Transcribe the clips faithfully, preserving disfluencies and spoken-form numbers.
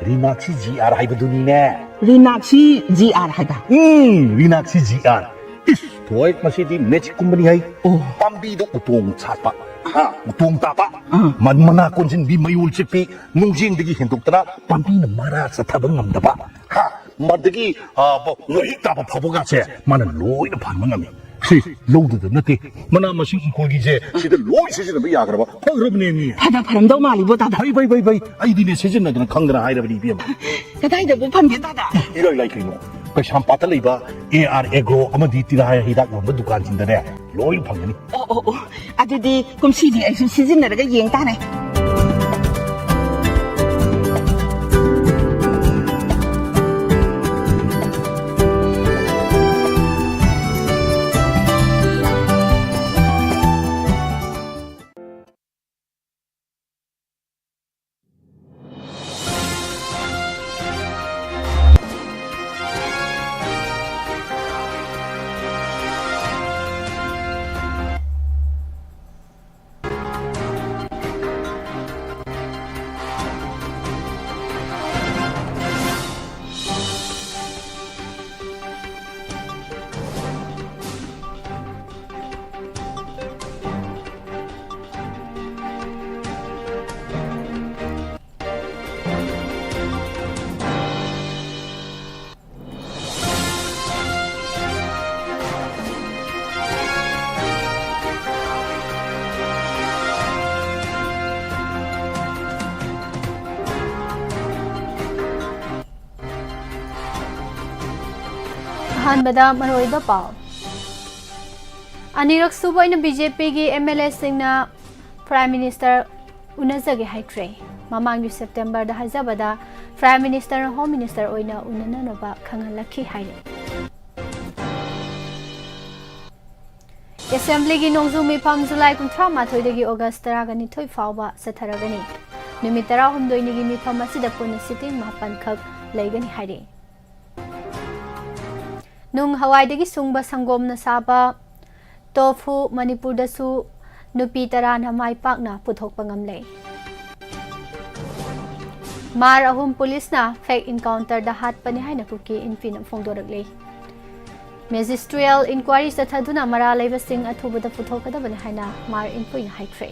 ꯔꯤꯅꯥꯛꯁꯤ G R ꯍꯥꯏꯕꯗꯨꯅꯤꯅꯦ꯫ ꯔꯤꯅꯥꯛꯁꯤ G R ꯍꯥꯏꯕ? ꯎꯝ, ꯔꯤꯅꯥꯛꯁꯤ G R. ꯏꯁ, ꯊꯣꯏ, ꯃꯁꯤꯗꯤ ꯃꯦꯖꯤꯛꯀꯨꯝꯕꯅꯤ ꯍꯥꯏ꯫ ꯑꯣ꯫ ꯄꯥꯝꯕꯤꯗ ꯎꯇꯣꯡ ꯁꯥꯠꯄ, ꯍꯥ, ꯎꯇꯣꯡ ꯇꯥꯕ, ꯑꯥ꯫ ꯃ-, ꯃꯅꯥ ꯀꯣꯟꯁꯤꯟꯕꯤ, ꯃꯌꯣꯜ ꯆꯤꯛꯄꯤ, ꯅꯨꯡꯖꯦꯡꯗꯒꯤ ꯍꯦꯟꯗꯣꯛꯇꯅ ꯄꯥꯝꯕꯤꯅ ꯃꯔꯥ ꯆꯠꯊꯕ ꯉꯝꯗꯕ, ꯍꯥ, ꯃꯗꯒꯤ, ꯑ, ꯕ-, ꯃꯍꯤꯛ ꯇꯥꯕ ꯐꯥꯎꯕꯒꯁꯦ ꯃꯥꯅ ꯂꯣꯏꯅ ꯐꯍꯟꯕ ꯉꯝꯃꯤ꯫ ꯁꯤ ꯂꯧꯗꯨꯗ ꯅꯠꯇꯦ, ꯃꯅꯥ ꯃꯁꯤꯡ ꯏꯪꯈꯣꯜꯒꯤꯁꯦ ꯁꯤꯗ ꯂꯣꯏ ꯁꯤꯖꯤꯟꯅꯕ ꯌꯥꯈ꯭ꯔꯕ ꯐꯈ꯭ꯔꯕꯅꯦ ꯃꯤ꯫ ꯐꯅ ꯐꯔꯝꯗꯧ ꯃꯥꯜꯂꯤꯕꯣ, ꯇꯥꯗ꯫ ꯐꯩ, ꯐꯩ, ꯐꯩ, ꯐꯩ꯫ ꯑꯩꯗꯤꯅꯦ ꯁꯤꯖꯤꯟꯅꯗꯅ ꯈꯪꯗꯅ ꯍꯥꯏꯔꯕꯅꯤ, ꯏꯕꯦꯝꯃ꯫ ꯀꯗꯥꯏꯗꯕꯨ ꯐꯪꯒꯦ, ꯇꯥꯗ? ꯏꯔꯥꯏ ꯂꯥꯏ ꯀꯩꯅꯣ, ꯀꯩꯁꯥꯝꯄꯥꯠꯇ ꯂꯩꯕ ꯑꯦ ꯑꯥꯔ ꯑꯦꯒ꯭ꯔꯣ ꯑꯃꯗꯤ ꯇꯤꯜꯍꯥ ꯍꯤꯗꯥꯛ ꯌꯣꯟꯕ ꯗꯨꯀꯥꯟꯁꯤꯡꯗꯅꯦ ꯂꯣꯏ ꯐꯪꯒꯅꯤ꯫ ꯑꯣ, ꯑꯣ, ꯑꯣ꯫ ꯑꯗꯨꯗꯤ ꯀꯨꯝꯁꯤꯗꯤ ꯑꯩꯁꯨ ꯁꯤꯖꯤꯟꯅꯔꯒ ꯌꯦꯡ ꯇꯥꯔꯦ꯫ ꯑꯍꯥꯟꯕꯗ ꯃꯔꯨꯑꯣꯏꯕ ꯄꯥꯎ꯫ ꯑꯅꯤꯔꯛ ꯁꯨꯕ ꯑꯣꯏꯅ ꯕꯤ ꯖꯦ ꯄꯤꯒꯤ ꯑꯦꯝ ꯑꯦꯜ ꯑꯦꯁꯤꯡꯅ ꯄ꯭ꯔꯥꯏꯝ ꯃꯤꯅꯤꯁꯇꯔ ꯎꯅꯖꯒꯦ ꯍꯥꯏꯈ꯭ꯔꯦ꯫ ꯃꯃꯥꯡꯒꯤ ꯁꯦꯞꯇꯦꯝꯕꯔꯗ ꯍꯥꯏꯖꯕꯗ ꯄ꯭ꯔꯥꯏꯝ ꯃꯤꯅꯤꯁꯇꯔꯅ ꯍꯣꯝ ꯃꯤꯅꯤꯁꯇꯔ ꯑꯣꯏꯅ ꯎꯅꯅꯅꯕ ꯈꯪꯍꯜꯂꯛꯈꯤ ꯍꯥꯏꯔꯤ꯫ ꯑꯦꯁꯦꯝꯕ꯭ꯂꯤꯒꯤ ꯅꯣꯡꯖꯨ ꯃꯤꯐꯝ ꯖꯨꯂꯥꯏ ꯀꯨꯟꯊ꯭ꯔꯥ ꯃꯥꯊꯣꯏꯗꯒꯤ ꯑꯣꯒꯁ ꯇꯔꯥꯒ ꯅꯤꯊꯣꯏ ꯐꯥꯎꯕ ꯆꯠꯊꯔꯒꯅꯤ꯫ ꯅꯨꯃꯤꯠ ꯇꯔꯥꯍꯨꯝꯗꯣꯏꯅꯤꯒꯤ ꯃꯤꯐꯝ ꯑꯁꯤꯗ ꯄꯨꯟꯅ ꯁꯤꯇꯤꯡ ꯃꯥꯄꯟꯈꯛ ꯂꯩꯒꯅꯤ ꯍꯥꯏꯔꯤ꯫ ꯅꯨꯡ ꯍꯋꯥꯏꯗꯒꯤ ꯁꯨꯡꯕ ꯁꯪꯒꯣꯝꯅ ꯁꯥꯕ ꯇꯣꯐꯨ ꯃꯅꯤꯄꯨꯔꯗꯁꯨ ꯅꯨꯄꯤ ꯇꯔꯥꯅ ꯃꯥꯏ ꯄꯥꯛꯅ ꯄꯨꯊꯣꯛꯄ ꯉꯝꯂꯦ꯫ ꯃꯥꯔ ꯑꯍꯨꯝ ꯄꯨꯂꯤꯁꯅ ꯐꯦꯛ ꯏꯟꯀꯥꯎꯟꯇꯔꯗ ꯍꯥꯠꯄꯅꯤ ꯍꯥꯏꯅ ꯀꯨꯀꯤ ꯏꯟꯐꯤꯅ ꯐꯣꯡꯗꯣꯔꯛꯂꯤ꯫ ꯃꯦꯖꯤꯁꯇ꯭ꯔꯤꯌꯦꯜ ꯏꯟꯀ꯭ꯋꯥꯔꯤ ꯆꯠꯊꯗꯨꯅ ꯃꯔꯥꯜ ꯂꯩꯕꯁꯤꯡ ꯑꯊꯨꯕꯗ ꯄꯨꯊꯣꯛꯀꯗꯕꯅꯤ ꯍꯥꯏꯅ ꯃꯥꯔ ꯏꯟꯐꯨꯏꯅ ꯍꯥꯏꯈ꯭ꯔꯦ꯫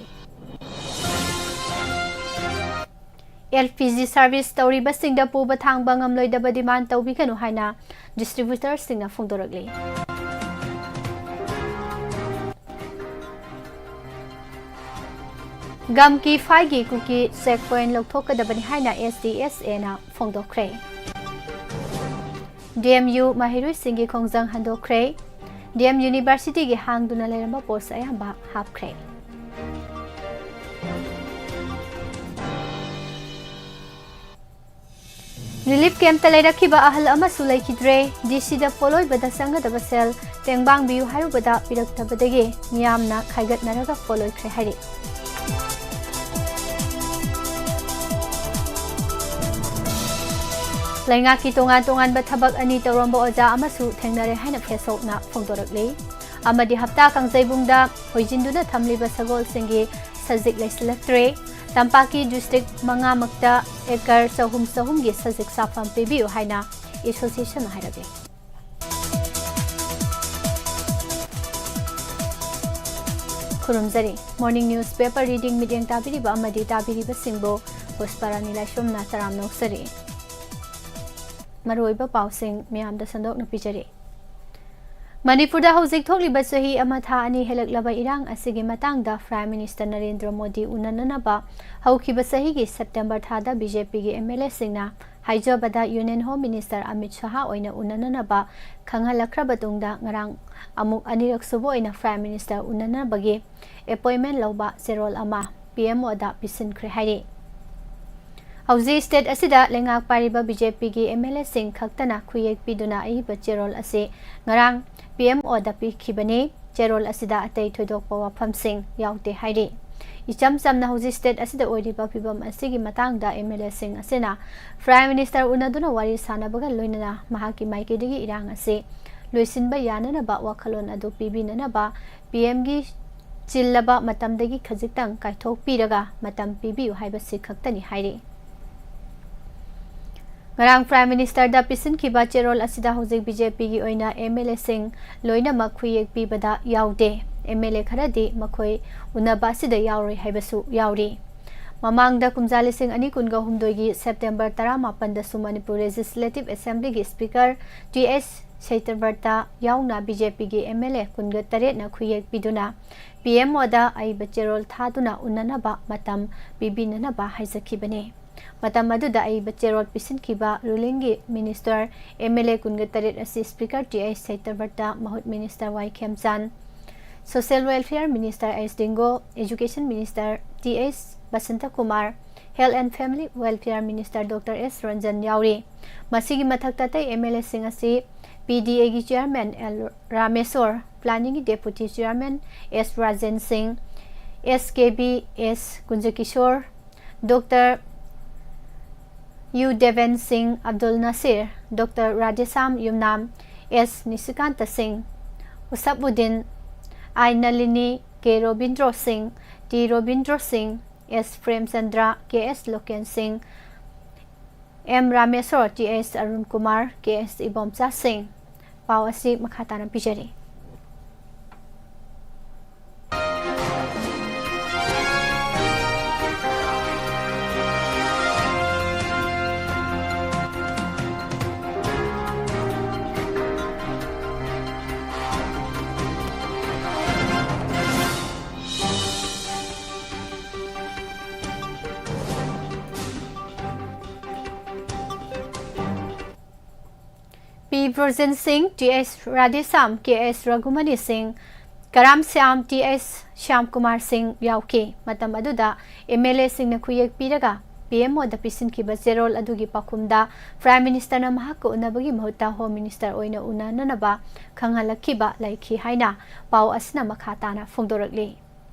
ꯑꯦꯜ ꯄꯤ ꯖꯤ ꯁꯥꯔꯚꯤꯁ ꯇꯧꯔꯤꯕꯁꯤꯡꯗ ꯄꯨꯕ ꯊꯥꯡꯕ ꯉꯝꯂꯣꯏꯗꯕ ꯗꯤꯃꯥꯟ ꯇꯧꯕꯤꯒꯅꯨ ꯍꯥꯏꯅ ꯗꯤꯁꯇ꯭ꯔꯤꯕ꯭ꯌꯨꯇꯔꯁꯤꯡꯅ ꯐꯣꯡꯗꯣꯔꯛꯂꯤ꯫ ꯒꯝꯀꯤ ꯐꯥꯏꯒꯤ ꯀꯨꯀꯤ ꯆꯦꯛ ꯄꯣꯏꯟ ꯂꯧꯊꯣꯛꯀꯗꯕꯅꯤ ꯍꯥꯏꯅ ꯑꯦꯁ ꯗꯤ ꯑꯦꯁ ꯑꯦꯅ ꯐꯣꯡꯗꯣꯛꯈ꯭ꯔꯦ꯫ ꯗꯤ ꯑꯦꯝ ꯌꯨ ꯃꯍꯩꯔꯣꯏꯁꯤꯡꯒꯤ ꯈꯣꯡꯖꯪ ꯍꯟꯗꯣꯛꯈ꯭ꯔꯦ꯫ ꯗꯤ ꯑꯦꯝ ꯌꯨꯅꯤꯚꯔꯁꯤꯇꯤꯒꯤ ꯍꯥꯡꯗꯨꯅ ꯂꯩꯔꯝꯕ ꯄꯣꯁ ꯑꯌꯥꯝꯕ ꯍꯥꯞꯈ꯭ꯔꯦ꯫ ꯔꯤꯂꯤꯐ ꯀꯦꯝꯞꯇ ꯂꯩꯔꯛꯈꯤꯕ ꯑꯍꯜ ꯑꯃꯁꯨ ꯂꯩꯈꯤꯗ꯭ꯔꯦ꯫ ꯗꯤ ꯁꯤꯗ ꯄꯣꯠꯂꯣꯏꯕꯗ ꯆꯪꯒꯗꯕ ꯁꯦꯜ ꯇꯦꯡꯕꯥꯡꯕꯤꯌꯨ ꯍꯥꯏꯔꯨꯕꯗ ꯄꯤꯔꯛꯇꯕꯗꯒꯤ ꯃꯤꯌꯥꯝꯅ ꯈꯥꯏꯒꯠꯅꯔꯒ ꯄꯣꯠꯂꯣꯏꯈ꯭ꯔꯦ ꯍꯥꯏꯔꯤ꯫ ꯂꯩꯉꯥꯛꯀꯤ ꯇꯣꯉꯥꯟ ꯇꯣꯉꯥꯟꯕ ꯊꯕꯛ ꯑꯅꯤ ꯇꯧꯔꯝꯕ ꯑꯣꯖꯥ ꯑꯃꯁꯨ ꯊꯦꯡꯅꯔꯦ ꯍꯥꯏꯅ ꯐꯦꯁꯣꯛꯅ ꯐꯣꯡꯗꯣꯔꯛꯂꯤ꯫ ꯑꯃꯗꯤ ꯍꯞꯇꯥ ꯀꯥꯡꯖꯩꯕꯨꯡꯗ ꯍꯣꯏꯖꯤꯟꯗꯨꯅ ꯊꯝꯂꯤꯕ ꯁꯒꯣꯜꯁꯤꯡꯒꯤ ꯁꯖꯤꯛ ꯂꯩꯁꯤꯜꯂꯛꯇ꯭ꯔꯦ꯫ ꯇꯝꯄꯥꯛꯀꯤ ꯗꯤꯁꯇ꯭ꯔꯤꯛ ꯃꯉꯥꯃꯛꯇ ꯑꯦꯀꯔ ꯆꯍꯨꯝ ꯆꯍꯨꯝꯒꯤ ꯁꯖꯤꯛ ꯆꯥꯐꯝ ꯄꯤꯕꯤꯌꯨ ꯍꯥꯏꯅ ꯑꯦꯁꯣꯁꯤꯌꯦꯁꯟꯅ ꯍꯥꯏꯔꯛꯂꯤ꯫ ꯈꯨꯔꯨꯝꯖꯔꯤ꯫ Morning news paper reading ꯃꯤꯠꯌꯦꯡ ꯇꯥꯕꯤꯔꯤꯕ ꯑꯃꯗꯤ ꯇꯥꯕꯤꯔꯤꯕꯁꯤꯡꯕꯨ ꯄꯨꯁꯄꯥꯔꯥꯅꯤ ꯂꯥꯏꯁ꯭ꯔꯝꯅ ꯇꯔꯥꯝꯅ ꯑꯣꯛꯆꯔꯤ꯫ ꯃꯔꯨꯑꯣꯏꯕ ꯄꯥꯎꯁꯤꯡ ꯃꯤꯌꯥꯝꯗ ꯁꯟꯗꯣꯛꯅ ꯄꯤꯖꯔꯤ꯫ ꯃꯅꯤꯄꯨꯔꯗ ꯍꯧꯖꯤꯛ ꯊꯣꯛꯂꯤꯕ ꯆꯍꯤ ꯑꯃ ꯊꯥ ꯑꯅꯤ ꯍꯦꯜꯂꯛꯂꯕ ꯏꯔꯥꯡ ꯑꯁꯤꯒꯤ ꯃꯇꯥꯡꯗ Prime Minister ꯅꯔꯦꯟꯗ꯭ꯔ ꯃꯣꯗꯤ ꯎꯅꯅꯅꯕ ꯍꯧꯈꯤꯕ ꯆꯍꯤꯒꯤ ꯁꯦꯞꯇꯦꯝꯕꯔ ꯊꯥꯗ ꯕꯤ ꯖꯦ ꯄꯤꯒꯤ ꯑꯦꯝ ꯑꯦꯜ ꯑꯦꯁꯤꯡꯅ ꯍꯥꯏꯖꯕꯗ Union Home Minister Amit Shah ꯑꯣꯏꯅ ꯎꯅꯅꯅꯕ ꯈꯪꯍꯜꯂꯛꯈ꯭ꯔꯕ ꯇꯨꯡꯗ ꯉꯔꯥꯡ ꯑꯃꯨꯛ ꯑꯅꯤꯔꯛ ꯁꯨꯕ ꯑꯣꯏꯅ Prime Minister ꯎꯅꯅꯕꯒꯤ ꯑꯦꯄꯣꯏꯟꯃꯦꯟ ꯂꯧꯕ ꯆꯦꯔꯣꯜ ꯑꯃ ꯄꯤ ꯑꯦꯝ ꯑꯣꯗ ꯄꯤꯁꯤꯟꯈ꯭ꯔꯦ ꯍꯥꯏꯔꯤ꯫ ꯍꯧꯖꯤꯛ ꯁ꯭ꯇꯦꯠ ꯑꯁꯤꯗ ꯂꯩꯉꯥꯛ ꯄꯥꯏꯔꯤꯕ ꯕꯤ ꯖꯦ ꯄꯤꯒꯤ ꯑꯦꯝ ꯑꯦꯜ ꯑꯦꯁꯤꯡ ꯈꯛꯇꯅ ꯈꯨꯌꯦꯛ ꯄꯤꯗꯨꯅ ꯑꯏꯕ ꯆꯦꯔꯣꯜ ꯑꯁꯤ ꯉꯔꯥꯡ ꯄꯤ ꯑꯦꯝ ꯑꯣꯗ ꯄꯤꯈꯤꯕꯅꯤ꯫ ꯆꯦꯔꯣꯜ ꯑꯁꯤꯗ ꯑꯇꯩ ꯊꯣꯏꯗꯣꯛꯄ ꯋꯥꯐꯝꯁꯤꯡ ꯌꯥꯎꯗꯦ ꯍꯥꯏꯔꯤ꯫ ꯏꯆꯝ ꯆꯝꯅ ꯍꯧꯖꯤꯛ ꯁ꯭ꯇꯦꯠ ꯑꯁꯤꯗ ꯑꯣꯏꯔꯤꯕ ꯐꯤꯕꯝ ꯑꯁꯤꯒꯤ ꯃꯇꯥꯡꯗ ꯑꯦꯝ ꯑꯦꯜ ꯑꯦꯁꯤꯡ ꯑꯁꯤꯅ Prime Minister ꯎꯅꯗꯨꯅ ꯋꯥꯔꯤ ꯁꯥꯅꯕꯒ ꯂꯣꯏꯅꯅ ꯃꯍꯥꯛꯀꯤ ꯃꯥꯏꯀꯩꯗꯒꯤ ꯏꯔꯥꯡ ꯑꯁꯤ ꯂꯣꯏꯁꯤꯟꯕ ꯌꯥꯅꯅꯕ ꯋꯥꯈꯜꯂꯣꯟ ꯑꯗꯨ ꯄꯤꯕꯤꯅꯅꯕ ꯄꯤ ꯑꯦꯝꯒꯤ ꯆꯤꯜꯂꯕ ꯃꯇꯝꯗꯒꯤ ꯈꯖꯤꯛꯇꯪ ꯀꯥꯏꯊꯣꯛꯄꯤꯔꯒ ꯃꯇꯝ ꯄꯤꯕꯤꯌꯨ ꯍꯥꯏꯕꯁꯤ ꯈꯛꯇꯅꯤ ꯍꯥꯏꯔꯤ꯫ ꯉꯔꯥꯡ Prime Ministerꯗ ꯄꯤꯁꯤꯟꯈꯤꯕ ꯆꯦꯔꯣꯜ ꯑꯁꯤꯗ ꯍꯧꯖꯤꯛ BJPꯒꯤ ꯑꯣꯏꯅ MLAꯁꯤꯡ ꯂꯣꯏꯅꯃꯛ ꯈꯨꯌꯦꯛ ꯄꯤꯕꯗ ꯌꯥꯎꯗꯦ꯫ MLA ꯈꯔꯗꯤ ꯃꯈꯣꯏ ꯎꯅꯕ ꯑꯁꯤꯗ ꯌꯥꯎꯔꯣꯏ ꯍꯥꯏꯕꯁꯨ ꯌꯥꯎꯔꯤ꯫ ꯃꯃꯥꯡꯗ ꯀꯨꯝꯖꯥ ꯂꯤꯁꯤꯡ ꯑꯅꯤ ꯀꯨꯟꯒ ꯍꯨꯝꯗꯣꯏꯒꯤ September ꯇꯔꯥꯃꯥꯄꯟꯗꯁꯨ Manipur Legislative Assemblyꯒꯤ Speaker T H ꯁꯇ꯭ꯌꯕ꯭ꯔꯇ ꯌꯥꯎꯅ BJPꯒꯤ MLA ꯀꯨꯟꯒ ꯇꯔꯦꯠꯅ ꯈꯨꯌꯦꯛ ꯄꯤꯗꯨꯅ PMOꯗ ꯑꯏꯕ ꯆꯦꯔꯣꯜ ꯊꯥꯗꯨꯅ ꯎꯅꯅꯕ ꯃꯇꯝ ꯄꯤꯕꯤꯅꯅꯕ ꯍꯥꯏꯖꯈꯤꯕꯅꯤ꯫ ꯃꯇꯝ ꯑꯗꯨꯗ ꯑꯏꯕ ꯆꯦꯔꯣꯜ ꯄꯤꯁꯤꯟꯈꯤꯕ rulingꯒꯤ minister, MLA ꯀꯨꯟꯒ ꯇꯔꯦꯠ ꯑꯁꯤ Speaker T H ꯁꯇ꯭ꯌꯕ꯭ꯔꯇ, ꯃꯍꯨꯠ Minister Y ꯈꯦꯝꯆꯥꯟ, Social Welfare Minister H ꯗꯤꯡꯒꯣ, Education Minister T H Basanta Kumar, Health and Family Welfare Minister Doctor S Ranjan ꯌꯥꯎꯔꯤ꯫ ꯃꯁꯤꯒꯤ ꯃꯊꯛꯇ ꯑꯇꯩ MLAꯁꯤꯡ ꯑꯁꯤ PDAꯒꯤ Chairman L Rameshwor, Planningꯒꯤ Deputy Chairman S Rajen ꯁꯤꯡ, SKB S ꯀꯨꯟꯖꯀꯤꯁꯣꯔ, Doctor U Deben ꯁꯤꯡ, Abdul Nasir, Doctor ꯔꯥꯙꯦꯁ꯭ꯌꯥꯝ ꯌꯨꯝꯅꯥꯝ, S ꯅꯤꯁꯤꯀꯥꯟꯇ ꯁꯤꯡ, ꯎꯁꯞꯎꯗꯤꯟ, I Nalini, K Robindro ꯁꯤꯡ, T Robindro Singh, S Premchandra, K S Loken Singh, M Rameshor, T H Arun Kumar, K S Ibomcha Singh. ꯄꯥꯎ ꯑꯁꯤ ꯃꯈꯥ ꯇꯥꯅ ꯄꯤꯖꯔꯤ꯫ P ꯕ꯭ꯔꯣꯖꯦꯟ ꯁꯤꯡ, T H Radheshyam, K S ꯔꯘꯨꯃꯅꯤ ꯁꯤꯡ, ꯀꯔꯥꯝ ꯁ꯭ꯌꯥꯝ, T H ꯁ꯭ꯌꯥꯝ ꯀꯨꯃꯥꯔ ꯁꯤꯡ ꯌꯥꯎꯈꯤ꯫ ꯃꯇꯝ ꯑꯗꯨꯗ MLAꯁꯤꯡꯅ ꯈꯨꯌꯦꯛ ꯄꯤꯔꯒ PMOꯗ ꯄꯤꯁꯤꯟꯈꯤꯕ ꯆꯦꯔꯣꯜ ꯑꯗꯨꯒꯤ ꯄꯥꯎꯈꯨꯝꯗ Prime Ministerꯅ ꯃꯍꯥꯛꯀ ꯎꯅꯕꯒꯤ ꯃꯍꯨꯠꯇ Home Minister ꯑꯣꯏꯅ ꯎꯅꯅꯅꯕ ꯈꯪꯍꯜꯂꯛꯈꯤꯕ ꯂꯩꯈꯤ ꯍꯥꯏꯅ ꯄꯥꯎ ꯑꯁꯤꯅ ꯃꯈꯥ ꯇꯥꯅ ꯐꯣꯡꯗꯣꯔꯛꯂꯤ꯫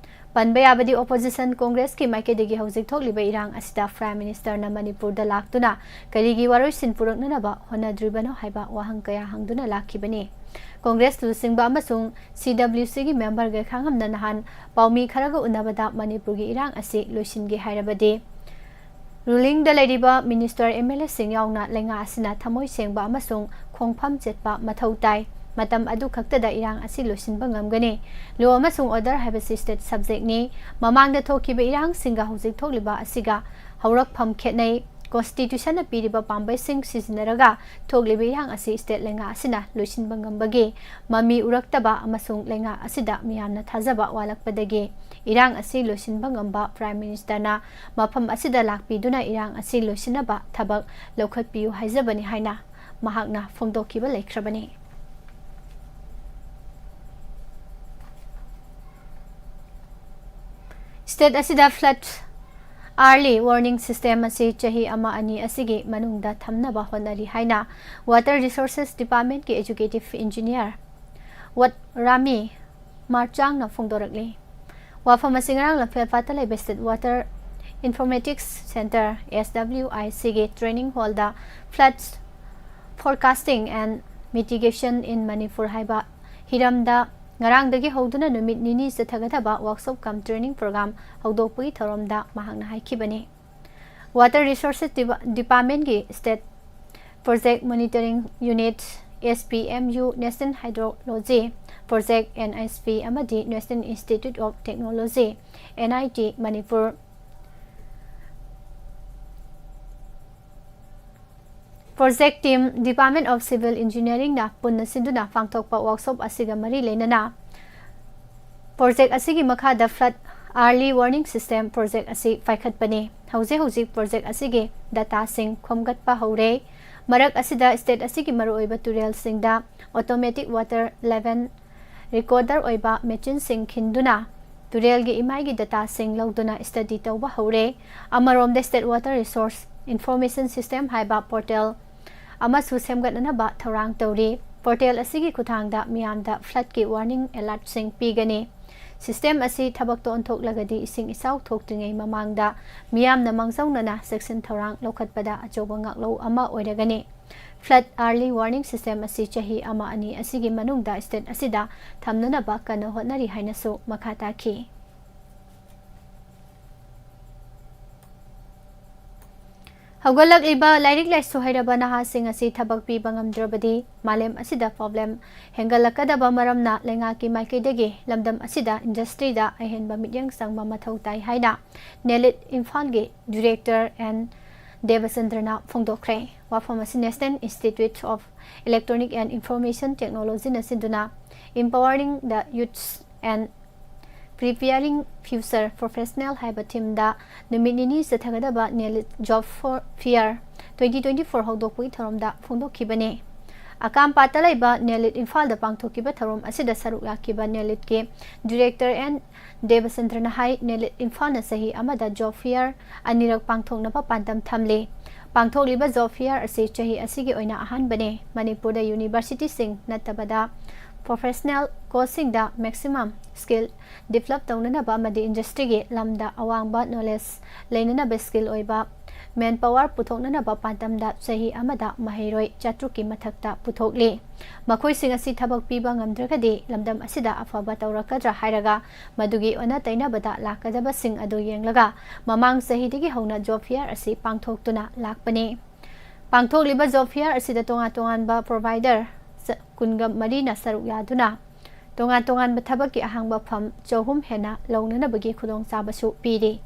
ꯄꯟꯕ ꯌꯥꯕꯗꯤ, opposition Congressꯀꯤ ꯃꯥꯏꯀꯩꯗꯒꯤ ꯍꯧꯖꯤꯛ ꯊꯣꯛꯂꯤꯕ ꯏꯔꯥꯡ ꯑꯁꯤꯗ Prime Ministerꯅ ꯃꯅꯤꯄꯨꯔꯗ ꯂꯥꯛꯇꯨꯅ ꯀꯔꯤꯒꯤ ꯋꯥꯔꯣꯏꯁꯤꯟ ꯄꯨꯔꯛꯅꯅꯕ ꯍꯣꯠꯅꯗ꯭ꯔꯤꯕꯅꯣ ꯍꯥꯏꯕ ꯋꯥꯍꯪ ꯀꯌꯥ ꯍꯪꯗꯨꯅ ꯂꯥꯛꯈꯤꯕꯅꯤ꯫ Congress ꯂꯨꯆꯤꯡꯕ ꯑꯃꯁꯨꯡ CWCꯒꯤ member ꯒꯩꯈꯥꯉꯝꯅ ꯅꯍꯥꯟ ꯄꯥꯎꯃꯤ ꯈꯔꯒ ꯎꯅꯕꯗ ꯃꯅꯤꯄꯨꯔꯒꯤ ꯏꯔꯥꯡ ꯑꯁꯤ ꯂꯣꯏꯁꯤꯟꯒꯦ ꯍꯥꯏꯔꯕꯗꯤ Rulingꯗ ꯂꯩꯔꯤꯕ minister, MLAꯁꯤꯡ ꯌꯥꯎꯅ ꯂꯩꯉꯥꯛ ꯑꯁꯤꯅ ꯊꯃꯣꯏ ꯁꯦꯡꯕ ꯑꯃꯁꯨꯡ ꯈꯣꯡꯐꯝ ꯆꯦꯠꯄ ꯃꯊꯧ ꯇꯥꯏ꯫ ꯃꯇꯝ ꯑꯗꯨ ꯈꯛꯇꯗ ꯏꯔꯥꯡ ꯑꯁꯤ ꯂꯣꯏꯁꯤꯟꯕ ꯉꯝꯒꯅꯤ꯫ Law ꯑꯃꯁꯨꯡ order ꯍꯥꯏꯕꯁꯤ state subjectꯅꯤ꯫ ꯃꯃꯥꯡꯗ ꯊꯣꯛꯈꯤꯕ ꯏꯔꯥꯡꯁꯤꯡꯒ ꯍꯧꯖꯤꯛ ꯊꯣꯛꯂꯤꯕ ꯑꯁꯤꯒ ꯍꯧꯔꯛꯐꯝ ꯈꯦꯠꯅꯩ꯫ Constitutionꯅ ꯄꯤꯔꯤꯕ ꯄꯥꯝꯕꯩꯁꯤꯡ ꯁꯤꯖꯤꯟꯅꯔꯒ ꯊꯣꯛꯂꯤꯕ ꯏꯔꯥꯡ ꯑꯁꯤ state ꯂꯩꯉꯥꯛ ꯑꯁꯤꯅ ꯂꯣꯏꯁꯤꯟꯕ ꯉꯝꯕꯒꯤ ꯃꯃꯤ ꯎꯔꯛꯇꯕ ꯑꯃꯁꯨꯡ ꯂꯩꯉꯥꯛ ꯑꯁꯤꯗ ꯃꯤꯌꯥꯝꯅ ꯊꯥꯖꯕ ꯋꯥꯠꯂꯛꯄꯗꯒꯤ ꯏꯔꯥꯡ ꯑꯁꯤ ꯂꯣꯏꯁꯤꯟꯕ ꯉꯝꯕ Prime Ministerꯅ ꯃꯐꯝ ꯑꯁꯤꯗ ꯂꯥꯛꯄꯤꯗꯨꯅ ꯏꯔꯥꯡ ꯑꯁꯤ ꯂꯣꯏꯁꯤꯟꯅꯕ ꯊꯕꯛ ꯂꯧꯈꯠꯄꯤꯌꯨ ꯍꯥꯏꯖꯕꯅꯤ ꯍꯥꯏꯅ ꯃꯍꯥꯛꯅ ꯐꯣꯡꯗꯣꯛꯈꯤꯕ ꯂꯩꯈ꯭ꯔꯕꯅꯤ꯫ State ꯑꯁꯤꯗ flood early warning system ꯑꯁꯤ ꯆꯍꯤ ꯑꯃ ꯑꯅꯤ ꯑꯁꯤꯒꯤ ꯃꯅꯨꯡꯗ ꯊꯝꯅꯕ ꯍꯣꯠꯅꯔꯤ ꯍꯥꯏꯅ Water Resources Departmentꯀꯤ Executive Engineer ꯋꯠ ꯔꯥꯃꯤ ꯃꯥꯔꯆꯥꯡꯅ ꯐꯣꯡꯗꯣꯔꯛꯂꯤ꯫ ꯋꯥꯐꯝ ꯑꯁꯤ ꯉꯔꯥꯡ ꯂꯝꯐꯦꯜꯄꯥꯠꯇ ꯂꯩꯕ State Water Informatics Centre, SWICꯒꯤ training hallꯗ Floods Forecasting and Mitigation in Manipur ꯍꯥꯏꯕ ꯍꯤꯔꯝꯗ ꯉꯔꯥꯡꯗꯒꯤ ꯍꯧꯗꯨꯅ ꯅꯨꯃꯤꯠ ꯅꯤꯅꯤ ꯆꯠꯊꯒꯗꯕ workshop cum training program ꯍꯧꯗꯣꯛꯄꯒꯤ ꯊꯧꯔꯝꯗ ꯃꯍꯥꯛꯅ ꯍꯥꯏꯈꯤꯕꯅꯤ꯫ Water Resources Depa-, Departmentꯀꯤ State Project Monitoring Unit, SPMU, National Hydrology Project, NHP, ꯑꯃꯗꯤ National Institute of Technology, NIT, Manipur Project Team, Department of Civil Engineeringꯅ ꯄꯨꯟꯅ ꯁꯤꯟꯗꯨꯅ ꯄꯥꯡꯊꯣꯛꯄ workshop ꯑꯁꯤꯒ ꯃꯔꯤ ꯂꯩꯅꯅ project ꯑꯁꯤꯒꯤ ꯃꯈꯥꯗ Flood Early Warning System project ꯑꯁꯤ ꯄꯥꯏꯈꯠꯄꯅꯤ꯫ ꯍꯧꯖꯤꯛ ꯍꯧꯖꯤꯛ project ꯑꯁꯤꯒꯤ dataꯁꯤꯡ ꯈꯣꯝꯒꯠꯄ ꯍꯧꯔꯦ꯫ ꯃꯔꯛ ꯑꯁꯤꯗ state ꯑꯁꯤꯒꯤ ꯃꯔꯨꯑꯣꯏꯕ ꯇꯨꯔꯦꯜꯁꯤꯡꯗ automatic water level recorder ꯑꯣꯏꯕ machineꯁꯤꯡ ꯈꯤꯟꯗꯨꯅ ꯇꯨꯔꯦꯜꯒꯤ ꯏꯃꯥꯏꯒꯤ dataꯁꯤꯡ ꯂꯧꯗꯨꯅ study ꯇꯧꯕ ꯍꯧꯔꯦ꯫ ꯑꯃꯔꯣꯝꯗ State Water Resource Information System ꯍꯥꯏꯕ portal ꯑꯃꯁꯨ ꯁꯦꯝꯒꯠꯅꯅꯕ ꯊꯧꯔꯥꯡ ꯇꯧꯔꯤ꯫ Portal ꯑꯁꯤꯒꯤ ꯈꯨꯠꯊꯥꯡꯗ ꯃꯤꯌꯥꯝꯗ floodꯀꯤ warning alertꯁꯤꯡ ꯄꯤꯒꯅꯤ꯫ System ꯑꯁꯤ ꯊꯕꯛꯇ ꯑꯣꯟꯊꯣꯛꯂꯒꯗꯤ ꯏꯁꯤꯡ ꯏꯆꯥꯎ ꯊꯣꯛꯇ꯭ꯔꯤꯉꯩ ꯃꯃꯥꯡꯗ ꯃꯤꯌꯥꯝꯅ ꯃꯥꯡꯖꯧꯅꯅ ꯆꯦꯛꯁꯤꯟ ꯊꯧꯔꯥꯡ ꯂꯧꯈꯠꯄꯗ ꯑꯆꯧꯕ ꯉꯥꯛꯂꯧ ꯑꯃ ꯑꯣꯏꯔꯒꯅꯤ꯫ Flood Early Warning System ꯑꯁꯤ ꯆꯍꯤ ꯑꯃ ꯑꯅꯤ ꯑꯁꯤꯒꯤ ꯃꯅꯨꯡꯗ state ꯑꯁꯤꯗ ꯊꯝꯅꯅꯕ ꯀꯟꯅ ꯍꯣꯠꯅꯔꯤ ꯍꯥꯏꯅꯁꯨ ꯃꯈꯥ ꯇꯥꯈꯤ꯫ ꯍꯧꯒꯠꯂꯛꯂꯤꯕ ꯂꯥꯏꯔꯤꯛ ꯂꯥꯏꯁꯨ ꯍꯩꯔꯕ ꯅꯍꯥꯁꯤꯡ ꯑꯁꯤ ꯊꯕꯛ ꯄꯤꯕ ꯉꯝꯗ꯭ꯔꯕꯗꯤ ꯃꯥꯂꯦꯝ ꯑꯁꯤꯗ problem ꯍꯦꯟꯒꯠꯂꯛꯀꯗꯕ ꯃꯔꯝꯅ ꯂꯩꯉꯥꯛꯀꯤ ꯃꯥꯏꯀꯩꯗꯒꯤ ꯂꯝꯗꯝ ꯑꯁꯤꯗ industryꯗ ꯑꯍꯦꯟꯕ ꯃꯤꯠꯌꯦꯡ ꯆꯪꯕ ꯃꯊꯧ ꯇꯥꯏ ꯍꯥꯏꯅ ꯅꯦꯂꯤꯠ ꯏꯝꯐꯥꯜꯒꯤ director N ꯗꯦꯕꯆꯟꯗ꯭ꯔꯅ ꯐꯣꯡꯗꯣꯛꯈ꯭ꯔꯦ꯫ ꯋꯥꯐꯝ ꯑꯁꯤ National Institute of Electronic and Information Technologyꯅ ꯁꯤꯟꯗꯨꯅ Empowering the Youths and Preparing Future Professional ꯍꯥꯏꯕ themeꯗ ꯅꯨꯃꯤꯠ ꯅꯤꯅꯤ ꯆꯠꯊꯒꯗꯕ ꯅꯦꯂꯤꯠ job for fair twenty twenty-four ꯍꯧꯗꯣꯛꯄꯒꯤ ꯊꯧꯔꯝꯗ ꯐꯣꯡꯗꯣꯛꯈꯤꯕꯅꯤ꯫ ꯑꯀꯥꯝꯄꯥꯠꯇ ꯂꯩꯕ ꯅꯦꯂꯤꯠ ꯏꯝꯐꯥꯜꯗ ꯄꯥꯡꯊꯣꯛꯈꯤꯕ ꯊꯧꯔꯝ ꯑꯁꯤꯗ ꯁꯔꯨꯛ ꯌꯥꯈꯤꯕ ꯅꯦꯂꯤꯠꯀꯤ director N ꯗꯦꯕꯆꯟꯗ꯭ꯔꯅ ꯍꯥꯏ, ꯅꯦꯂꯤꯠ ꯏꯝꯐꯥꯜꯅ ꯆꯍꯤ ꯑꯃꯗ job fair ꯑꯅꯤꯔꯛ ꯄꯥꯡꯊꯣꯛꯅꯕ ꯄꯥꯟꯗꯝ ꯊꯝꯂꯤ꯫ ꯄꯥꯡꯊꯣꯛꯂꯤꯕ job fair ꯑꯁꯤ ꯆꯍꯤ ꯑꯁꯤꯒꯤ ꯑꯣꯏꯅ ꯑꯍꯥꯟꯕꯅꯤ꯫ ꯃꯅꯤꯄꯨꯔꯗ universityꯁꯤꯡ ꯅꯠꯇꯕꯗ professional courseꯁꯤꯡꯗ maximum skill develop ꯇꯧꯅꯅꯕ ꯑꯃꯗꯤ industryꯒꯤ ꯂꯝꯗ ꯑꯋꯥꯡꯕ knowledge ꯂꯩꯅꯅꯕ skill ꯑꯣꯏꯕ manpower ꯄꯨꯊꯣꯛꯅꯅꯕ ꯄꯥꯟꯗꯝꯗ ꯆꯍꯤ ꯑꯃꯗ ꯃꯍꯩꯔꯣꯏ ꯆꯥꯇ꯭ꯔꯨꯛꯀꯤ ꯃꯊꯛꯇ ꯄꯨꯊꯣꯛꯂꯤ꯫ ꯃꯈꯣꯏꯁꯤꯡ ꯑꯁꯤ ꯊꯕꯛ ꯄꯤꯕ ꯉꯝꯗ꯭ꯔꯒꯗꯤ ꯂꯝꯗꯝ ꯑꯁꯤꯗ ꯑꯐꯕ ꯇꯧꯔꯛꯀꯗ꯭ꯔꯥ ꯍꯥꯏꯔꯒ ꯃꯗꯨꯒꯤ ꯑꯣꯟꯅ ꯇꯩꯅꯕꯗ ꯂꯥꯛꯀꯗꯕꯁꯤꯡ ꯑꯗꯨ ꯌꯦꯡꯂꯒ ꯃꯃꯥꯡ ꯆꯍꯤꯗꯒꯤ ꯍꯧꯅ job fair ꯑꯁꯤ ꯄꯥꯡꯊꯣꯛꯇꯨꯅ ꯂꯥꯛꯄꯅꯤ꯫ ꯄꯥꯡꯊꯣꯛꯂꯤꯕ job fair ꯑꯁꯤꯗ ꯇꯣꯉꯥꯟ ꯇꯣꯉꯥꯟꯕ provider ꯆ-, ꯀꯨꯟꯒ ꯃꯔꯤꯅ ꯁꯔꯨꯛ ꯌꯥꯗꯨꯅ ꯇꯣꯉꯥꯟ ꯇꯣꯉꯥꯟꯕ ꯊꯕꯛꯀꯤ ꯑꯍꯥꯡꯕ ꯐꯝ ꯆꯍꯨꯝ ꯍꯦꯟꯅ ꯂꯧꯅꯅꯕꯒꯤ ꯈꯨꯗꯣꯡꯆꯥꯕꯁꯨ ꯄꯤꯔꯤ꯫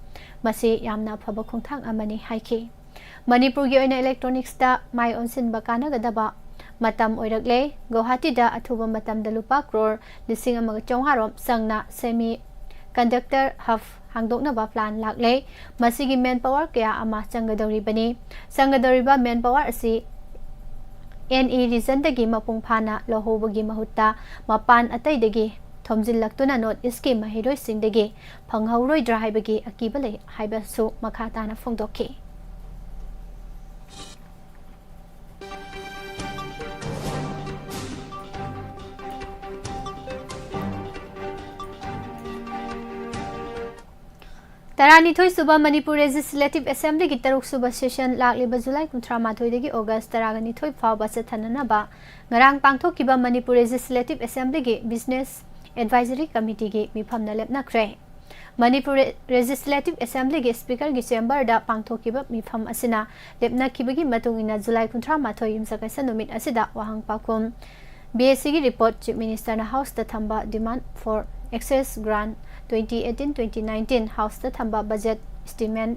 ꯃꯁꯤ ꯌꯥꯝꯅ ꯑꯐꯕ ꯈꯣꯡꯊꯥꯡ ꯑꯃꯅꯤ ꯍꯥꯏꯈꯤ꯫ ꯃꯅꯤꯄꯨꯔꯒꯤ ꯑꯣꯏꯅ electronicsꯇ ꯃꯥꯏ ꯑꯣꯟꯁꯤꯟꯕ ꯀꯥꯟꯅꯒꯗꯕ ꯃꯇꯝ ꯑꯣꯏꯔꯛꯂꯦ꯫ ꯒꯧꯍꯥꯇꯤꯗ ꯑꯊꯨꯕ ꯃꯇꯝꯗ ꯂꯨꯄꯥ ꯀ꯭ꯔꯣꯔ ꯂꯤꯁꯤꯡ ꯑꯃꯒ ꯆꯥꯝꯃꯉꯥ ꯔꯣꯝ ꯆꯪꯅ semi conductor hub ꯍꯥꯡꯗꯣꯛꯅꯕ plan ꯂꯥꯛꯂꯦ꯫ ꯃꯁꯤꯒꯤ manpower ꯀꯌꯥ ꯑꯃ ꯆꯪꯒꯗꯧꯔꯤꯕꯅꯤ꯫ ꯆꯪꯒꯗꯧꯔꯤꯕ manpower ꯑꯁꯤ NE regionꯗꯒꯤ ꯃꯄꯨꯡ ꯐꯥꯅ ꯂꯧꯍꯧꯕꯒꯤ ꯃꯍꯨꯠꯇ ꯃꯄꯥꯟ ꯑꯇꯩꯗꯒꯤ ꯊꯣꯝꯖꯤꯜꯂꯛꯇꯨꯅ North Eastꯀꯤ ꯃꯍꯩꯔꯣꯏꯁꯤꯡꯗꯒꯤ ꯐꯪꯍꯧꯔꯣꯏꯗ꯭ꯔꯥ ꯍꯥꯏꯕꯒꯤ ꯑꯀꯤꯕ ꯂꯩ ꯍꯥꯏꯕꯁꯨ ꯃꯈꯥ ꯇꯥꯅ ꯐꯣꯡꯗꯣꯛꯈꯤ꯫ ꯇꯔꯥꯅꯤꯊꯣꯏ ꯁꯨꯕ ꯃꯅꯤꯄꯨꯔ Legislative Assemblyꯒꯤ ꯇꯔꯨꯛ ꯁꯨꯕ session ꯂꯥꯛꯂꯤꯕ July ꯀꯨꯟꯊ꯭ꯔꯥ ꯃꯥꯊꯣꯏꯗꯒꯤ August ꯇꯔꯥꯒ ꯅꯤꯊꯣꯏ ꯐꯥꯎꯕ ꯆꯠꯊꯅꯅꯕ ꯉꯔꯥꯡ ꯄꯥꯡꯊꯣꯛꯈꯤꯕ ꯃꯅꯤꯄꯨꯔ Legislative Assemblyꯒꯤ Business Advisory Committeeꯒꯤ ꯃꯤꯐꯝꯅ ꯂꯦꯞꯅꯈ꯭ꯔꯦ꯫ ꯃꯅꯤꯄꯨꯔ ꯂꯦꯖꯤꯁꯂꯦꯇꯤꯚ ꯑꯦꯁꯦꯝꯕ꯭ꯂꯤꯒꯤ ꯁ꯭ꯄꯤꯀꯔꯒꯤ ꯆꯦꯝꯕꯔꯗ ꯄꯥꯡꯊꯣꯛꯈꯤꯕ ꯃꯤꯐꯝ ꯑꯁꯤꯅ ꯂꯦꯞꯅꯈꯤꯕꯒꯤ ꯃꯇꯨꯡ ꯏꯟꯅ ꯖꯨꯂꯥꯏ ꯀꯨꯟꯊ꯭ꯔꯥ ꯃꯥꯊꯣꯏ ꯌꯨꯝꯁꯀꯩꯁ ꯅꯨꯃꯤꯠ ꯑꯁꯤꯗ ꯋꯥꯍꯪ ꯄꯥꯎꯈꯨꯝ ꯕꯤ ꯑꯦꯁ ꯁꯤꯒꯤ ꯔꯤꯄꯣꯔꯠ ꯆꯤꯐ ꯃꯤꯅꯤꯁꯇꯔꯅ ꯍꯥꯎꯁꯇ ꯊꯝꯕ ꯗꯤꯃꯥꯟ for excess grant twenty eighteen twenty nineteen ꯍꯥꯎꯁꯇ ꯊꯝꯕ ꯕꯖꯦꯠ ꯏꯁꯇꯤꯃꯦꯠ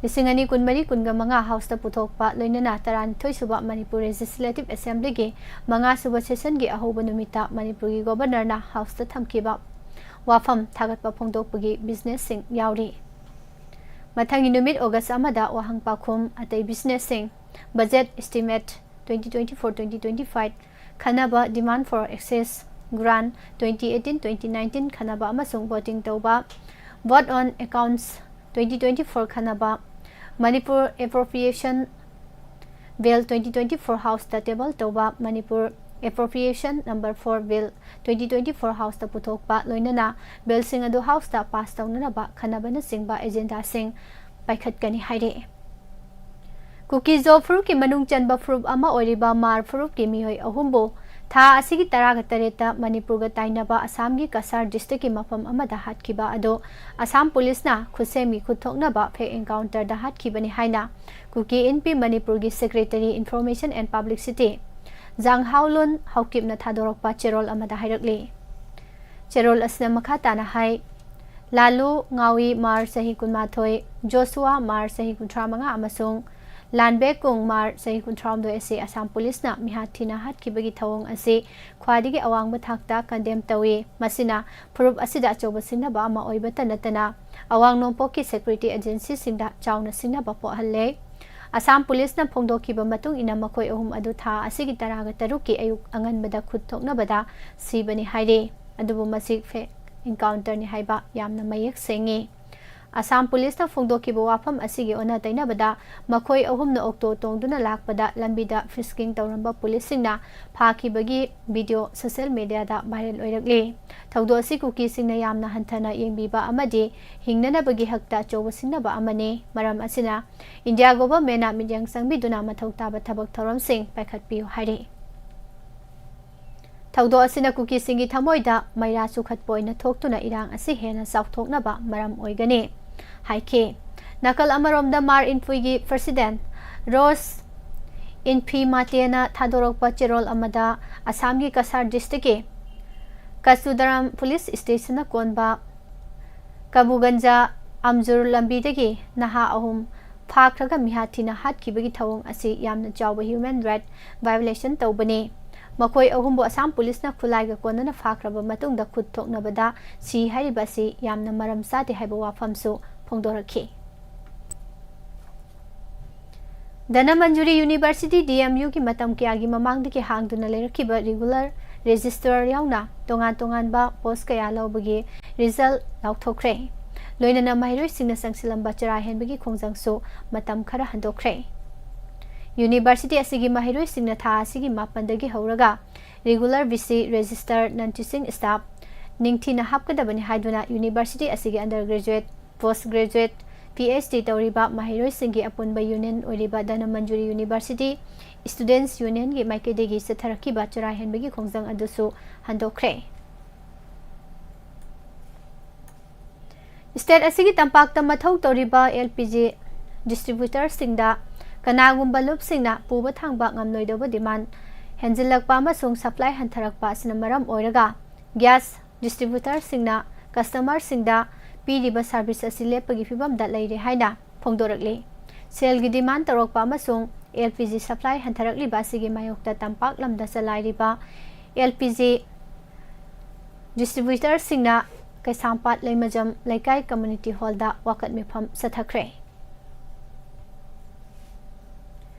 ꯂꯤꯁꯤꯡ ꯑꯅꯤ ꯀꯨꯟꯃꯔꯤ ꯀꯨꯟꯃꯉꯥ ꯍꯥꯎꯁꯇ ꯄꯨꯊꯣꯛꯄ ꯂꯣꯏꯅꯅ ꯇꯔꯥꯅꯤꯊꯣꯏ ꯁꯨꯕ ꯃꯅꯤꯄꯨꯔ ꯂꯦꯖꯤꯁꯂꯦꯇꯤꯚ ꯑꯦꯁꯦꯝꯕ꯭ꯂꯤꯒꯤ ꯃꯉꯥ ꯁꯨꯕ ꯁꯦꯁꯟꯒꯤ ꯑꯍꯧꯕ ꯅꯨꯃꯤꯠꯇ ꯃꯅꯤꯄꯨꯔꯒꯤ ꯒꯣꯕꯔꯅꯔꯅ ꯍꯥꯎꯁꯇ ꯊꯝꯈꯤꯕ ꯋꯥꯐꯝ ꯊꯥꯒꯠꯄ ꯐꯣꯡꯗꯣꯛꯄꯒꯤ ꯕꯤꯖꯤꯅꯦꯁꯁꯤꯡ ꯌꯥꯎꯔꯤ꯫ ꯃꯊꯪꯒꯤ ꯅꯨꯃꯤꯠ ꯑꯣꯒꯁ ꯑꯃꯗ ꯋꯥꯍꯪ ꯄꯥꯎꯈꯨꯝ ꯑꯇꯩ ꯕꯤꯖꯤꯅꯦꯁꯁꯤꯡ budget estimate twenty twenty four twenty twenty five ꯈꯟꯅꯕ demand for excess grant twenty eighteen twenty nineteen ꯈꯟꯅꯕ ꯑꯃꯁꯨꯡ ꯚꯣꯇꯤꯡ ꯇꯧꯕ vote on accounts twenty twenty four ꯈꯟꯅꯕ Manipur appropriation bill twenty twenty four ꯍꯥꯎꯁꯇ ꯇꯦꯕꯜ ꯇꯧꯕ Manipur appropriation number four bill twenty twenty four ꯍꯥꯎꯁꯇ ꯄꯨꯊꯣꯛꯄ ꯂꯣꯏꯅꯅ ꯕꯤꯜꯁꯤꯡ ꯑꯗꯨ ꯍꯥꯎꯁꯇ ꯄꯥꯁ ꯇꯧꯅꯅꯕ ꯈꯟꯅꯕꯅꯆꯤꯡꯕ ꯑꯦꯖꯦꯟꯗꯥꯁꯤꯡ ꯄꯥꯏꯈꯠꯀꯅꯤ ꯍꯥꯏꯔꯤ꯫ ꯀꯨꯀꯤ-ꯖꯣ ꯐꯨꯔꯨꯞꯀꯤ ꯃꯅꯨꯡ ꯆꯟꯕ ꯐꯨꯔꯨꯞ ꯑꯃ ꯑꯣꯏꯔꯤꯕ ꯃꯥꯔ ꯐꯨꯔꯨꯞꯀꯤ ꯃꯤꯑꯣꯏ ꯑꯍꯨꯝꯕꯨ ꯊꯥ ꯑꯁꯤꯒꯤ ꯇꯔꯥꯒ ꯇꯔꯦꯠꯇ ꯃꯅꯤꯄꯨꯔꯒ ꯇꯥꯏꯅꯕ ꯑꯁꯥꯝꯒꯤ ꯀꯁꯥꯔ ꯗꯤꯁꯇ꯭ꯔꯤꯛꯀꯤ ꯃꯐꯝ ꯑꯃꯗ ꯍꯥꯠꯈꯤꯕ ꯑꯗꯨ ꯑꯁꯥꯝ ꯄꯨꯂꯤꯁꯅ ꯈꯨꯠꯁꯦꯝꯒꯤ ꯈꯨꯠꯊꯣꯛꯅꯕ ꯐꯦꯛ ꯑꯦꯟꯀꯥꯎꯟꯇꯔꯗ ꯍꯥꯠꯈꯤꯕꯅꯤ ꯍꯥꯏꯅ ꯀꯨꯀꯤ ꯏꯟꯄꯤ ꯃꯅꯤꯄꯨꯔꯒꯤ ꯁꯦꯀ꯭ꯔꯦꯇꯔꯤ ꯏꯟꯐꯣꯔꯃꯦꯁꯟ ꯑꯦꯟ ꯄꯕ꯭ꯂꯤꯁꯤꯇꯤ ꯖꯥꯡꯍꯥꯎꯂꯨꯟ ꯍꯥꯎꯀꯤꯞꯅ ꯊꯥꯗꯣꯔꯛꯄ ꯆꯦꯔꯣꯜ ꯑꯃꯗ ꯍꯥꯏꯔꯛꯂꯤ꯫ ꯆꯦꯔꯣꯜ ꯑꯁꯤꯅ ꯃꯈꯥ ꯇꯥꯅ ꯍꯥꯏ, ꯂꯥꯂꯨ ꯉꯥꯋꯤ ꯃꯥꯔ ꯆꯍꯤ ꯀꯨꯟꯃꯥꯊꯣꯏ, ꯖꯣꯁꯨꯋꯥ ꯃꯥꯔ ꯆꯍꯤ ꯀꯨꯟꯊ꯭ꯔꯥ ꯃꯉꯥ ꯑꯃꯁꯨꯡ ꯂꯥꯟꯕꯦꯛ ꯀꯨꯡ ꯃꯥꯔ ꯆꯍꯤ ꯀꯨꯟꯊ꯭ꯔꯥ ꯍꯨꯝꯗꯣꯏ ꯑꯁꯤ ꯑꯁꯥꯝ ꯄꯨꯂꯤꯁꯅ ꯃꯤꯍꯥꯠ ꯊꯤꯅ ꯍꯥꯠꯈꯤꯕꯒꯤ ꯊꯧꯑꯣꯡ ꯑꯁꯤ ꯈ꯭ꯋꯥꯏꯗꯒꯤ ꯑꯋꯥꯡꯕ ꯊꯥꯛꯇ ꯀꯟꯗꯦꯝ ꯇꯧꯏ꯫ ꯃꯁꯤꯅ ꯐꯨꯔꯨꯞ ꯑꯁꯤꯗ ꯑꯆꯧꯕ ꯁꯤꯡꯅꯕ ꯑꯃ ꯑꯣꯏꯕꯇ ꯅꯠꯇꯅ ꯑꯋꯥꯡ ꯅꯣꯡꯄꯣꯛꯀꯤ ꯁꯦꯀ꯭ꯌꯨꯔꯤꯇꯤ ꯑꯦꯖꯦꯟꯁꯤꯁꯤꯡꯗ ꯆꯥꯎꯅ ꯁꯤꯡꯅꯕ ꯄꯣꯛꯍꯜꯂꯦ꯫ ꯑꯁꯥꯝ ꯄꯨꯂꯤꯁꯅ ꯐꯣꯡꯗꯣꯛꯈꯤꯕ ꯃꯇꯨꯡ ꯏꯟꯅ ꯃꯈꯣꯏ ꯑꯍꯨꯝ ꯑꯗꯨ ꯊꯥ ꯑꯁꯤꯒꯤ ꯇꯔꯥꯒ ꯇꯔꯨꯛꯀꯤ ꯑꯌꯨꯛ ꯑꯉꯟꯕꯗ ꯈꯨꯠ ꯊꯣꯛꯅꯕꯗ ꯁꯤꯕꯅꯤ ꯍꯥꯏꯔꯤ꯫ ꯑꯗꯨꯕꯨ ꯃꯁꯤ ꯐꯦꯛ ꯏꯟꯀꯥꯎꯟꯇꯔꯅꯤ ꯍꯥꯏꯕ ꯌꯥꯝꯅ ꯃꯌꯦꯛ ꯁꯦꯡꯉꯤ꯫ ꯑꯁꯥꯝ ꯄꯨꯂꯤꯁꯅ ꯐꯣꯡꯗꯣꯛꯈꯤꯕ ꯋꯥꯐꯝ ꯑꯁꯤꯒꯤ ꯑꯣꯟꯅ ꯇꯩꯅꯕꯗ, ꯃꯈꯣꯏ ꯑꯍꯨꯝꯅ ꯑꯣꯛꯇꯣ ꯇꯣꯡꯗꯨꯅ ꯂꯥꯛꯄꯗ ꯂꯝꯕꯤꯗ ꯐ꯭ꯔꯤꯁꯀꯤꯡ ꯇꯧꯔꯝꯕ ꯄꯨꯂꯤꯁꯁꯤꯡꯅ ꯐꯥꯈꯤꯕꯒꯤ ꯚꯤꯗꯤꯑꯣ ꯁꯣꯁꯤꯌꯦꯜ ꯃꯤꯗꯤꯌꯥꯗ ꯚꯥꯏꯔꯦꯜ ꯑꯣꯏꯔꯛꯂꯤ꯫ ꯊꯧꯗꯣꯛ ꯑꯁꯤ ꯀꯨꯀꯤꯁꯤꯡꯅ ꯌꯥꯝꯅ ꯍꯟꯊꯅ ꯌꯦꯡꯕꯤꯕ ꯑꯃꯗꯤ ꯍꯤꯡꯅꯅꯕꯒꯤ ꯍꯛꯇ ꯑꯆꯧꯕ ꯁꯤꯡꯅꯕ ꯑꯃꯅꯤ꯫ ꯃꯔꯝ ꯑꯁꯤꯅ, ꯏꯟꯗꯤꯌꯥ ꯒꯣꯚꯔꯟꯃꯦꯟꯠꯅ ꯃꯤꯠꯌꯦꯡ ꯆꯪꯕꯤꯗꯨꯅ ꯃꯊꯧ ꯇꯥꯕ ꯊꯕꯛ ꯊꯧꯔꯝꯁꯤꯡ ꯄꯥꯏꯈꯠꯄꯤꯌꯨ ꯍꯥꯏꯔꯤ꯫ ꯊꯧꯗꯣꯛ ꯑꯁꯤꯅ ꯀꯨꯀꯤꯁꯤꯡꯒꯤ ꯊꯃꯣꯏꯗ ꯃꯩꯔꯥ ꯆꯨꯈꯠꯄ ꯑꯣꯏꯅ ꯊꯣꯛꯇꯨꯅ ꯏꯔꯥꯡ ꯑꯁꯤ ꯍꯦꯟꯅ ꯆꯥꯎꯊꯣꯛꯅꯕ ꯃꯔꯝ ꯑꯣꯏꯒꯅꯤ ꯍꯥꯏꯈꯤ꯫ ꯅꯥꯀꯜ ꯑꯃꯔꯣꯝꯗ, ꯃꯥꯔ ꯏꯟꯐꯨꯏꯒꯤ ꯄ꯭ꯔꯁꯤꯗꯦꯟ ꯔꯣꯁ ꯏꯟꯐꯤ ꯃꯥꯇꯦꯅ ꯊꯥꯗꯣꯔꯛꯄ ꯆꯦꯔꯣꯜ ꯑꯃꯗ, ꯑꯁꯥꯝꯒꯤ ꯀꯁꯥꯔ ꯗꯤꯁꯇ꯭ꯔꯤꯛꯀꯤ ꯀꯆꯨꯗꯔꯥꯝ ꯄꯨꯂꯤꯁ ꯁ꯭ꯇꯦꯁꯟꯅ ꯀꯣꯟꯕ ꯀꯕꯨꯒꯟꯖ ꯑꯝꯖꯨꯔ ꯂꯝꯕꯤꯗꯒꯤ ꯅꯍꯥ ꯑꯍꯨꯝ ꯐꯥꯈ꯭ꯔꯒ ꯃꯤꯍꯥꯠ ꯊꯤꯅ ꯍꯥꯠꯈꯤꯕꯒꯤ ꯊꯧꯑꯣꯡ ꯑꯁꯤ ꯌꯥꯝꯅ ꯆꯥꯎꯕ human right violation ꯇꯧꯕꯅꯤ꯫ ꯃꯈꯣꯏ ꯑꯍꯨꯝꯕꯨ ꯑꯁꯥꯝ ꯄꯨꯂꯤꯁꯅ ꯈꯨꯠꯂꯥꯏꯒ ꯀꯣꯟꯅꯅ ꯐꯥꯈ꯭ꯔꯕ ꯃꯇꯨꯡꯗ ꯈꯨꯠ ꯊꯣꯛꯅꯕꯗ ꯁꯤ ꯍꯥꯏꯔꯤꯕ ꯑꯁꯤ ꯌꯥꯝꯅ ꯃꯔꯝ ꯆꯥꯗꯦ ꯍꯥꯏꯕ ꯋꯥꯐꯝꯁꯨ ꯐꯣꯡꯗꯣꯔꯛꯈꯤ꯫ Dhanamanjuri university, D M U ꯒꯤ ꯃꯇꯝ ꯀꯌꯥꯒꯤ ꯃꯃꯥꯡꯗꯒꯤ ꯍꯥꯡꯗꯨꯅ ꯂꯩꯔꯛꯈꯤꯕ regular registrar ꯌꯥꯎꯅ ꯇꯣꯉꯥꯟ ꯇꯣꯉꯥꯟꯕ post ꯀꯌꯥ ꯂꯧꯕꯒꯤ result ꯂꯥꯎꯊꯣꯛꯈ꯭ꯔꯦ꯫ ꯂꯣꯏꯅꯅ ꯃꯍꯩꯔꯣꯏꯁꯤꯡꯅ ꯆꯪꯁꯤꯜꯂꯝꯕ ꯆꯔꯥ ꯍꯦꯟꯕꯒꯤ ꯈꯣꯡꯖꯪꯁꯨ ꯃꯇꯝ ꯈꯔ ꯍꯟꯗꯣꯛꯈ꯭ꯔꯦ꯫ ꯌꯨꯅꯤꯚꯔꯁꯤꯇꯤ ꯑꯁꯤꯒꯤ ꯃꯍꯩꯔꯣꯏꯁꯤꯡꯅ ꯊꯥ ꯑꯁꯤꯒꯤ ꯃꯥꯄꯟꯗꯒꯤ ꯍꯧꯔꯒ regular V C, registrar, non teaching staff ꯅꯤꯡꯊꯤꯅ ꯍꯥꯞꯀꯗꯕꯅꯤ ꯍꯥꯏꯗꯨꯅ ꯌꯨꯅꯤꯚꯔꯁꯤꯇꯤ ꯑꯁꯤꯒꯤ undergraduate, post graduate, P H D ꯇꯧꯔꯤꯕ ꯃꯍꯩꯔꯣꯏꯁꯤꯡꯒꯤ ꯑꯄꯨꯟꯕ union ꯑꯣꯏꯔꯤꯕ ꯙꯅꯃꯟꯖꯨꯔꯤ ꯌꯨꯅꯤꯚꯔꯁꯤꯇꯤ Students Union ꯒꯤ ꯃꯥꯏꯀꯩꯗꯒꯤ ꯆꯠꯊꯔꯛꯈꯤꯕ ꯆꯔꯥ ꯍꯦꯟꯕꯒꯤ ꯈꯣꯡꯖꯪ ꯑꯗꯨꯁꯨ ꯍꯟꯗꯣꯛꯈ꯭ꯔꯦ꯫ State ꯑꯁꯤꯒꯤ ꯇꯝꯄꯥꯛꯇ ꯃꯊꯧ ꯇꯧꯔꯤꯕ L P G distributor ꯁꯤꯡꯗ ꯀꯅꯥꯒꯨꯝꯕ ꯂꯨꯞꯁꯤꯡꯅ ꯄꯨꯕ ꯊꯥꯡꯕ ꯉꯝꯂꯣꯏꯗꯧꯕ demand ꯍꯦꯟꯖꯤꯜꯂꯛꯄ ꯑꯃꯁꯨꯡ supply ꯍꯟꯊꯔꯛꯄ ꯑꯁꯤꯅ ꯃꯔꯝ ꯑꯣꯏꯔꯒ gas distributor ꯁꯤꯡꯅ customer ꯁꯤꯡꯗ ꯄꯤꯔꯤꯕ service ꯑꯁꯤ ꯂꯦꯞꯄꯒꯤ ꯐꯤꯚꯝꯗ ꯂꯩꯔꯦ ꯍꯥꯏꯅ ꯐꯣꯡꯗꯣꯔꯛꯂꯤ꯫ ꯁꯦꯜꯒꯤ demand ꯇꯧꯔꯛꯄ ꯑꯃꯁꯨꯡ L P G supply ꯍꯟꯊꯔꯛꯂꯤꯕ ꯑꯁꯤꯒꯤ ꯃꯥꯌꯣꯛꯇ ꯇꯝꯄꯥꯛ ꯂꯝꯗ ꯆꯂꯥꯏꯔꯤꯕ L P G distributor ꯁꯤꯡꯅ ꯀꯩꯁꯥꯝꯄꯥꯠ ꯂꯩꯃꯖꯝ ꯂꯩꯀꯥꯏ community hall ꯗ ꯋꯥꯀꯠ ꯃꯤꯐꯝ ꯆꯠꯊꯈ꯭ꯔꯦ꯫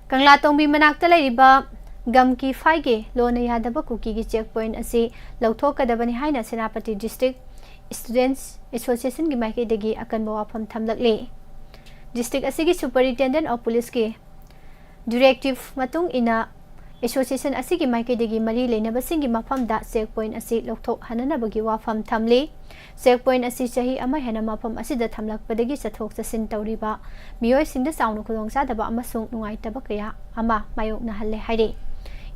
ꯀꯪꯂꯥꯇꯣꯡꯕꯤ ꯃꯅꯥꯛꯇ ꯂꯩꯔꯤꯕ ꯒꯝꯀꯤ ꯐꯥꯏꯒꯤ ꯂꯣꯟꯅ ꯌꯥꯗꯕ ꯀꯨꯀꯤꯒꯤ check point ꯑꯁꯤ ꯂꯧꯊꯣꯛꯀꯗꯕꯅꯤ ꯍꯥꯏꯅ ꯁꯦꯅꯥꯄꯇꯤ District Students Association ꯒꯤ ꯃꯥꯏꯀꯩꯗꯒꯤ ꯑꯀꯟꯕ ꯋꯥꯐꯝ ꯊꯝꯂꯛꯂꯤ꯫ District ꯑꯁꯤꯒꯤ Superintendent of Police ꯀꯤ directive ꯃꯇꯨꯡ ꯏꯟꯅ association ꯑꯁꯤꯒꯤ ꯃꯥꯏꯀꯩꯗꯒꯤ ꯃꯔꯤ ꯂꯩꯅꯕꯁꯤꯡꯒꯤ ꯃꯐꯝꯗ check point ꯑꯁꯤ ꯂꯧꯊꯣꯛꯍꯟꯅꯅꯕꯒꯤ ꯋꯥꯐꯝ ꯊꯝꯂꯤ꯫ Check point ꯑꯁꯤ ꯆꯍꯤ ꯑꯃ ꯍꯦꯟꯅ ꯃꯐꯝ ꯑꯁꯤꯗ ꯊꯝꯂꯛꯄꯗꯒꯤ ꯆꯠꯊꯣꯛ ꯆꯠꯁꯤꯟ ꯇꯧꯔꯤꯕ ꯃꯤꯑꯣꯏꯁꯤꯡꯗ ꯆꯥꯎꯅ ꯈꯨꯗꯣꯡꯆꯥꯗꯕ ꯑꯃꯁꯨꯡ ꯅꯨꯡꯉꯥꯏꯇꯕ ꯀꯌꯥ ꯑꯃ ꯃꯥꯌꯣꯛꯅꯍꯜꯂꯦ ꯍꯥꯏꯔꯤ꯫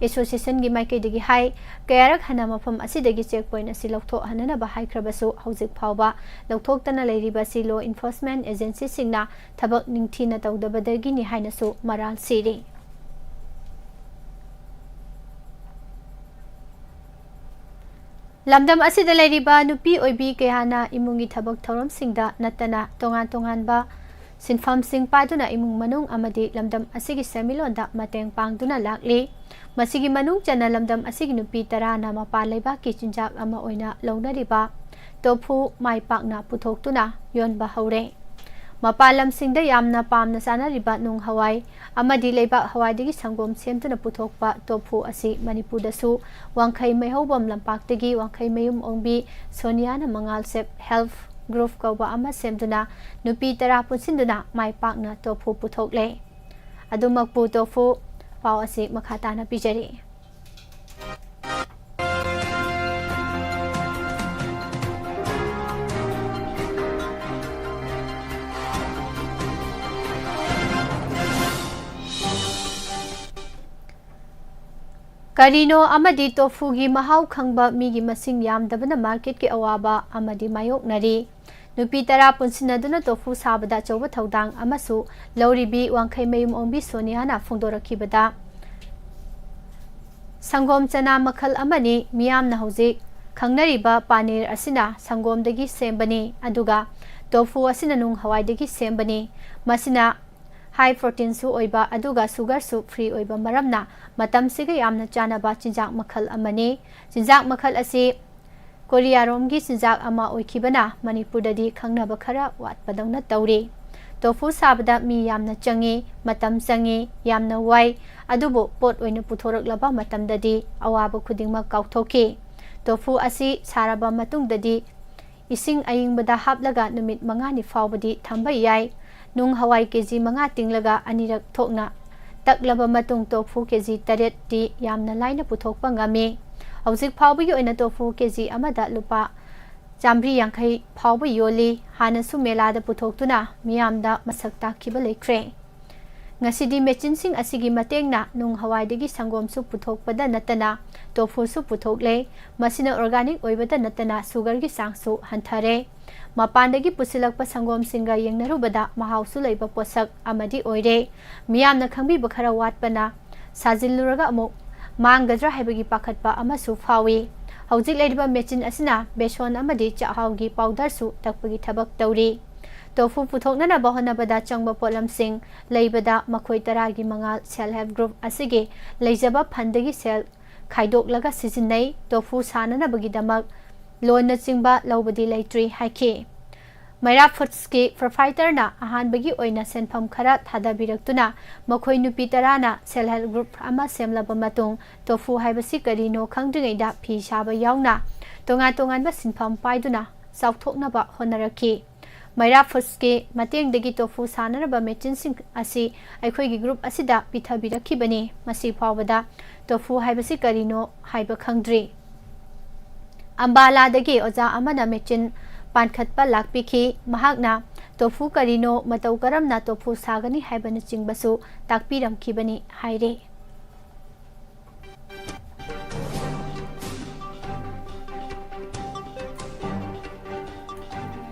ꯑꯦꯁꯣꯁꯤꯌꯦꯁꯟꯒꯤ ꯃꯥꯏꯀꯩꯗꯒꯤ ꯍꯥꯏ, ꯀꯌꯥꯔꯛ ꯍꯟꯅ ꯃꯐꯝ ꯑꯁꯤꯗꯒꯤ ꯆꯦꯛ ꯄꯣꯏꯟꯠ ꯑꯁꯤ ꯂꯧꯊꯣꯛꯍꯟꯅꯅꯕ ꯍꯥꯏꯈ꯭ꯔꯕꯁꯨ, ꯍꯧꯖꯤꯛ ꯐꯥꯎꯕ ꯂꯧꯊꯣꯛꯇꯅ ꯂꯩꯔꯤꯕ ꯑꯁꯤ ꯂꯣ ꯏꯟꯐꯣꯔꯁꯃꯦꯟꯠ ꯑꯦꯖꯦꯟꯁꯤꯁꯤꯡꯅ ꯊꯕꯛ ꯅꯤꯡꯊꯤꯅ ꯇꯧꯗꯕꯗꯒꯤꯅꯤ ꯍꯥꯏꯅꯁꯨ ꯃꯔꯥꯜ ꯁꯤꯔꯤ꯫ ꯂꯝꯗꯝ ꯑꯁꯤꯗ ꯂꯩꯔꯤꯕ ꯅꯨꯄꯤ ꯑꯣꯏꯕꯤ ꯀꯌꯥꯅ ꯏꯃꯨꯡꯒꯤ ꯊꯕꯛ ꯊꯧꯔꯝꯁꯤꯡꯗ ꯅꯠꯇꯅ ꯇꯣꯉꯥꯟ ꯇꯣꯉꯥꯟꯕ ꯁꯤꯟꯐꯝꯁꯤꯡ ꯄꯥꯏꯗꯨꯅ ꯏꯃꯨꯡ ꯃꯅꯨꯡ ꯑꯃꯗꯤ ꯂꯝꯗꯝ ꯑꯁꯤꯒꯤ ꯁꯦꯟꯃꯤꯠꯂꯣꯟꯗ ꯃꯇꯦꯡ ꯄꯥꯡꯗꯨꯅ ꯂꯥꯛꯂꯤ꯫ ꯃꯁꯤꯒꯤ ꯃꯅꯨꯡ ꯆꯟꯅ ꯂꯝꯗꯝ ꯑꯁꯤꯒꯤ ꯅꯨꯄꯤ ꯇꯔꯥꯅ ꯃꯄꯥꯟ ꯂꯩꯕꯥꯛꯀꯤ ꯆꯤꯟꯖꯥꯛ ꯑꯃ ꯑꯣꯏꯅ ꯂꯧꯅꯔꯤꯕ ꯇꯣꯐꯨ ꯃꯥꯏ ꯄꯥꯛꯅ ꯄꯨꯊꯣꯛꯇꯨꯅ ꯌꯣꯟꯕ ꯍꯧꯔꯦ꯫ ꯃꯄꯥꯟ ꯂꯝꯁꯤꯡꯗ ꯌꯥꯝꯅ ꯄꯥꯝꯅ ꯆꯥꯅꯔꯤꯕ ꯅꯨꯡ ꯍꯋꯥꯏ ꯑꯃꯗꯤ ꯂꯩꯕꯥꯛ ꯍꯋꯥꯏꯗꯒꯤ ꯁꯪꯒꯣꯝ ꯁꯦꯝꯗꯨꯅ ꯄꯨꯊꯣꯛꯄ ꯇꯣꯐꯨ ꯑꯁꯤ ꯃꯅꯤꯄꯨꯔꯗꯁꯨ ꯋꯥꯡꯈꯩ ꯃꯩꯍꯧꯕꯝ ꯂꯝꯄꯥꯛꯇꯒꯤ ꯋꯥꯡꯈꯩ ꯃꯌꯨꯝ ꯑꯣꯡꯕꯤ ꯁꯣꯅꯤꯌꯥꯅ ꯃꯉꯥꯜꯁꯦꯞ ꯍꯦꯜꯞ ꯒ꯭ꯔꯨꯞ ꯀꯧꯕ ꯑꯃ ꯁꯦꯝꯗꯨꯅ ꯅꯨꯄꯤ ꯇꯔꯥ ꯄꯨꯟꯁꯤꯟꯗꯨꯅ ꯃꯥꯏ ꯄꯥꯛꯅ ꯇꯣꯐꯨ ꯄꯨꯊꯣꯛꯂꯦ꯫ ꯑꯗꯨꯃꯛꯄꯨ ꯇꯣꯐꯨ ꯄꯥꯎ ꯑꯁꯤ ꯃꯈꯥ ꯇꯥꯅ ꯄꯤꯖꯔꯤ꯫ ꯀꯔꯤꯅꯣ ꯑꯃꯗꯤ ꯇꯣꯐꯨꯒꯤ ꯃꯍꯥꯎ ꯈꯪꯕ ꯃꯤꯒꯤ ꯃꯁꯤꯡ ꯌꯥꯝꯗꯕꯅ ꯃꯥꯔꯀꯦꯠꯀꯤ ꯑꯋꯥꯕ ꯑꯃꯗꯤ ꯃꯥꯌꯣꯛꯅꯔꯤ꯫ ꯅꯨꯄꯤ ꯇꯔꯥ ꯄꯨꯟꯁꯤꯟꯅꯗꯨꯅ ꯇꯣꯐꯨ ꯁꯥꯕꯗ ꯑꯆꯧꯕ ꯊꯧꯗꯥꯡ ꯑꯃꯁꯨ ꯂꯧꯔꯤꯕꯤ ꯋꯥꯡꯈꯩ ꯃꯌꯨꯝ ꯑꯣꯡꯕꯤ ꯁꯣꯅꯤꯌꯥꯅ ꯐꯣꯡꯗꯣꯔꯛꯈꯤꯕꯗ, ꯁꯪꯒꯣꯝ ꯆꯅꯥ ꯃꯈꯜ ꯑꯃꯅꯤ꯫ ꯃꯤꯌꯥꯝꯅ ꯍꯧꯖꯤꯛ ꯈꯪꯅꯔꯤꯕ ꯄꯥꯅꯤꯔ ꯑꯁꯤꯅ ꯁꯪꯒꯣꯝꯗꯒꯤ ꯁꯦꯝꯕꯅꯤ, ꯑꯗꯨꯒ ꯇꯣꯐꯨ ꯑꯁꯤꯅ ꯅꯨꯡ ꯍꯋꯥꯏꯗꯒꯤ ꯁꯦꯝꯕꯅꯤ꯫ ꯃꯁꯤꯅ ꯍꯥꯏ ꯄ꯭ꯔꯣꯇꯤꯟꯁꯨ ꯑꯣꯏꯕ ꯑꯗꯨꯒ ꯁꯨꯒꯔꯁꯨ ꯐ꯭ꯔꯤ ꯑꯣꯏꯕ ꯃꯔꯝꯅ ꯃꯇꯝꯁꯤꯒ ꯌꯥꯝꯅ ꯆꯥꯟꯅꯕ ꯆꯤꯟꯖꯥꯛ ꯃꯈꯜ ꯑꯃꯅꯤ꯫ ꯆꯤꯟꯖꯥꯛ ꯃꯈꯜ ꯑꯁꯤ ꯀꯣꯔꯤꯌꯥꯔꯣꯝꯒꯤ ꯆꯤꯟꯖꯥꯛ ꯑꯃ ꯑꯣꯏꯈꯤꯕꯅ ꯃꯅꯤꯄꯨꯔꯗꯗꯤ ꯈꯪꯅꯕ ꯈꯔ ꯋꯥꯠꯄꯗꯧꯅ ꯇꯧꯔꯤ꯫ ꯇꯣꯐꯨ ꯁꯥꯕꯗ ꯃꯤ ꯌꯥꯝꯅ ꯆꯪꯏ, ꯃꯇꯝ ꯆꯪꯏ, ꯌꯥꯝꯅ ꯋꯥꯏ, ꯑꯗꯨꯕꯨ ꯄꯣꯠ ꯑꯣꯏꯅ ꯄꯨꯊꯣꯔꯛꯂꯕ ꯃꯇꯝꯗꯗꯤ ꯑꯋꯥꯕ ꯈꯨꯗꯤꯡꯃꯛ ꯀꯥꯎꯊꯣꯛꯈꯤ꯫ ꯇꯣꯐꯨ ꯑꯁꯤ ꯁꯥꯔꯕ ꯃꯇꯨꯡꯗꯗꯤ ꯏꯁꯤꯡ ꯑꯏꯪꯕꯗ ꯍꯥꯞꯂꯒ ꯅꯨꯃꯤꯠ ꯃꯉꯥꯅꯤ ꯐꯥꯎꯕꯗꯤ ꯊꯝꯕ ꯌꯥꯏ꯫ ꯅꯨꯡ ꯍꯋꯥꯏ ꯀꯦ ꯖꯤ ꯃꯉꯥ ꯇꯤꯡꯂꯒ ꯑꯅꯤꯔꯛ ꯊꯣꯛꯅ ꯇꯛꯂꯕ ꯃꯇꯨꯡ ꯇꯣꯐꯨ ꯀꯦ ꯖꯤ ꯇꯔꯦꯠꯇꯤ ꯌꯥꯝꯅ ꯂꯥꯏꯅ ꯄꯨꯊꯣꯛꯄ ꯉꯝꯃꯤ꯫ ꯍꯧꯖꯤꯛ ꯐꯥꯎꯕꯒꯤ ꯑꯣꯏꯅ ꯇꯣꯐꯨ ꯀꯦ ꯖꯤ ꯑꯃꯗ ꯂꯨꯄꯥ ꯆꯥꯃꯔꯤ ꯌꯥꯡꯈꯩ ꯐꯥꯎꯕ ꯌꯣꯜꯂꯤ꯫ ꯍꯥꯟꯅꯁꯨ ꯃꯦꯂꯥꯗ ꯄꯨꯊꯣꯛꯇꯨꯅ ꯃꯤꯌꯥꯝꯗ ꯃꯁꯛ ꯇꯥꯛꯈꯤꯕ ꯂꯩꯈ꯭ꯔꯦ꯫ ꯉꯁꯤꯗꯤ ꯃꯦꯆꯤꯟꯁꯤꯡ ꯑꯁꯤꯒꯤ ꯃꯇꯦꯡꯅ ꯅꯨꯡ ꯍꯋꯥꯏꯗꯒꯤ ꯁꯪꯒꯣꯝꯁꯨ ꯄꯨꯊꯣꯛꯄꯗ ꯅꯠꯇꯅ ꯇꯣꯐꯨꯁꯨ ꯄꯨꯊꯣꯛꯂꯦ꯫ ꯃꯁꯤꯅ organic ꯑꯣꯏꯕꯗ ꯅꯠꯇꯅ sugarꯒꯤ ꯆꯥꯡꯁꯨ ꯍꯟꯊꯔꯦ꯫ ꯃꯄꯥꯟꯗꯒꯤ ꯄꯨꯁꯤꯜꯂꯛꯄ ꯁꯪꯒꯣꯝꯁꯤꯡꯒ ꯌꯦꯡꯅꯔꯨꯕꯗ ꯃꯍꯥꯎꯁꯨ ꯂꯩꯕ ꯄꯣꯠꯁꯛ ꯑꯃꯗꯤ ꯑꯣꯏꯔꯦ꯫ ꯃꯤꯌꯥꯝꯅ ꯈꯪꯕꯤꯕ ꯈꯔ ꯋꯥꯠꯄꯅ ꯁꯥꯖꯤꯜꯂꯨꯔꯒ ꯑꯃꯨꯛ ꯃꯥꯡꯒꯗ꯭ꯔꯥ ꯍꯥꯏꯕꯒꯤ ꯄꯥꯈꯠꯄ ꯑꯃꯁꯨ ꯐꯥꯎꯏ꯫ ꯍꯧꯖꯤꯛ ꯂꯩꯔꯤꯕ ꯃꯦꯆꯤꯟ ꯑꯁꯤꯅ ꯕꯦꯁꯣꯟ ꯑꯃꯗꯤ ꯆꯥꯛꯍꯥꯎꯒꯤ powderꯁꯨ ꯇꯛꯄꯒꯤ ꯊꯕꯛ ꯇꯧꯔꯤ꯫ ꯇꯣꯐꯨ ꯄꯨꯊꯣꯛꯅꯅꯕ ꯍꯣꯠꯅꯕꯗ ꯆꯪꯕ ꯄꯣꯠꯂꯝꯁꯤꯡ ꯂꯩꯕꯗ ꯃꯈꯣꯏ ꯇꯔꯥꯒꯤ ꯃꯉꯥꯜ Self Help Group ꯑꯁꯤꯒꯤ ꯂꯩꯖꯕ fundꯗꯒꯤ ꯁꯦꯜ ꯈꯥꯏꯗꯣꯛꯂꯒ ꯁꯤꯖꯤꯟꯅꯩ꯫ ꯇꯣꯐꯨ ꯁꯥꯅꯅꯕꯒꯤꯗꯃꯛ loanꯅꯆꯤꯡꯕ ꯂꯧꯕꯗꯤ ꯂꯩꯇ꯭ꯔꯤ ꯍꯥꯏꯈꯤ꯫ ꯃꯩꯔꯥ Foodsꯀꯤ proprietorꯅ ꯑꯍꯥꯟꯕꯒꯤ ꯑꯣꯏꯅ ꯁꯦꯟꯐꯝ ꯈꯔ ꯊꯥꯗꯕꯤꯔꯛꯇꯨꯅ ꯃꯈꯣꯏ ꯅꯨꯄꯤ ꯇꯔꯥꯅ Self Help Group ꯑꯃ ꯁꯦꯝꯂꯕ ꯃꯇꯨꯡ ꯇꯣꯐꯨ ꯍꯥꯏꯕꯁꯤ ꯀꯔꯤꯅꯣ ꯈꯪꯗ꯭ꯔꯤꯉꯩꯗ ꯐꯤ ꯁꯥꯕ ꯌꯥꯎꯅ ꯇꯣꯉꯥꯟ ꯇꯣꯉꯥꯟꯕ ꯁꯤꯟꯐꯝ ꯄꯥꯏꯗꯨꯅ ꯆꯥꯎꯊꯣꯛꯅꯕ ꯍꯣꯠꯅꯔꯛꯈꯤ꯫ ꯃꯩꯔꯥ Foodsꯀꯤ ꯃꯇꯦꯡꯗꯒꯤ ꯇꯣꯐꯨ ꯁꯥꯅꯅꯕ ꯃꯦꯆꯤꯟꯁꯤꯡ ꯑꯁꯤ ꯑꯩꯈꯣꯏꯒꯤ group ꯑꯁꯤꯗ ꯄꯤꯊꯕꯤꯔꯛꯈꯤꯕꯅꯤ꯫ ꯃꯁꯤ ꯐꯥꯎꯕꯗ ꯇꯣꯐꯨ ꯍꯥꯏꯕꯁꯤ ꯀꯔꯤꯅꯣ ꯍꯥꯏꯕ ꯈꯪꯗ꯭ꯔꯤ꯫ ꯑꯝꯕꯥꯂꯥꯗꯒꯤ ꯑꯣꯖꯥ ꯑꯃꯅ ꯃꯦꯆꯤꯟ ꯄꯥꯟꯈꯠꯄ ꯂꯥꯛꯄꯤꯈꯤ꯫ ꯃꯍꯥꯛꯅ ꯇꯣꯐꯨ ꯀꯔꯤꯅꯣ, ꯃꯇꯧ ꯀꯔꯝꯅ ꯇꯣꯐꯨ ꯁꯥꯒꯅꯤ ꯍꯥꯏꯕꯅꯆꯤꯡꯕꯁꯨ ꯇꯥꯛꯄꯤꯔꯝꯈꯤꯕꯅꯤ ꯍꯥꯏꯔꯤ꯫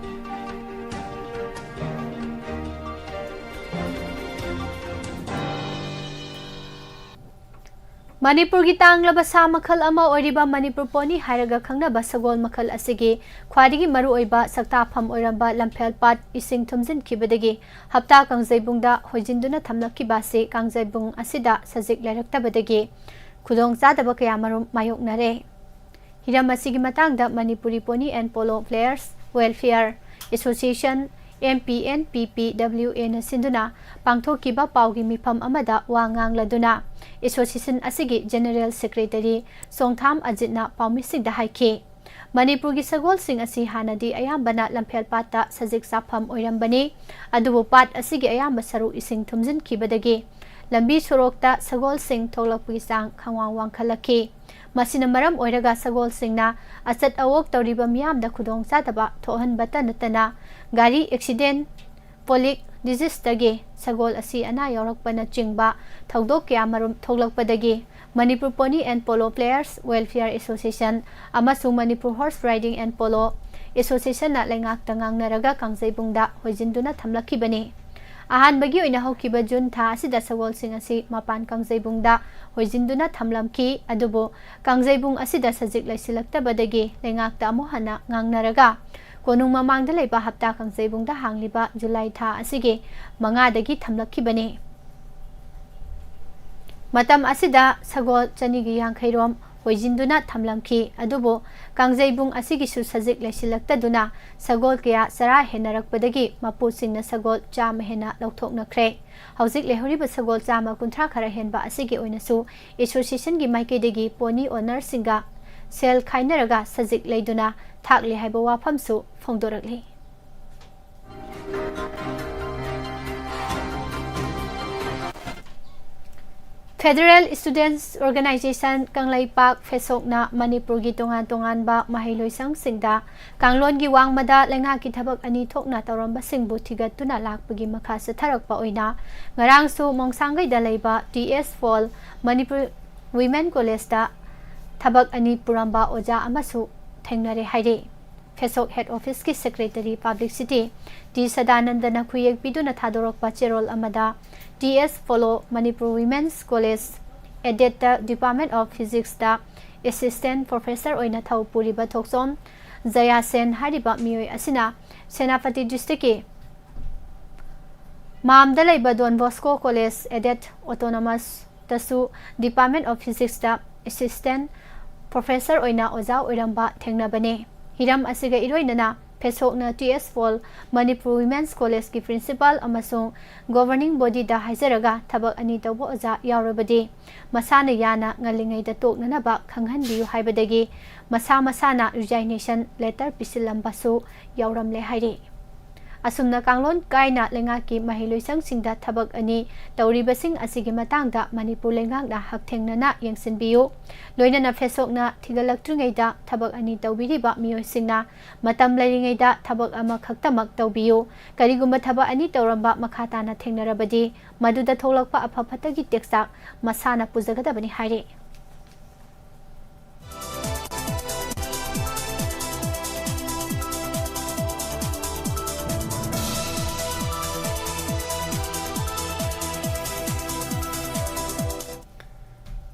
ꯃꯅꯤꯄꯨꯔꯒꯤ ꯇꯥꯡꯂꯕ ꯁꯥ ꯃꯈꯜ ꯑꯃ ꯑꯣꯏꯔꯤꯕ ꯃꯅꯤꯄꯨꯔ pony ꯍꯥꯏꯔꯒ ꯈꯪꯅꯕ ꯁꯒꯣꯜ ꯃꯈꯜ ꯑꯁꯤꯒꯤ ꯈ꯭ꯋꯥꯏꯗꯒꯤ ꯃꯔꯨꯑꯣꯏꯕ ꯁꯛꯇꯥꯐꯝ ꯑꯣꯏꯔꯝꯕ ꯂꯝꯐꯦꯜ ꯄꯥꯠ ꯏꯁꯤꯡ ꯊꯨꯝꯖꯤꯟꯈꯤꯕꯗꯒꯤ ꯍꯞꯇꯥ ꯀꯥꯡꯖꯩꯕꯨꯡꯗ ꯍꯣꯏꯖꯤꯟꯗꯨꯅ ꯊꯝꯂꯛꯈꯤꯕ ꯑꯁꯤ ꯀꯥꯡꯖꯩꯕꯨꯡ ꯑꯁꯤꯗ ꯁꯖꯤꯛ ꯂꯩꯔꯛꯇꯕꯗꯒꯤ ꯈꯨꯗꯣꯡꯆꯥꯗꯕ ꯀꯌꯥꯃꯔꯨꯝ ꯃꯥꯌꯣꯛꯅꯔꯦ꯫ ꯍꯤꯔꯝ ꯑꯁꯤꯒꯤ ꯃꯇꯥꯡꯗ Manipuri Pony and Polo Players Welfare Association, M P N P P W Aꯅ ꯁꯤꯟꯗꯨꯅ ꯄꯥꯡꯊꯣꯛꯈꯤꯕ ꯄꯥꯎꯒꯤ ꯃꯤꯐꯝ ꯑꯃꯗ ꯋꯥ ꯉꯥꯡꯂꯗꯨꯅ association ꯑꯁꯤꯒꯤ General Secretary ꯆꯣꯡꯊꯥꯝ ꯑꯖꯤꯠꯅ ꯄꯥꯎꯃꯤꯁꯤꯡꯗ ꯍꯥꯏꯈꯤ꯫ ꯃꯅꯤꯄꯨꯔꯒꯤ ꯁꯒꯣꯜꯁꯤꯡ ꯑꯁꯤ ꯍꯥꯟꯅꯗꯤ ꯑꯌꯥꯝꯕꯅ ꯂꯝꯐꯦꯜ ꯄꯥꯠꯇ ꯁꯖꯤꯛ ꯆꯥꯐꯝ ꯑꯣꯏꯔꯝꯕꯅꯤ꯫ ꯑꯗꯨꯕꯨ ꯄꯥꯠ ꯑꯁꯤꯒꯤ ꯑꯌꯥꯝꯕ ꯁꯔꯨꯛ ꯏꯁꯤꯡ ꯊꯨꯝꯖꯤꯟꯈꯤꯕꯗꯒꯤ ꯂꯝꯕꯤ ꯁꯣꯔꯣꯛꯇ ꯁꯒꯣꯜꯁꯤꯡ ꯊꯣꯛꯂꯛꯄꯒꯤ ꯆꯥꯡ ꯈꯪꯋꯥꯡ ꯋꯥꯡꯈꯠꯂꯛꯈꯤ꯫ ꯃꯁꯤꯅ ꯃꯔꯝ ꯑꯣꯏꯔꯒ ꯁꯒꯣꯜꯁꯤꯡꯅ ꯑꯆꯠ ꯑꯋꯣꯛ ꯇꯧꯔꯤꯕ ꯃꯤꯌꯥꯝꯗ ꯈꯨꯗꯣꯡꯆꯥꯗꯕ ꯊꯣꯛꯍꯟꯕꯇ ꯅꯠꯇꯅ ꯒꯥꯔꯤ accident, ꯄꯣꯂꯤꯛ diseaseꯇꯒꯤ ꯁꯒꯣꯜ ꯑꯁꯤ ꯑꯅꯥ ꯌꯥꯎꯔꯛꯄꯅꯆꯤꯡꯕ ꯊꯧꯗꯣꯛ ꯀꯌꯥ ꯃꯔꯨꯝ ꯊꯣꯛꯂꯛꯄꯗꯒꯤ Manipur Pony and Polo Players Welfare Association ꯑꯃꯁꯨꯡ Manipur Horse Riding and Polo Associationꯅ ꯂꯩꯉꯥꯛꯇ ꯉꯥꯡꯅꯔꯒ ꯀꯥꯡꯖꯩꯕꯨꯡꯗ ꯍꯣꯏꯖꯤꯟꯗꯨꯅ ꯊꯝꯂꯛꯈꯤꯕꯅꯤ꯫ ꯑꯍꯥꯟꯕꯒꯤ ꯑꯣꯏꯅ ꯍꯧꯈꯤꯕ ꯖꯨꯟ ꯊꯥ ꯑꯁꯤꯗ ꯁꯒꯣꯜꯁꯤꯡ ꯑꯁꯤ ꯃꯄꯥꯟ ꯀꯥꯡꯖꯩꯕꯨꯡꯗ ꯍꯣꯏꯖꯤꯟꯗꯨꯅ ꯊꯝꯂꯝꯈꯤ꯫ ꯑꯗꯨꯕꯨ ꯀꯥꯡꯖꯩꯕꯨꯡ ꯑꯁꯤꯗ ꯁꯖꯤꯛ ꯂꯩꯁꯤꯜꯂꯛꯇꯕꯗꯒꯤ ꯂꯩꯉꯥꯛꯇ ꯑꯃꯨꯛ ꯍꯟꯅ ꯉꯥꯡꯅꯔꯒ ꯀꯣꯅꯨꯡ ꯃꯃꯥꯡꯗ ꯂꯩꯕ ꯍꯞꯇꯥ ꯀꯥꯡꯖꯩꯕꯨꯡꯗ ꯍꯥꯡꯂꯤꯕ ꯖꯨꯂꯥꯏ ꯊꯥ ꯑꯁꯤꯒꯤ ꯃꯉꯥꯗꯒꯤ ꯊꯝꯂꯛꯈꯤꯕꯅꯤ꯫ ꯃꯇꯝ ꯑꯁꯤꯗ ꯁꯒꯣꯜ ꯆꯅꯤꯒ ꯌꯥꯡꯈꯩ ꯔꯣꯝ ꯍꯣꯏꯖꯤꯟꯗꯨꯅ ꯊꯝꯂꯝꯈꯤ꯫ ꯑꯗꯨꯕꯨ ꯀꯥꯡꯖꯩꯕꯨꯡ ꯑꯁꯤꯒꯤꯁꯨ ꯁꯖꯤꯛ ꯂꯩꯁꯤꯜꯂꯛꯇꯗꯨꯅ ꯁꯒꯣꯜ ꯀꯌꯥ ꯆꯔꯥ ꯍꯦꯟꯅꯔꯛꯄꯗꯒꯤ ꯃꯄꯨꯁꯤꯡꯅ ꯁꯒꯣꯜ ꯆꯥꯝꯃ ꯍꯦꯟꯅ ꯂꯧꯊꯣꯛꯅꯈ꯭ꯔꯦ꯫ ꯍꯧꯖꯤꯛ ꯂꯩꯍꯧꯔꯤꯕ ꯁꯒꯣꯜ ꯆꯥꯝꯃ ꯀꯨꯟꯊ꯭ꯔꯥ ꯈꯔ ꯍꯦꯟꯕ ꯑꯁꯤꯒꯤ ꯑꯣꯏꯅꯁꯨ associationꯒꯤ ꯃꯥꯏꯀꯩꯗꯒꯤ pony ownerꯁꯤꯡꯒ ꯁꯦꯜ ꯈꯥꯏꯅꯔꯒ ꯁꯖꯤꯛ ꯂꯩꯗꯨꯅ ꯊꯥꯛꯂꯤ ꯍꯥꯏꯕ ꯋꯥꯐꯝꯁꯨ ꯐꯣꯡꯗꯣꯔꯛꯂꯤ꯫ Federal Students Organisation ꯀꯪꯂꯩꯄꯥꯛ ꯐꯦꯁꯣꯛꯅ ꯃꯅꯤꯄꯨꯔꯒꯤ ꯇꯣꯉꯥꯟ ꯇꯣꯉꯥꯟꯕ ꯃꯍꯩꯂꯣꯏꯁꯪꯁꯤꯡꯗ ꯀꯥꯡꯂꯣꯟꯒꯤ ꯋꯥꯡꯃꯗ ꯂꯩꯉꯥꯛꯀꯤ ꯊꯕꯛ ꯑꯅꯤ ꯊꯣꯛꯅ ꯇꯧꯔꯝꯕꯁꯤꯡꯕꯨ ꯊꯤꯒꯠꯇꯨꯅ ꯂꯥꯛꯄꯒꯤ ꯃꯈꯥ ꯆꯠꯊꯔꯛꯄ ꯑꯣꯏꯅ ꯉꯔꯥꯡꯁꯨ ꯃꯣꯡꯁꯥꯡꯒꯩꯗ ꯂꯩꯕ T S Fall Manipur Women Collegeꯇ ꯊꯕꯛ ꯑꯅꯤ ꯄꯨꯔꯝꯕ ꯑꯣꯖꯥ ꯑꯃꯁꯨ ꯊꯦꯡꯅꯔꯦ ꯍꯥꯏꯔꯤ꯫ ꯐꯦꯁꯣꯛ head officeꯀꯤ secretary publicity T ꯁꯗꯥꯅꯟꯗꯅ ꯈꯨꯌꯦꯛ ꯄꯤꯗꯨꯅ ꯊꯥꯗꯣꯔꯛꯄ ꯆꯦꯔꯣꯜ ꯑꯃꯗ T S Fall Manipur Women's College Editꯇ Department of Physicsꯇ assistant professor ꯑꯣꯏꯅ ꯊꯧ ꯄꯨꯔꯤꯕ ꯊꯣꯛꯆꯣꯝ ꯖꯌꯥꯁꯦꯟ ꯍꯥꯏꯔꯤꯕ ꯃꯤꯑꯣꯏ ꯑꯁꯤꯅ ꯁꯦꯅꯥꯄꯇꯤ districtꯀꯤ ꯃꯥꯝꯗ ꯂꯩꯕ Don Bosco College Aided Autonomous ꯇꯁꯨ Department of Physicsꯇ assistant professor ꯑꯣꯏꯅ ꯑꯣꯖꯥ ꯑꯣꯏꯔꯝꯕ ꯊꯦꯡꯅꯕꯅꯦ꯫ ꯍꯤꯔꯝ ꯑꯁꯤꯒ ꯏꯔꯣꯏꯅꯅ ꯐꯦꯁꯣꯛꯅ T S Fall Manipur Women's Collegeꯀꯤ principal ꯑꯃꯁꯨꯡ governing bodyꯗ ꯍꯥꯏꯖꯔꯒ ꯊꯕꯛ ꯑꯅꯤ ꯇꯧꯕ ꯑꯣꯖꯥ ꯌꯥꯎꯔꯕꯗꯤ ꯃꯁꯥꯅ ꯌꯥꯅ ꯉꯜꯂꯤꯉꯩꯗ ꯇꯣꯛꯅꯅꯕ ꯈꯪꯍꯟꯕꯤꯌꯨ ꯍꯥꯏꯕꯗꯒꯤ ꯃꯁꯥ ꯃꯁꯥꯅ resignation letter ꯄꯤꯁꯤꯜꯂꯝꯕꯁꯨ ꯌꯥꯎꯔꯝꯂꯦ ꯍꯥꯏꯔꯤ꯫ ꯑꯁꯨꯝꯅ ꯀꯥꯡꯂꯣꯟ ꯀꯥꯏꯅ ꯂꯩꯉꯥꯛꯀꯤ ꯃꯍꯩꯂꯣꯏꯁꯪꯁꯤꯡꯗ ꯊꯕꯛ ꯑꯅꯤ ꯇꯧꯔꯤꯕꯁꯤꯡ ꯑꯁꯤꯒꯤ ꯃꯇꯥꯡꯗ ꯃꯅꯤꯄꯨꯔ ꯂꯩꯉꯥꯛꯅ ꯍꯛꯊꯦꯡꯅꯅ ꯌꯦꯡꯁꯤꯟꯕꯤꯌꯨ꯫ ꯂꯣꯏꯅꯅ ꯐꯦꯁꯣꯛꯅ ꯊꯤꯒꯠꯂꯛꯇ꯭ꯔꯤꯉꯩꯗ ꯊꯕꯛ ꯑꯅꯤ ꯇꯧꯕꯤꯔꯤꯕ ꯃꯤꯑꯣꯏꯁꯤꯡꯅ ꯃꯇꯝ ꯂꯩꯔꯤꯉꯩꯗ ꯊꯕꯛ ꯑꯃꯈꯛꯇꯃꯛ ꯇꯧꯕꯤꯌꯨ꯫ ꯀꯔꯤꯒꯨꯝꯕ ꯊꯕꯛ ꯑꯅꯤ ꯇꯧꯔꯝꯕ ꯃꯈꯥ ꯇꯥꯅ ꯊꯦꯡꯅꯔꯕꯗꯤ ꯃꯗꯨꯗ ꯊꯣꯛꯂꯛꯄ ꯑꯐ ꯐꯠꯇꯒꯤ ꯇꯦꯛꯆꯥꯛ ꯃꯁꯥꯅ ꯄꯨꯖꯒꯗꯕꯅꯤ ꯍꯥꯏꯔꯤ꯫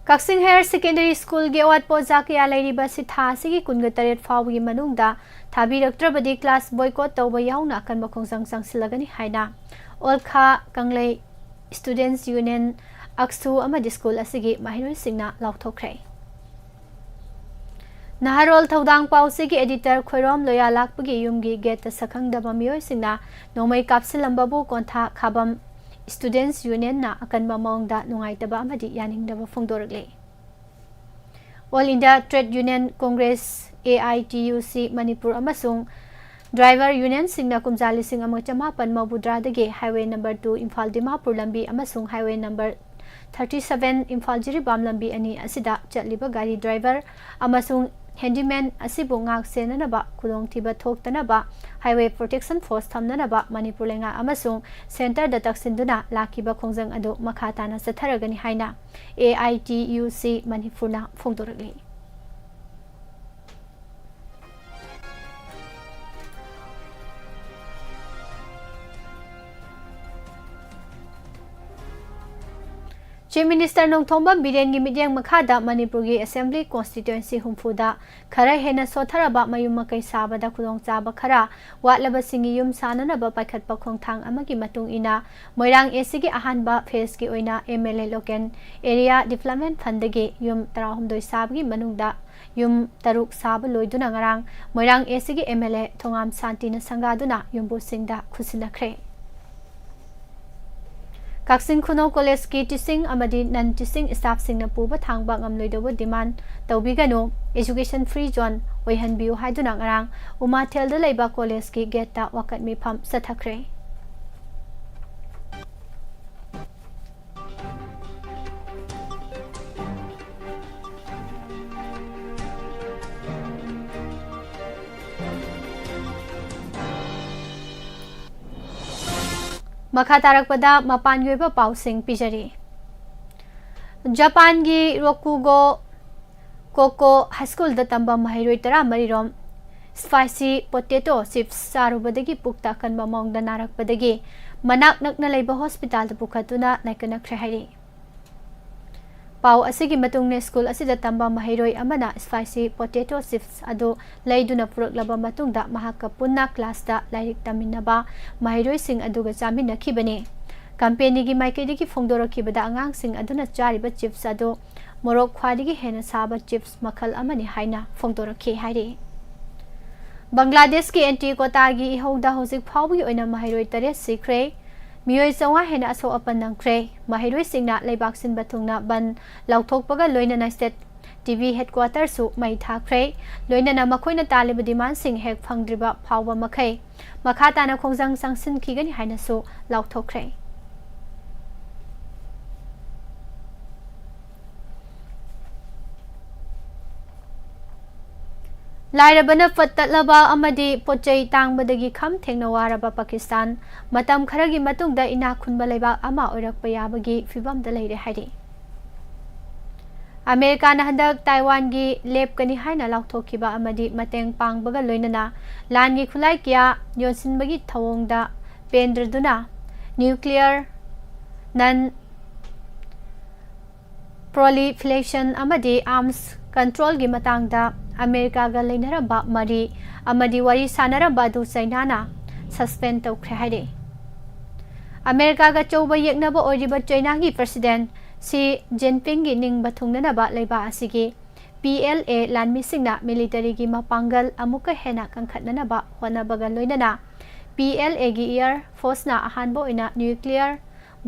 ꯀꯛꯆꯤꯡ ꯍꯥꯌꯔ ꯁꯦꯀꯦꯟꯗꯔꯤ ꯁ꯭ꯀꯨꯜꯒꯤ ꯑꯋꯥꯠꯄ ꯑꯣꯖꯥ ꯀꯌꯥ ꯂꯩꯔꯤꯕ ꯑꯁꯤ ꯊꯥ ꯑꯁꯤꯒꯤ ꯀꯨꯟꯒ ꯇꯔꯦꯠ ꯐꯥꯎꯕꯒꯤ ꯃꯅꯨꯡꯗ ꯊꯥꯕꯤꯔꯛꯇ꯭ꯔꯕꯗꯤ ꯀ꯭ꯂꯥꯁ ꯕꯣꯏꯀꯣꯠ ꯇꯧꯕ ꯌꯥꯎꯅ ꯑꯀꯟꯕ ꯈꯣꯡꯖꯪ ꯆꯪꯁꯤꯜꯂꯒꯅꯤ ꯍꯥꯏꯅ ꯑꯣꯜꯈꯥ ꯀꯪꯂꯩ ꯁ꯭ꯇꯨꯗꯦꯟꯠꯁ ꯌꯨꯅꯤꯌꯟ, ꯑꯛꯁꯨ ꯑꯃꯗꯤ ꯁ꯭ꯀꯨꯜ ꯑꯁꯤꯒꯤ ꯃꯍꯩꯔꯣꯏꯁꯤꯡꯅ ꯂꯥꯎꯊꯣꯛꯈ꯭ꯔꯦ꯫ ꯅꯍꯥꯔꯣꯜ ꯊꯧꯗꯥꯡ ꯄꯥꯎꯆꯦꯒꯤ ꯑꯦꯗꯤꯇꯔ ꯈꯣꯏꯔꯣꯝ ꯂꯣꯌꯥꯂꯥꯛꯄꯒꯤ ꯌꯨꯝꯒꯤ ꯒꯦꯠꯇ ꯁꯛꯈꯪꯗꯕ ꯃꯤꯑꯣꯏꯁꯤꯡꯅ ꯅꯣꯡꯃꯩ ꯀꯥꯞꯁꯤꯜꯂꯝꯕꯕꯨ ꯀꯣꯟꯊꯥ ꯈꯥꯕꯝ ꯁ꯭ꯇꯨꯗꯦꯟꯠꯁ ꯌꯨꯅꯤꯌꯟꯅ ꯑꯀꯟꯕ ꯃꯑꯣꯡꯗ ꯅꯨꯡꯉꯥꯏꯇꯕ ꯑꯃꯗꯤ ꯌꯥꯅꯤꯡꯗꯕ ꯐꯣꯡꯗꯣꯔꯛꯂꯤ꯫ All India trade union congress, A I T U C Manipur ꯑꯃꯁꯨꯡ ꯗ꯭ꯔꯥꯏꯚꯔ ꯌꯨꯅꯤꯌꯟꯁꯤꯡꯅ ꯀꯨꯝꯖꯥ ꯂꯤꯁꯤꯡ ꯑꯃ ꯆꯃꯥꯄꯟ ꯃꯧꯗ꯭ꯔꯥꯗꯒꯤ highway number two Imphal Dimapur ꯂꯝꯕꯤ ꯑꯃꯁꯨꯡ highway number thirty seven Imphal Jiribam ꯂꯝꯕꯤ ꯑꯅꯤ ꯑꯁꯤꯗ ꯆꯠꯂꯤꯕ ꯒꯥꯔꯤ ꯗ꯭ꯔꯥꯏꯚꯔ ꯑꯃꯁꯨꯡ ꯍꯦꯟꯗꯤꯃꯦꯟ ꯑꯁꯤꯕꯨ ꯉꯥꯛ ꯁꯦꯟꯅꯅꯕ, ꯈꯨꯗꯣꯡꯊꯤꯕ ꯊꯣꯛꯇꯅꯕ, ꯍꯥꯏꯋꯦ ꯄ꯭ꯔꯣꯇꯦꯛꯁꯟ ꯐꯣꯔꯁ ꯊꯝꯅꯅꯕ ꯃꯅꯤꯄꯨꯔ ꯂꯩꯉꯥꯛ ꯑꯃꯁꯨꯡ ꯁꯦꯟꯇꯔꯗ ꯇꯛꯁꯤꯟꯗꯨꯅ ꯂꯥꯛꯈꯤꯕ ꯈꯣꯡꯖꯪ ꯑꯗꯨ ꯃꯈꯥ ꯇꯥꯅ ꯆꯠꯊꯔꯒꯅꯤ ꯍꯥꯏꯅ ꯑꯦ ꯑꯥꯏ ꯇꯤ ꯌꯨ ꯁꯤ ꯃꯅꯤꯄꯨꯔꯅ ꯐꯣꯡꯗꯣꯔꯛꯂꯤ꯫ Chief Minister ꯅꯣꯡꯊꯣꯝꯕꯝ ꯕꯤꯔꯦꯟꯒꯤ ꯃꯤꯠꯌꯦꯡ ꯃꯈꯥꯗ ꯃꯅꯤꯄꯨꯔꯒꯤ Assembly Constituency ꯍꯨꯝꯐꯨꯗ ꯈꯔ ꯍꯦꯟꯅ ꯁꯣꯠꯊꯔꯕ ꯃꯌꯨꯝ ꯃꯀꯩ ꯁꯥꯕꯗ ꯈꯨꯗꯣꯡꯆꯥꯕ ꯈꯔ ꯋꯥꯠꯂꯕꯁꯤꯡꯒꯤ ꯌꯨꯝ ꯁꯥꯅꯅꯕ ꯄꯥꯏꯈꯠꯄ ꯈꯣꯡꯊꯥꯡ ꯑꯃꯒꯤ ꯃꯇꯨꯡ ꯏꯟꯅ ꯃꯣꯏꯔꯥꯡ ꯑꯦꯁꯤꯒꯤ ꯑꯍꯥꯟꯕ ꯐꯦꯖꯀꯤ ꯑꯣꯏꯅ M L A Local Area Development Fundꯗꯒꯤ ꯌꯨꯝ ꯇꯔꯥꯍꯨꯝꯗꯣꯏ ꯁꯥꯕꯒꯤ ꯃꯅꯨꯡꯗ ꯌꯨꯝ ꯇꯔꯨꯛ ꯁꯥꯕ ꯂꯣꯏꯗꯨꯅ ꯉꯔꯥꯡ ꯃꯣꯏꯔꯥꯡ ꯑꯦꯁꯤꯒꯤ ꯑꯦꯝ ꯑꯦꯜ ꯑꯦ ꯊꯣꯉꯥꯝ ꯁꯥꯟꯇꯤꯅ ꯁꯪꯒꯥꯗꯨꯅ ꯌꯨꯝꯕꯨꯁꯤꯡꯗ ꯈꯨꯠꯁꯤꯟꯅꯈ꯭ꯔꯦ꯫ ꯀꯛꯆꯤꯡ ꯈꯨꯅꯧ ꯀꯣꯂꯦꯖꯀꯤ teaching ꯑꯃꯗꯤ non teaching staffꯁꯤꯡꯅ ꯄꯨꯕ ꯊꯥꯡꯕ ꯉꯝꯂꯣꯏꯗꯧꯕ demand ꯇꯧꯕꯤꯒꯅꯨ, education free zone ꯑꯣꯏꯍꯟꯕꯤꯌꯨ ꯍꯥꯏꯗꯨꯅ ꯉꯔꯥꯡ ꯎꯃꯥꯊꯦꯜꯗ ꯂꯩꯕ ꯀꯣꯂꯦꯖꯀꯤ gateꯇ ꯋꯥꯀꯠ ꯃꯤꯐꯝ ꯆꯠꯊꯈ꯭ꯔꯦ꯫ ꯃꯈꯥ ꯇꯥꯔꯛꯄꯗ ꯃꯄꯥꯟꯒꯤ ꯑꯣꯏꯕ ꯄꯥꯎꯁꯤꯡ ꯄꯤꯖꯔꯤ꯫ ꯖꯄꯥꯟꯒꯤ ꯔꯣꯀꯨꯒꯣ ꯀꯣꯀꯣ ꯍꯥꯏ ꯁ꯭ꯀꯨꯜꯗ ꯇꯝꯕ ꯃꯍꯩꯔꯣꯏ ꯇꯔꯥꯃꯔꯤ ꯔꯣꯝ spicy potato chips ꯆꯥꯔꯨꯕꯗꯒꯤ ꯄꯨꯛꯇ ꯑꯀꯟꯕ ꯃꯑꯣꯡꯗ ꯅꯥꯔꯛꯄꯗꯒꯤ ꯃꯅꯥꯛ ꯅꯛꯅ ꯂꯩꯕ ꯍꯣꯁꯄꯤꯇꯥꯜꯗ ꯄꯨꯈꯠꯇꯨꯅ ꯂꯥꯏꯀꯠꯅꯈ꯭ꯔꯦ ꯍꯥꯏꯔꯤ꯫ ꯄꯥꯎ ꯑꯁꯤꯒꯤ ꯃꯇꯨꯡ ꯁ꯭ꯀꯨꯜ ꯑꯁꯤꯗ ꯇꯝꯕ ꯃꯍꯩꯔꯣꯏ ꯑꯃꯅ spicy potato chips ꯑꯗꯨ ꯂꯩꯗꯨꯅ ꯄꯨꯔꯛꯂꯕ ꯃꯇꯨꯡꯗ ꯃꯍꯥꯛꯀ ꯄꯨꯟꯅ ꯀ꯭ꯂꯥꯁꯇ ꯂꯥꯏꯔꯤꯛ ꯇꯝꯃꯤꯟꯅꯕ ꯃꯍꯩꯔꯣꯏꯁꯤꯡ ꯑꯗꯨꯒ ꯆꯥꯃꯤꯟꯅꯈꯤꯕꯅꯤ꯫ ꯀꯝꯄꯦꯅꯤꯒꯤ ꯃꯥꯏꯀꯩꯗꯒꯤ ꯐꯣꯡꯗꯣꯔꯛꯈꯤꯕꯗ ꯑꯉꯥꯡꯁꯤꯡ ꯑꯗꯨꯅ ꯆꯥꯔꯤꯕ chips ꯑꯗꯨ ꯃꯣꯔꯣꯛ ꯈ꯭ꯋꯥꯏꯗꯒꯤ ꯍꯦꯟꯅ ꯁꯥꯕ chips ꯃꯈꯜ ꯑꯃꯅꯤ ꯍꯥꯏꯅ ꯐꯣꯡꯗꯣꯔꯛꯈꯤ ꯍꯥꯏꯔꯤ꯫ ꯕꯪꯒ꯭ꯂꯥꯗꯦꯁꯀꯤ ꯑꯦꯟꯇꯤꯀꯣꯇꯥꯒꯤ ꯏꯍꯧꯗ ꯍꯧꯖꯤꯛ ꯐꯥꯎꯕꯒꯤ ꯑꯣꯏꯅ ꯃꯍꯩꯔꯣꯏ ꯇꯔꯦꯠ ꯁꯤꯈ꯭ꯔꯦ꯫ ꯃꯤꯑꯣꯏ ꯆꯥꯝꯃꯉꯥ ꯍꯦꯟꯅ ꯑꯁꯣꯛ ꯑꯄꯟ ꯅꯪꯈ꯭ꯔꯦ꯫ ꯃꯍꯩꯔꯣꯏꯁꯤꯡꯅ ꯂꯩꯕꯥꯛ ꯁꯤꯟꯕ ꯊꯨꯡꯅ ꯕꯟ ꯂꯥꯎꯊꯣꯛꯄꯒ ꯂꯣꯏꯅꯅ state TV headquarterꯁꯨ ꯃꯩ ꯊꯥꯈ꯭ꯔꯦ꯫ ꯂꯣꯏꯅꯅ ꯃꯈꯣꯏꯅ ꯇꯥꯜꯂꯤꯕ demandꯁꯤꯡ ꯍꯦꯛ ꯐꯪꯗ꯭ꯔꯤꯕ ꯐꯥꯎꯕ ꯃꯈꯩ ꯃꯈꯥ ꯇꯥꯅ ꯈꯣꯡꯖꯪ ꯆꯪꯁꯤꯟꯈꯤꯒꯅꯤ ꯍꯥꯏꯅꯁꯨ ꯂꯥꯎꯊꯣꯛꯈ꯭ꯔꯦ꯫ ꯂꯥꯏꯔꯕꯅ ꯐꯠ ꯇꯠꯂꯕ ꯑꯃꯗꯤ ꯄꯣꯠ ꯆꯩ ꯇꯥꯡꯕꯗꯒꯤ ꯈꯝ ꯊꯦꯡꯅ ꯋꯥꯔꯕ ꯄꯥꯀꯤꯁꯇꯥꯟ ꯃꯇꯝ ꯈꯔꯒꯤ ꯃꯇꯨꯡꯗ ꯏꯅꯥꯛ ꯈꯨꯟꯕ ꯂꯩꯕꯥꯛ ꯑꯃ ꯑꯣꯏꯔꯛꯄ ꯌꯥꯕꯒꯤ ꯐꯤꯚꯝꯗ ꯂꯩꯔꯦ ꯍꯥꯏꯔꯤ꯫ ꯑꯃꯦꯔꯤꯀꯥꯅ ꯍꯟꯗꯛ ꯇꯥꯏꯋꯥꯟꯒꯤ ꯂꯦꯞꯀꯅꯤ ꯍꯥꯏꯅ ꯂꯥꯎꯊꯣꯛꯈꯤꯕ ꯑꯃꯗꯤ ꯃꯇꯦꯡ ꯄꯥꯡꯕꯒ ꯂꯣꯏꯅꯅ ꯂꯥꯟꯒꯤ ꯈꯨꯠꯂꯥꯏ ꯀꯌꯥ ꯌꯣꯟꯁꯤꯟꯕꯒꯤ ꯊꯧꯑꯣꯡꯗ ꯄꯦꯟꯗ꯭ꯔꯗꯨꯅ nuclear, non proliferation ꯑꯃꯗꯤ arms controlꯒꯤ ꯃꯇꯥꯡꯗ ꯑꯃꯦꯔꯤꯀꯥꯒ ꯂꯩꯅꯔꯝꯕ ꯃꯔꯤ ꯑꯃꯗꯤ ꯋꯥꯔꯤ ꯁꯥꯅꯔꯝꯕ ꯑꯗꯨ ꯆꯩꯅꯥꯅ suspend ꯇꯧꯈ꯭ꯔꯦ ꯍꯥꯏꯔꯤ꯫ ꯑꯃꯦꯔꯤꯀꯥꯒ ꯑꯆꯧꯕ ꯌꯦꯛꯅꯕ ꯑꯣꯏꯔꯤꯕ ꯆꯩꯅꯥꯒꯤ president ꯁꯤ ꯖꯤꯟꯄꯤꯡꯒꯤ ꯅꯤꯡꯕ ꯊꯨꯡꯅꯅꯕ ꯂꯩꯕꯥꯛ ꯑꯁꯤꯒꯤ PLA ꯂꯥꯟꯃꯤꯁꯤꯡꯅ militaryꯒꯤ ꯃꯄꯥꯡꯒꯜ ꯑꯃꯨꯛꯀ ꯍꯦꯟꯅ ꯀꯟꯈꯠꯅꯅꯕ ꯍꯣꯠꯅꯕꯒ ꯂꯣꯏꯅꯅ PLAꯒꯤ air forceꯅ ꯑꯍꯥꯟꯕ ꯑꯣꯏꯅ nuclear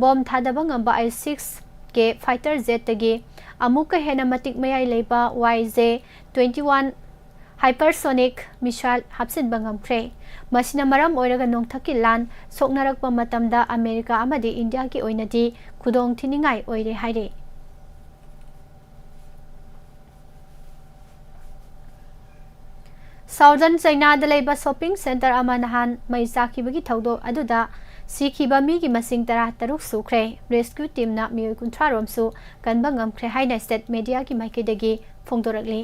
ꯕꯣꯝ ꯊꯥꯗꯕ ꯉꯝꯕ ꯑꯥꯏ ꯁꯤꯛꯁ ꯀꯦ ꯐꯥꯏꯇꯔ ꯖꯦꯠꯇꯒꯤ ꯑꯃꯨꯛꯀ ꯍꯦꯟꯅ ꯃꯇꯤꯛ ꯃꯌꯥꯏ ꯂꯩꯕ ꯋꯥꯏ ꯖꯦ ꯇ꯭ꯋꯦꯟꯇꯤ ꯋꯥꯟ ꯍꯥꯏꯄꯔꯁꯣꯅꯤꯛ ꯃꯤꯁꯥꯏꯜ ꯍꯥꯞꯆꯤꯟꯕ ꯉꯝꯈ꯭ꯔꯦ꯫ ꯃꯁꯤꯅ ꯃꯔꯝ ꯑꯣꯏꯔꯒ ꯅꯣꯡꯊꯛꯀꯤ ꯂꯥꯟ ꯁꯣꯛꯅꯔꯛꯄ ꯃꯇꯝꯗ ꯑꯃꯦꯔꯤꯀꯥ ꯑꯃꯗꯤ ꯏꯟꯗꯤꯌꯥꯒꯤ ꯑꯣꯏꯅꯗꯤ ꯈꯨꯗꯣꯡ ꯊꯤꯅꯤꯡꯉꯥꯏ ꯑꯣꯏꯔꯦ ꯍꯥꯏꯔꯤ꯫ ꯁꯥꯎꯗꯔꯟ ꯆꯩꯅꯥꯗ ꯂꯩꯕ ꯁꯣꯄꯤꯡ ꯁꯦꯟꯇꯔ ꯑꯃ ꯅꯍꯥꯟ ꯃꯩ ꯆꯥꯛꯈꯤꯕꯒꯤ ꯊꯧꯗꯣꯛ ꯑꯗꯨꯗ ꯁꯤꯈꯤꯕ ꯃꯤꯒꯤ ꯃꯁꯤꯡ ꯇꯔꯥ ꯇꯔꯨꯛ ꯁꯨꯈ꯭ꯔꯦ꯫ ꯔꯦꯁꯀ꯭ꯌꯨ ꯇꯤꯝꯅ ꯃꯤꯑꯣꯏ ꯀꯨꯟꯊ꯭ꯔꯥ ꯔꯣꯝꯁꯨ ꯀꯟꯕ ꯉꯝꯈ꯭ꯔꯦ ꯍꯥꯏꯅ ꯁ꯭ꯇꯦꯠ ꯃꯦꯗꯤꯌꯥꯒꯤ ꯃꯥꯏꯀꯩꯗꯒꯤ ꯐꯣꯡꯗꯣꯔꯛꯂꯤ꯫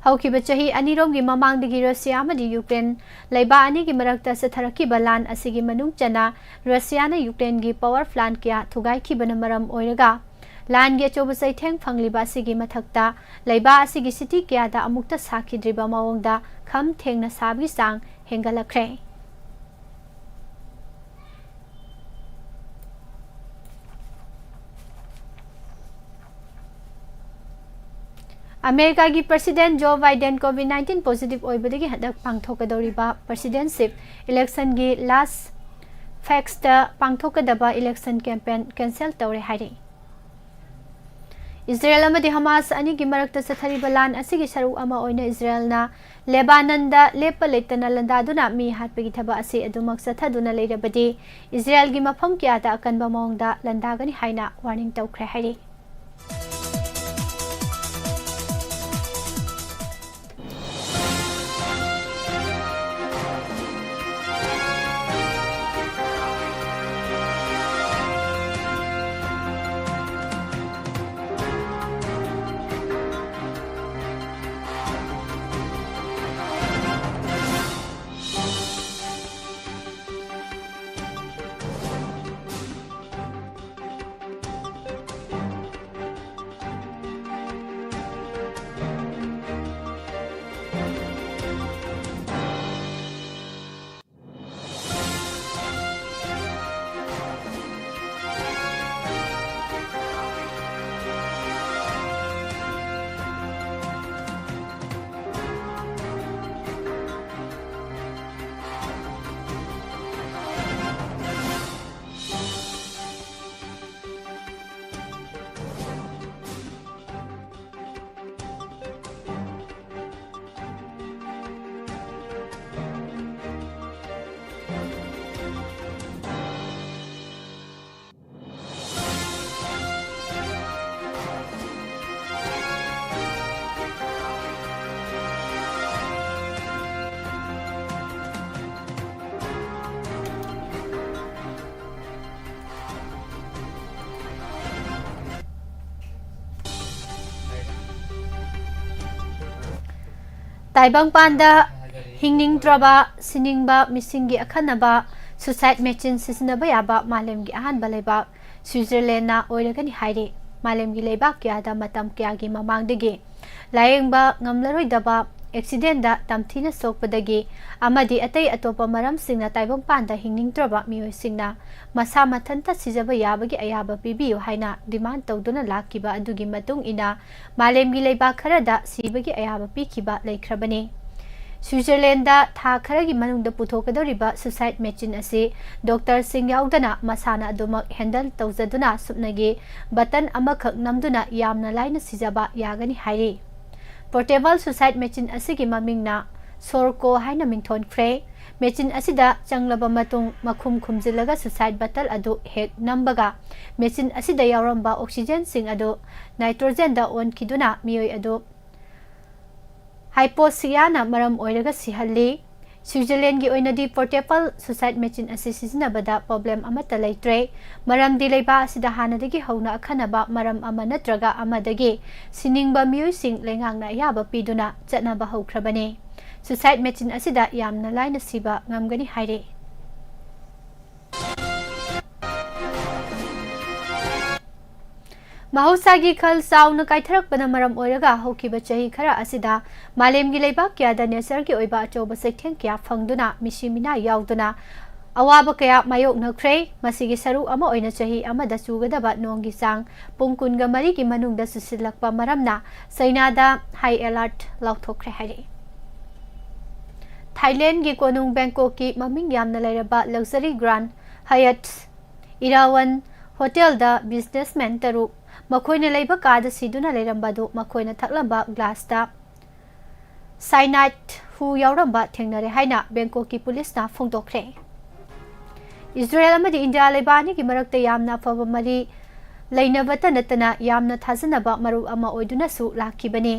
ꯍꯧꯈꯤꯕ ꯆꯍꯤ ꯑꯅꯤꯔꯣꯝꯒꯤ ꯃꯃꯥꯡꯗꯒꯤ ꯔꯁꯤꯌꯥ ꯑꯃꯗꯤ ꯌꯨꯀ꯭ꯔꯦꯟ ꯂꯩꯕꯥꯛ ꯑꯅꯤꯒꯤ ꯃꯔꯛꯇ ꯆꯠꯊꯔꯛꯈꯤꯕ ꯂꯥꯟ ꯑꯁꯤꯒꯤ ꯃꯅꯨꯡ ꯆꯟꯅ ꯔꯁꯤꯌꯥꯅ ꯌꯨꯀ꯭ꯔꯦꯟꯒꯤ ꯄꯥꯋꯔ ꯄ꯭ꯂꯥꯟꯠ ꯀꯌꯥ ꯊꯨꯒꯥꯏꯈꯤꯕꯅ ꯃꯔꯝ ꯑꯣꯏꯔꯒ ꯂꯥꯟꯒꯤ ꯑꯆꯧꯕ ꯆꯩꯊꯦꯡ ꯐꯪꯂꯤꯕ ꯑꯁꯤꯒꯤ ꯃꯊꯛꯇ ꯂꯩꯕꯥꯛ ꯑꯁꯤꯒꯤ ꯁꯤꯇꯤ ꯀꯌꯥꯗ ꯑꯃꯨꯛꯇ ꯁꯥꯈꯤꯗ꯭ꯔꯤꯕ ꯃꯑꯣꯡꯗ ꯈꯝ ꯊꯦꯡꯅ ꯁꯥꯕꯒꯤ ꯆꯥꯡ ꯍꯦꯟꯒꯠꯂꯛꯈ꯭ꯔꯦ꯫ ꯑꯃꯦꯔꯤꯀꯥꯒꯤ president Joe Biden covid nineteen positive ꯑꯣꯏꯕꯗꯒꯤ ꯍꯟꯗꯛ ꯄꯥꯡꯊꯣꯛꯀꯗꯧꯔꯤꯕ ꯄ꯭ꯔꯁꯤꯗꯦꯟꯁꯤꯞ ꯏꯂꯦꯛꯁꯟꯒꯤ ꯂꯥꯁ ꯐꯦꯛꯁꯇ ꯄꯥꯡꯊꯣꯛꯀꯗꯕ ꯏꯂꯦꯛꯁꯟ ꯀꯦꯝꯄꯦꯟ ꯀꯦꯟꯁꯦꯜ ꯇꯧꯔꯦ ꯍꯥꯏꯔꯤ꯫ ꯏꯖꯔꯦꯜ ꯑꯃꯗꯤ ꯍꯃꯥꯁ ꯑꯅꯤꯒꯤ ꯃꯔꯛꯇ ꯆꯠꯊꯔꯤꯕ ꯂꯥꯟ ꯑꯁꯤꯒꯤ ꯁꯔꯨꯛ ꯑꯃ ꯑꯣꯏꯅ ꯏꯖꯔꯦꯜꯅ ꯂꯦꯕꯥꯅꯟꯗ ꯂꯦꯞꯄ ꯂꯩꯇꯅ ꯂꯥꯟꯗꯥꯗꯨꯅ ꯃꯤ ꯍꯥꯠꯄꯒꯤ ꯊꯕꯛ ꯑꯁꯤ ꯑꯗꯨꯃꯛ ꯆꯠꯊꯗꯨꯅ ꯂꯩꯔꯕꯗꯤ ꯏꯖꯔꯦꯜꯒꯤ ꯃꯐꯝ ꯀꯌꯥꯗ ꯑꯀꯟꯕ ꯃꯑꯣꯡꯗ ꯂꯥꯟꯗꯥꯒꯅꯤ ꯍꯥꯏꯅ ꯋꯥꯔꯅꯤꯡ ꯇꯧꯈ꯭ꯔꯦ ꯍꯥꯏꯔꯤ꯫ ꯇꯥꯏꯕꯪꯄꯥꯟꯗ ꯍꯤꯡꯅꯤꯡꯗ꯭ꯔꯕ, ꯁꯤꯅꯤꯡꯕ ꯃꯤꯁꯤꯡꯒꯤ ꯑꯈꯟꯅꯕ suicide machine ꯁꯤꯖꯤꯟꯅꯕ ꯌꯥꯕ ꯃꯥꯂꯦꯝꯒꯤ ꯑꯍꯥꯟꯕ ꯂꯩꯕꯥꯛ ꯁ꯭ꯋꯤꯖꯔꯂꯦꯟꯅ ꯑꯣꯏꯔꯒꯅꯤ ꯍꯥꯏꯔꯤ꯫ ꯃꯥꯂꯦꯝꯒꯤ ꯂꯩꯕꯥꯛ ꯀꯌꯥꯗ ꯃꯇꯝ ꯀꯌꯥꯒꯤ ꯃꯃꯥꯡꯗꯒꯤ ꯂꯥꯌꯦꯡꯕ ꯉꯝꯂꯔꯣꯏꯗꯕ accident ꯇ ꯇꯝꯊꯤꯅ ꯁꯣꯛꯄꯗꯒꯤ ꯑꯃꯗꯤ ꯑꯇꯩ ꯑꯇꯣꯞꯄ ꯃꯔꯝꯁꯤꯡꯅ ꯇꯥꯏꯕꯪꯄꯥꯟꯗ ꯍꯤꯡꯅꯤꯡꯗ꯭ꯔꯕ ꯃꯤꯑꯣꯏꯁꯤꯡꯅ ꯃꯁꯥ ꯃꯊꯟꯇ ꯁꯤꯖꯕ ꯌꯥꯕꯒꯤ ꯑꯌꯥꯕ ꯄꯤꯕꯤꯌꯨ ꯍꯥꯏꯅ demand ꯇꯧꯗꯨꯅ ꯂꯥꯛꯈꯤꯕ ꯑꯗꯨꯒꯤ ꯃꯇꯨꯡ ꯏꯟꯅ ꯃꯥꯂꯦꯝꯒꯤ ꯂꯩꯕꯥꯛ ꯈꯔꯗ ꯁꯤꯕꯒꯤ ꯑꯌꯥꯕ ꯄꯤꯈꯤꯕ ꯂꯩꯈ꯭ꯔꯕꯅꯤ꯫ ꯁ꯭ꯋꯤꯖꯔꯂꯦꯟꯗ ꯊꯥ ꯈꯔꯒꯤ ꯃꯅꯨꯡꯗ ꯄꯨꯊꯣꯛꯀꯗꯧꯔꯤꯕ suicide machine ꯑꯁꯤ doctor ꯁꯤꯡ ꯌꯥꯎꯗꯅ ꯃꯁꯥꯅ ꯑꯗꯨꯃꯛ handle ꯇꯧꯖꯗꯨꯅ ꯁꯨꯞꯅꯒꯤ button ꯑꯃꯈꯛ ꯅꯝꯗꯨꯅ ꯌꯥꯝꯅ ꯂꯥꯏꯅ ꯁꯤꯖꯕ ꯌꯥꯒꯅꯤ ꯍꯥꯏꯔꯤ꯫ Portable suicide machine ꯑꯁꯤꯒꯤ ꯃꯃꯤꯡꯅ Sorko ꯍꯥꯏꯅ ꯃꯤꯡꯊꯣꯟꯈ꯭ꯔꯦ꯫ Machine ꯑꯁꯤꯗ ꯆꯪꯂꯕ ꯃꯇꯨꯡ ꯃꯈꯨꯝ ꯈꯨꯝꯖꯤꯜꯂꯒ suicide button ꯑꯗꯨ ꯍꯦꯛ ꯅꯝꯕꯒ machine ꯑꯁꯤꯗ ꯌꯥꯎꯔꯝꯕ oxygen ꯁꯤꯡ ꯑꯗꯨ nitrogen ꯗ ꯑꯣꯟꯈꯤꯗꯨꯅ ꯃꯤꯑꯣꯏ ꯑꯗꯨ hypoxia ꯅ ꯃꯔꯝ ꯑꯣꯏꯔꯒ ꯁꯤꯍꯜꯂꯤ꯫ ꯁ꯭ꯋꯤꯖꯔꯂꯦꯟꯒꯤ ꯑꯣꯏꯅꯗꯤ portable suicide machine ꯑꯁꯤ ꯁꯤꯖꯤꯟꯅꯕꯗ problem ꯑꯃꯠꯇ ꯂꯩꯇ꯭ꯔꯦ, ꯃꯔꯝꯗꯤ ꯂꯩꯕꯥꯛ ꯑꯁꯤꯗ ꯍꯥꯟꯅꯗꯒꯤ ꯍꯧꯅ ꯑꯈꯟꯅꯕ ꯃꯔꯝ ꯑꯃ ꯅꯠꯇ꯭ꯔꯒ ꯑꯃꯗꯒꯤ ꯁꯤꯅꯤꯡꯕ ꯃꯤꯑꯣꯏꯁꯤꯡ ꯂꯩꯉꯥꯛꯅ ꯑꯌꯥꯕ ꯄꯤꯗꯨꯅ ꯆꯠꯅꯕ ꯍꯧꯈ꯭ꯔꯕꯅꯤ꯫ Suicide machine ꯑꯁꯤꯗ ꯌꯥꯝꯅ ꯂꯥꯏꯅ ꯁꯤꯕ ꯉꯝꯒꯅꯤ ꯍꯥꯏꯔꯤ꯫ ꯃꯍꯧꯁꯥꯒꯤ ꯈꯜ ꯆꯥꯎꯅ ꯀꯥꯏꯊꯔꯛꯄꯅ ꯃꯔꯝ ꯑꯣꯏꯔꯒ ꯍꯧꯈꯤꯕ ꯆꯍꯤ ꯈꯔ ꯑꯁꯤꯗ ꯃꯥꯂꯦꯝꯒꯤ ꯂꯩꯕꯥꯛ ꯀꯌꯥꯗ nature ꯒꯤ ꯑꯣꯏꯕ ꯑꯆꯧꯕ ꯆꯩꯊꯦꯡ ꯀꯌꯥ ꯐꯪꯗꯨꯅ ꯃꯤꯁꯤ ꯃꯤꯅꯥ ꯌꯥꯎꯗꯨꯅ ꯑꯋꯥꯕ ꯀꯌꯥ ꯃꯥꯌꯣꯛꯅꯈ꯭ꯔꯦ꯫ ꯃꯁꯤꯒꯤ ꯁꯔꯨꯛ ꯑꯃ ꯑꯣꯏꯅ ꯆꯍꯤ ꯑꯃꯗ ꯆꯨꯒꯗꯕ ꯅꯣꯡꯒꯤ ꯆꯥꯡ ꯄꯨꯡ ꯀꯨꯟꯒ ꯃꯔꯤꯒꯤ ꯃꯅꯨꯡꯗ ꯆꯨꯁꯤꯜꯂꯛꯄ ꯃꯔꯝꯅ ꯆꯩꯅꯥꯗ high alert ꯂꯥꯎꯊꯣꯛꯈ꯭ꯔꯦ ꯍꯥꯏꯔꯛꯏ꯫ ꯊꯥꯏꯂꯦꯟꯒꯤ ꯀꯣꯅꯨꯡ ꯕꯦꯡꯀꯣꯛꯀꯤ ꯃꯃꯤꯡ ꯌꯥꯝꯅ ꯂꯩꯔꯕ luxury grand Hyatt Erawan hotel ꯗ businessman ꯇꯔꯨꯛ ꯃꯈꯣꯏꯅ ꯂꯩꯕ ꯀꯥꯗ ꯁꯤꯗꯨꯅ ꯂꯩꯔꯝꯕ ꯑꯗꯨ ꯃꯈꯣꯏꯅ ꯊꯛꯂꯝꯕ glass ꯇ cyanide ꯍꯨ ꯌꯥꯎꯔꯝꯕ ꯊꯦꯡꯅꯔꯦ ꯍꯥꯏꯅ ꯕꯦꯡꯀꯣꯛꯀꯤ ꯄꯨꯂꯤꯁꯅ ꯐꯣꯡꯗꯣꯛꯈ꯭ꯔꯦ꯫ ꯏꯖꯔꯦꯜ ꯑꯃꯗꯤ ꯏꯟꯗꯤꯌꯥ ꯂꯩꯕꯥꯛ ꯑꯅꯤꯒꯤ ꯃꯔꯛꯇ ꯌꯥꯝꯅ ꯑꯐꯕ ꯃꯔꯤ ꯂꯩꯅꯕꯇ ꯅꯠꯇꯅ ꯌꯥꯝꯅ ꯊꯥꯖꯅꯕ ꯃꯔꯨꯞ ꯑꯃ ꯑꯣꯏꯗꯨꯅꯁꯨ ꯂꯥꯛꯈꯤꯕꯅꯤ꯫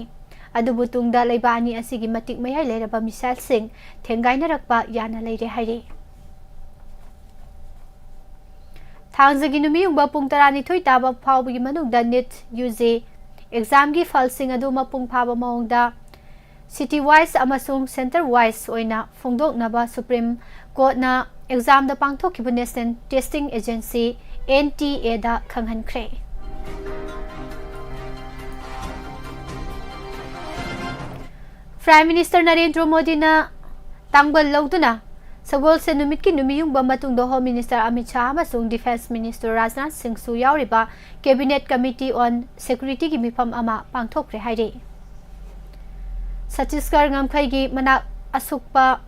ꯑꯗꯨꯕꯨ ꯇꯨꯡꯗ ꯂꯩꯕꯥꯛ ꯑꯅꯤ ꯑꯁꯤꯒꯤ ꯃꯇꯤꯛ ꯃꯌꯥꯏ ꯂꯩꯔꯕ missile ꯁꯤꯡ ꯊꯦꯡꯒꯥꯏꯅꯔꯛꯄ ꯌꯥꯅ ꯂꯩꯔꯦ ꯍꯥꯏꯔꯤ꯫ ꯊꯥꯡꯖꯒꯤ ꯅꯨꯃꯤꯠ ꯌꯨꯡꯕ ꯄꯨꯡ ꯇꯔꯥꯅꯤꯊꯣꯏ ꯇꯥꯕ ꯐꯥꯎꯕꯒꯤ ꯃꯅꯨꯡꯗ NEET UG exam ꯒꯤ ꯐꯜꯁꯤꯡ ꯑꯗꯨ ꯃꯄꯨꯡ ꯐꯥꯕ ꯃꯑꯣꯡꯗ City wise ꯑꯃꯁꯨꯡ center wise ꯑꯣꯏꯅ ꯐꯣꯡꯗꯣꯛꯅꯕ Supreme Courtꯅ examꯗ ꯄꯥꯡꯊꯣꯛꯈꯤꯕ National Testing Agency, N T Aꯗ ꯈꯪꯍꯟꯈ꯭ꯔꯦ꯫ Prime Minister Narendra ꯃꯣꯗꯤꯅ ꯇꯥꯡꯕꯜ ꯂꯧꯗꯨꯅ ꯁꯒꯣꯜꯁꯦꯟ ꯅꯨꯃꯤꯠꯀꯤ ꯅꯨꯃꯤꯠꯌꯨꯡꯕ ꯃꯇꯨꯡꯗ Home Minister ꯑꯃꯤꯠ ꯁꯥꯍ ꯑꯃꯁꯨꯡ Defence Minister ꯔꯥꯖꯅꯥꯊ ꯁꯤꯡꯁꯨ ꯌꯥꯎꯔꯤꯕ Cabinet Committee on Securityꯒꯤ ꯃꯤꯐꯝ ꯑꯃ ꯄꯥꯡꯊꯣꯛꯈ꯭ꯔꯦ ꯍꯥꯏꯔꯤ꯫ ꯁꯠꯇꯤꯁꯒꯔ ꯉꯝꯈꯩꯒꯤ ꯃꯅꯥꯛ ꯑꯁꯨꯛꯄ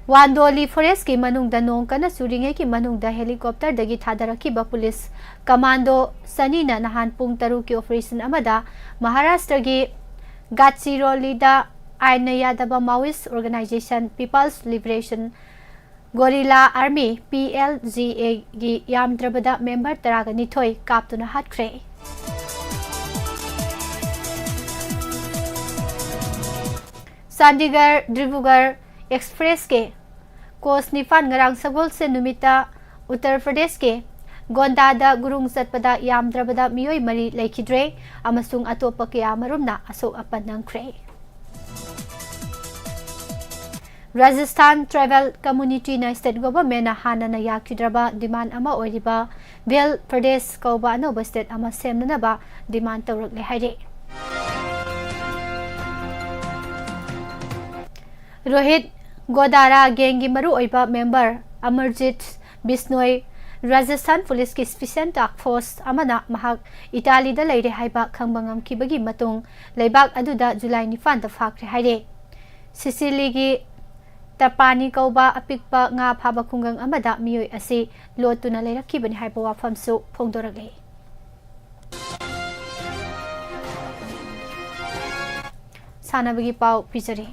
ꯋꯥꯟꯗꯣꯂꯤ forestꯀꯤ ꯃꯅꯨꯡꯗ ꯅꯣꯡ ꯀꯟꯅ ꯆꯨꯔꯤꯉꯩꯒꯤ ꯃꯅꯨꯡꯗ helicopterꯗꯒꯤ ꯊꯥꯗꯔꯛꯈꯤꯕ police commando ꯆꯅꯤꯅ ꯅꯍꯥꯟ ꯄꯨꯡ ꯇꯔꯨꯛꯀꯤ operation ꯑꯃꯗ ꯃꯍꯥꯔꯥꯁꯇ꯭ꯔꯒꯤ ꯒꯥꯗꯆꯤꯔꯣꯂꯤꯗ ꯑꯥꯏꯟꯅ ꯌꯥꯗꯕ Maoist organization People's Liberation Guerrilla Army, P L G Aꯒꯤ ꯌꯥꯝꯗ꯭ꯔꯕꯗ member ꯇꯔꯥꯒ ꯅꯤꯊꯣꯏ ꯀꯥꯞꯇꯨꯅ ꯍꯥꯠꯈ꯭ꯔꯦ꯫ ꯆꯥꯟꯗꯤꯒꯔ ꯗꯤꯕ꯭ꯔꯨꯒꯔ Expressꯀꯤ coach ꯅꯤꯄꯥꯟ ꯉꯔꯥꯡ ꯁꯒꯣꯜꯁꯦꯟ ꯅꯨꯃꯤꯠꯇ ꯎꯠꯇꯔ ꯄ꯭ꯔꯗꯦꯁꯀꯤ ꯒꯣꯟꯗꯥꯗ ꯒꯨꯔꯨꯡ ꯆꯠꯄꯗ ꯌꯥꯝꯗ꯭ꯔꯕꯗ ꯃꯤꯑꯣꯏ ꯃꯔꯤ ꯂꯩꯈꯤꯗ꯭ꯔꯦ ꯑꯃꯁꯨꯡ ꯑꯇꯣꯞꯄ ꯀꯌꯥ ꯃꯔꯨꯝꯅ ꯑꯁꯣꯛ ꯑꯄꯟ ꯅꯪꯈ꯭ꯔꯦ꯫ ꯔꯥꯖꯁꯊꯥꯟ Tribal Communityꯅ state governmentꯅ ꯍꯥꯟꯅꯅ ꯌꯥꯈꯤꯗ꯭ꯔꯕ demand ꯑꯃ ꯑꯣꯏꯔꯤꯕ ꯚꯦꯜ ꯄ꯭ꯔꯗꯦꯁ ꯀꯧꯕ ꯑꯅꯧꯕ state ꯑꯃ ꯁꯦꯝꯅꯅꯕ demand ꯇꯧꯔꯛꯂꯦ ꯍꯥꯏꯔꯤ꯫ ꯔꯣꯍꯤꯠ ꯒꯣꯗꯥꯔꯥ gangꯒꯤ ꯃꯔꯨꯑꯣꯏꯕ member Amarjeet ꯕꯤꯁꯅꯣꯏ Rajasthan policeꯀꯤ special task force ꯑꯃꯅ ꯃꯍꯥꯛ ꯏꯇꯥꯂꯤꯗ ꯂꯩꯔꯦ ꯍꯥꯏꯕ ꯈꯪꯕ ꯉꯝꯈꯤꯕꯒꯤ ꯃꯇꯨꯡ ꯂꯩꯕꯥꯛ ꯑꯗꯨꯗ ꯖꯨꯂꯥꯏ ꯅꯤꯄꯥꯟꯗ ꯐꯥꯈ꯭ꯔꯦ ꯍꯥꯏꯔꯦ꯫ ꯁꯤꯁꯤꯂꯤꯒꯤ ꯇꯄꯥꯅꯤ ꯀꯧꯕ ꯑꯄꯤꯛꯄ ꯉꯥ ꯐꯥꯕ ꯈꯨꯡꯒꯪ ꯑꯃꯗ ꯃꯤꯑꯣꯏ ꯑꯁꯤ ꯂꯣꯠꯇꯨꯅ ꯂꯩꯔꯛꯈꯤꯕꯅꯤ ꯍꯥꯏꯕ ꯋꯥꯐꯝꯁꯨ ꯐꯣꯡꯗꯣꯔꯛꯂꯤ꯫ ꯁꯥꯟꯅꯕꯒꯤ ꯄꯥꯎ ꯄꯤꯖꯔꯤ꯫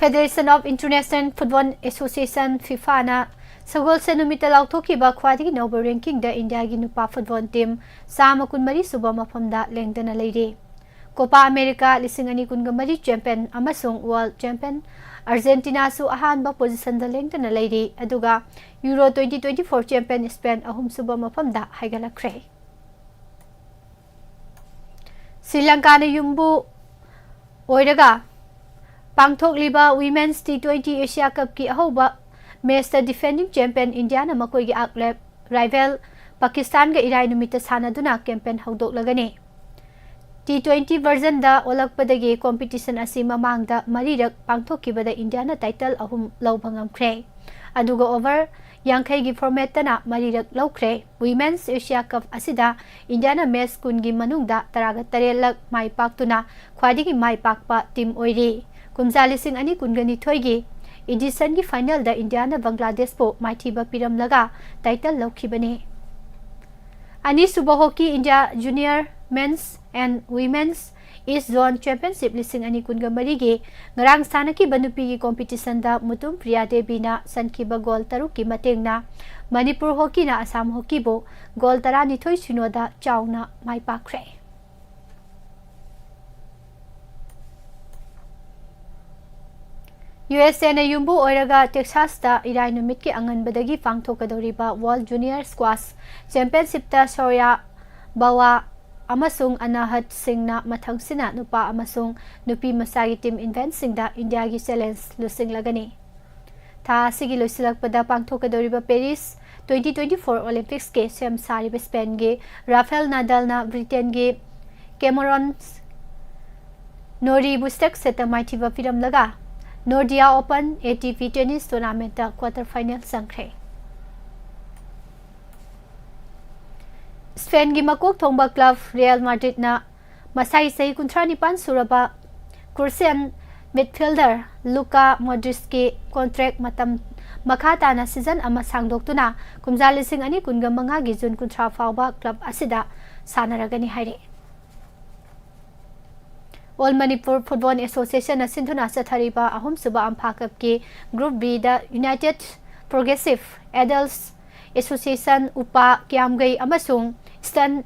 Federation of International Football Association, FIFAꯅ ꯁꯒꯣꯜꯁꯦꯟ ꯅꯨꯃꯤꯠꯇ ꯂꯥꯎꯊꯣꯛꯈꯤꯕ ꯈ꯭ꯋꯥꯏꯗꯒꯤ ꯅꯧꯕ rankingꯗ ꯏꯟꯗꯤꯌꯥꯒꯤ ꯅꯨꯄꯥ football team ꯆꯥꯝꯃ ꯀꯨꯟꯃꯔꯤ ꯁꯨꯕ ꯃꯐꯝꯗ ꯂꯦꯡꯗꯅ ꯂꯩꯔꯤ꯫ Copa America ꯂꯤꯁꯤꯡ ꯑꯅꯤ ꯀꯨꯟꯒ ꯃꯔꯤ champion ꯑꯃꯁꯨꯡ world champion Argentinaꯁꯨ ꯑꯍꯥꯟꯕ positionꯗ ꯂꯦꯡꯗꯅ ꯂꯩꯔꯤ, ꯑꯗꯨꯒ Euro twenty twenty-four champion Spain ꯑꯍꯨꯝꯁꯨꯕ ꯃꯐꯝꯗ ꯍꯥꯏꯒꯠꯂꯛꯈ꯭ꯔꯦ꯫ ꯁ꯭ꯔꯤ ꯂꯪꯀꯥꯅ ꯌꯨꯝꯕꯨ ꯑꯣꯏꯔꯒ ꯄꯥꯡꯊꯣꯛꯂꯤꯕ Women's T twenty Asia Cupꯀꯤ ꯑꯍꯧꯕ matchꯇ defending champion ꯏꯟꯗꯤꯌꯥꯅ ꯃꯈꯣꯏꯒꯤ ꯑꯥꯛꯂꯦꯞ rival ꯄꯥꯀꯤꯁꯇꯥꯟꯒ ꯏꯔꯥꯏ ꯅꯨꯃꯤꯠꯇ ꯁꯥꯟꯅꯗꯨꯅ campaign ꯍꯧꯗꯣꯛꯂꯒꯅꯤ꯫ T twenty versionꯗ ꯑꯣꯜꯂꯛꯄꯗꯒꯤ competition ꯑꯁꯤ ꯃꯃꯥꯡꯗ ꯃꯔꯤꯔꯛ ꯄꯥꯡꯊꯣꯛꯈꯤꯕꯗ ꯏꯟꯗꯤꯌꯥꯅ title ꯑꯍꯨꯝ ꯂꯧꯕ ꯉꯝꯈ꯭ꯔꯦ, ꯑꯗꯨꯒ over ꯌꯥꯡꯈꯩꯒꯤ formatꯇꯅ ꯃꯔꯤꯔꯛ ꯂꯧꯈ꯭ꯔꯦ꯫ Women's Asia Cup ꯑꯁꯤꯗ ꯏꯟꯗꯤꯌꯥꯅ match ꯀꯨꯟꯒꯤ ꯃꯅꯨꯡꯗ ꯇꯔꯥꯒ ꯇꯔꯦꯠꯂꯛ ꯃꯥꯏ ꯄꯥꯛꯇꯨꯅ ꯈ꯭ꯋꯥꯏꯗꯒꯤ ꯃꯥꯏ ꯄꯥꯛꯄ team ꯑꯣꯏꯔꯤ꯫ ꯀꯨꯝꯖꯥ ꯂꯤꯁꯤꯡ ꯑꯅꯤ ꯀꯨꯟꯒ ꯅꯤꯊꯣꯏꯒꯤ editionꯒꯤ finalꯗ ꯏꯟꯗꯤꯌꯥꯅ ꯕꯪꯒ꯭ꯂꯥꯗꯦꯁꯄꯨ ꯃꯥꯏꯊꯤꯕ ꯄꯤꯔꯝꯂꯒ title ꯂꯧꯈꯤꯕꯅꯤ꯫ ꯑꯅꯤꯁꯨꯕ Hockey India Junior Men's and Women's East Zone Championship ꯂꯤꯁꯤꯡ ꯑꯅꯤ ꯀꯨꯟꯒ ꯃꯔꯤꯒꯤ ꯉꯔꯥꯡ ꯁꯥꯟꯅꯈꯤꯕ ꯅꯨꯄꯤꯒꯤ competitionꯗ ꯃꯨꯇꯨꯝ ꯄ꯭ꯔꯤꯌꯥ ꯗꯦꯕꯤꯅ ꯆꯟꯈꯤꯕ goal ꯇꯔꯨꯛꯀꯤ ꯃꯇꯦꯡꯅ ꯃꯅꯤꯄꯨꯔ Hockeyꯅ ꯑꯁꯥꯝ Hockeyꯕꯨ goal ꯇꯔꯥꯅꯤꯊꯣꯏ ꯁꯤꯅꯣꯗ ꯆꯥꯎꯅ ꯃꯥꯏ ꯄꯥꯛꯈ꯭ꯔꯦ꯫ USAꯅ ꯌꯨꯝꯕꯨ ꯑꯣꯏꯔꯒ Texasꯇ ꯏꯔꯥꯏ ꯅꯨꯃꯤꯠꯀꯤ ꯑꯉꯟꯕꯗꯒꯤ ꯄꯥꯡꯊꯣꯛꯀꯗꯧꯔꯤꯕ World Junior Squash Championshipꯇ ꯁꯣꯔꯌꯥ ꯕꯋꯥ ꯑꯃꯁꯨꯡ ꯑꯅꯥꯍꯠ ꯁꯤꯡꯅ ꯃꯊꯪꯁꯤꯅ ꯅꯨꯄꯥ ꯑꯃꯁꯨꯡ ꯅꯨꯄꯤ ꯃꯆꯥꯒꯤ team eventꯁꯤꯡꯗ ꯏꯟꯗꯤꯌꯥꯒꯤ challenge ꯂꯨꯆꯤꯡꯂꯒꯅꯤ꯫ ꯊꯥ ꯑꯁꯤꯒꯤ ꯂꯣꯏꯁꯤꯜꯂꯛꯄꯗ ꯄꯥꯡꯊꯣꯛꯀꯗꯧꯔꯤꯕ Paris twenty twenty-four Olympicsꯀꯤ ꯁꯦꯝ ꯁꯥꯔꯤꯕ Spainꯒꯤ Rafael Nadalꯅ Britainꯒꯤ Cameron Norrieꯕꯨ straight setꯇ ꯃꯥꯏꯊꯤꯕ ꯄꯤꯔꯝꯂꯒ Nordea Open ATP Tennis Tournamentꯇ quarter final ꯆꯪꯈ꯭ꯔꯦ꯫ Spainꯒꯤ ꯃꯀꯣꯛ ꯊꯣꯡꯕ club Real Madridꯅ ꯃꯁꯥꯒꯤ ꯆꯍꯤ ꯀꯨꯟꯊ꯭ꯔꯥ ꯅꯤꯄꯥꯟ ꯁꯨꯔꯕ Croatian midfielder Luka Modricꯀꯤ contract ꯃꯇꯝ ꯃꯈꯥ ꯇꯥꯅ season ꯑꯃ ꯁꯥꯡꯗꯣꯛꯇꯨꯅ ꯀꯨꯝꯖꯥ ꯂꯤꯁꯤꯡ ꯑꯅꯤ ꯀꯨꯟꯒ ꯃꯉꯥꯒꯤ June ꯀꯨꯟꯊ꯭ꯔꯥ ꯐꯥꯎꯕ club ꯑꯁꯤꯗ ꯁꯥꯟꯅꯔꯒꯅꯤ ꯍꯥꯏꯔꯤ꯫ All Manipur Football Associationꯅ ꯁꯤꯟꯗꯨꯅ ꯆꯠꯊꯔꯤꯕ ꯑꯍꯨꯝꯁꯨꯕ ꯑꯝꯐꯥ cupꯀꯤ Group Bꯗ United Progressive Adults Association, ꯎꯄꯥ, ꯀ꯭ꯌꯥꯝꯒꯩ ꯑꯃꯁꯨꯡ Eastern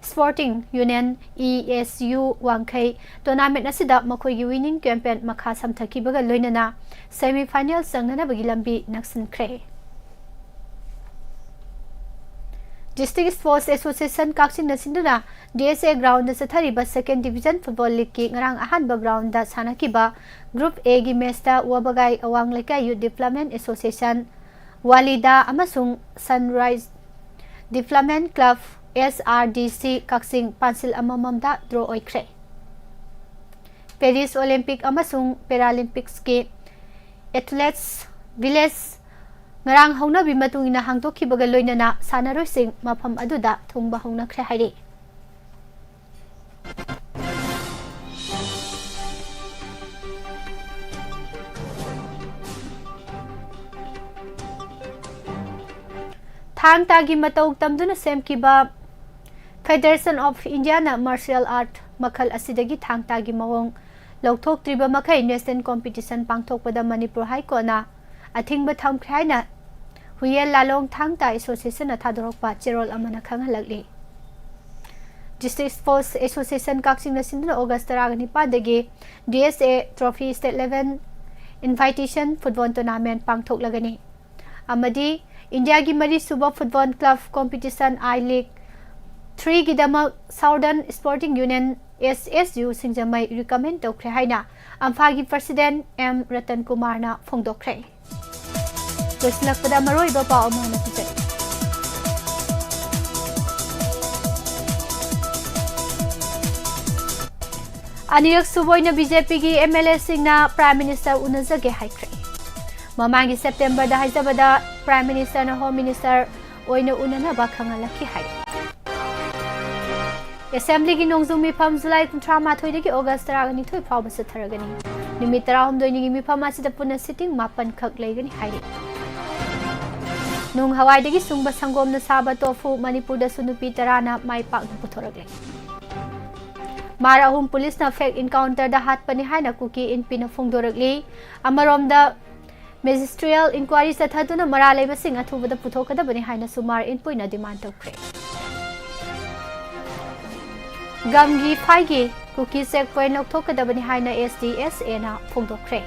Sporting Union, E S U, ꯋꯥꯡꯈꯩ tournament ꯑꯁꯤꯗ ꯃꯈꯣꯏꯒꯤ winning campaign ꯃꯈꯥ ꯁꯝꯊꯈꯤꯕꯒ ꯂꯣꯏꯅꯅ semi final ꯆꯪꯅꯅꯕꯒꯤ ꯂꯝꯕꯤ ꯅꯛꯁꯤꯟꯈ꯭ꯔꯦ꯫ District Sports Association ꯀꯛꯆꯤꯡꯅ ꯁꯤꯟꯗꯨꯅ D S A ground ꯗ ꯆꯠꯊꯔꯤꯕ Second Division Football League ꯀꯤ ꯉꯔꯥꯡ ꯑꯍꯥꯟꯕ ground ꯗ ꯁꯥꯟꯅꯈꯤꯕ Group A ꯒꯤ match ꯇ ꯋꯥꯕꯒꯥꯏ ꯑꯋꯥꯡ ꯂꯩꯀꯥꯏ Youth Development Association, ꯋꯥꯂꯤꯗꯥ ꯑꯃꯁꯨꯡ Sunrise Development Club, S R D C, ꯀꯛꯆꯤꯡ ꯄꯥꯟꯁꯤꯜ ꯑꯃꯃꯝꯗ draw ꯑꯣꯏꯈ꯭ꯔꯦ꯫ Paris Olympic ꯑꯃꯁꯨꯡ Paralympics ꯀꯤ Athletes Village ꯉꯔꯥꯡ ꯍꯧꯅꯕꯤ ꯃꯇꯨꯡ ꯏꯟꯅ ꯍꯥꯡꯗꯣꯛꯈꯤꯕꯒ ꯂꯣꯏꯅꯅ ꯁꯥꯟꯅꯔꯣꯏꯁꯤꯡ ꯃꯐꯝ ꯑꯗꯨꯗ ꯊꯨꯡꯕ ꯍꯧꯅꯈ꯭ꯔꯦ ꯍꯥꯏꯔꯤ꯫ ꯊꯥꯡ ꯇꯥꯒꯤ ꯃꯇꯧ ꯇꯝꯗꯨꯅ ꯁꯦꯝꯈꯤꯕ Federation of India ꯅ martial art ꯃꯈꯜ ꯑꯁꯤꯗꯒꯤ ꯊꯥꯡ ꯇꯥꯒꯤ ꯃꯑꯣꯡ ꯂꯧꯊꯣꯛꯇ꯭ꯔꯤꯕ ꯃꯈꯩ national competition ꯄꯥꯡꯊꯣꯛꯄꯗ Manipur High Court ꯅ ꯑꯊꯤꯡꯕ ꯊꯝꯈ꯭ꯔꯦ ꯍꯥꯏꯅ ꯍꯨꯌꯦꯟ ꯂꯥꯂꯣꯡ ꯊꯥꯡ ꯇꯥ Association ꯅ ꯊꯥꯗꯣꯔꯛꯄ ꯆꯦꯔꯣꯜ ꯑꯃꯅ ꯈꯪꯍꯜꯂꯛꯂꯤ꯫ District Sports Association ꯀꯛꯆꯤꯡꯅ ꯁꯤꯟꯗꯨꯅ August ꯇꯔꯥꯒ ꯅꯤꯄꯥꯟꯗꯒꯤ D S A Trophy State Level Invitation Football Tournament ꯄꯥꯡꯊꯣꯛꯂꯒꯅꯤ ꯑꯃꯗꯤ ꯏꯟꯗꯤꯌꯥꯒꯤ ꯃꯔꯤꯁꯨꯕ Football Club Competition I League three ꯒꯤꯗꯃꯛ Southern Sporting Union, S S U, Singjamei recommend ꯇꯧꯈ꯭ꯔꯦ ꯍꯥꯏꯅ ꯑꯝꯐꯥꯒꯤ President M ꯔꯇꯟ ꯀꯨꯃꯥꯔꯅ ꯐꯣꯡꯗꯣꯛꯈ꯭ꯔꯦ꯫ ꯂꯣꯏꯁꯤꯜꯂꯛꯄꯗ ꯃꯔꯨꯑꯣꯏꯕ ꯄꯥꯎ ꯑꯃ ꯍꯥꯟꯅ ꯄꯤꯖꯔꯤ꯫ ꯑꯅꯤꯔꯛ ꯁꯨꯕ ꯑꯣꯏꯅ B J P ꯒꯤ M L A ꯁꯤꯡꯅ Prime Minister ꯎꯅꯖꯒꯦ ꯍꯥꯏꯈ꯭ꯔꯦ꯫ ꯃꯃꯥꯡꯒꯤ September ꯗ ꯍꯥꯏꯖꯕꯗ Prime Minister ꯅ Home Minister ꯑꯣꯏꯅ ꯎꯅꯅꯕ ꯈꯪꯍꯜꯂꯛꯈꯤ ꯍꯥꯏ꯫ Assembly ꯒꯤ ꯅꯣꯡꯖꯨ ꯃꯤꯐꯝ July ꯀꯨꯟꯊ꯭ꯔꯥ ꯃꯥꯊꯣꯏꯗꯒꯤ August ꯇꯔꯥꯅꯤꯊꯣꯏ ꯐꯥꯎꯕ ꯆꯠꯊꯔꯒꯅꯤ꯫ ꯅꯨꯃꯤꯠ ꯇꯔꯥꯍꯨꯝꯗꯣꯏꯅꯤꯒꯤ ꯃꯤꯐꯝ ꯑꯁꯤꯗ ꯄꯨꯟꯅ sitting ꯃꯥꯄꯟ ꯈꯛ ꯂꯩꯒꯅꯤ ꯍꯥꯏꯔꯤ꯫ ꯅꯨꯡ ꯍꯋꯥꯏꯗꯒꯤ ꯁꯨꯡꯕ ꯁꯪꯒꯣꯝꯅ ꯁꯥꯕ tofu ꯃꯅꯤꯄꯨꯔꯗꯁꯨ ꯅꯨꯄꯤ ꯇꯔꯥꯅ ꯃꯥꯏ ꯄꯥꯛꯅ ꯄꯨꯊꯣꯔꯛꯂꯦ꯫ ꯃꯥꯔ ꯑꯍꯨꯝ ꯄꯨꯂꯤꯁꯅ fake encounter ꯗ ꯍꯥꯠꯄꯅꯤ ꯍꯥꯏꯅ ꯀꯨꯀꯤ ꯏꯟꯄꯤꯅ ꯐꯣꯡꯗꯣꯔꯛꯂꯤ꯫ ꯑꯃꯔꯣꯝꯗ, magisterial inquiry ꯆꯠꯊꯗꯨꯅ ꯃꯔꯥꯜ ꯂꯩꯕꯁꯤꯡ ꯑꯊꯨꯕꯗ ꯄꯨꯊꯣꯛꯀꯗꯕꯅꯤ ꯍꯥꯏꯅꯁꯨ ꯃꯥꯔ ꯏꯟꯄꯨꯏꯅ demand ꯇꯧꯈ꯭ꯔꯦ꯫ ꯒꯝꯒꯤ ꯐꯥꯏꯒꯤ ꯀꯨꯀꯤ ꯆꯦꯛ ꯄꯣꯏꯟ ꯂꯧꯊꯣꯛꯀꯗꯕꯅꯤ ꯍꯥꯏꯅ ꯑꯦꯁ ꯗꯤ ꯑꯦꯁ ꯑꯦꯅ ꯐꯣꯡꯗꯣꯛꯈ꯭ꯔꯦ꯫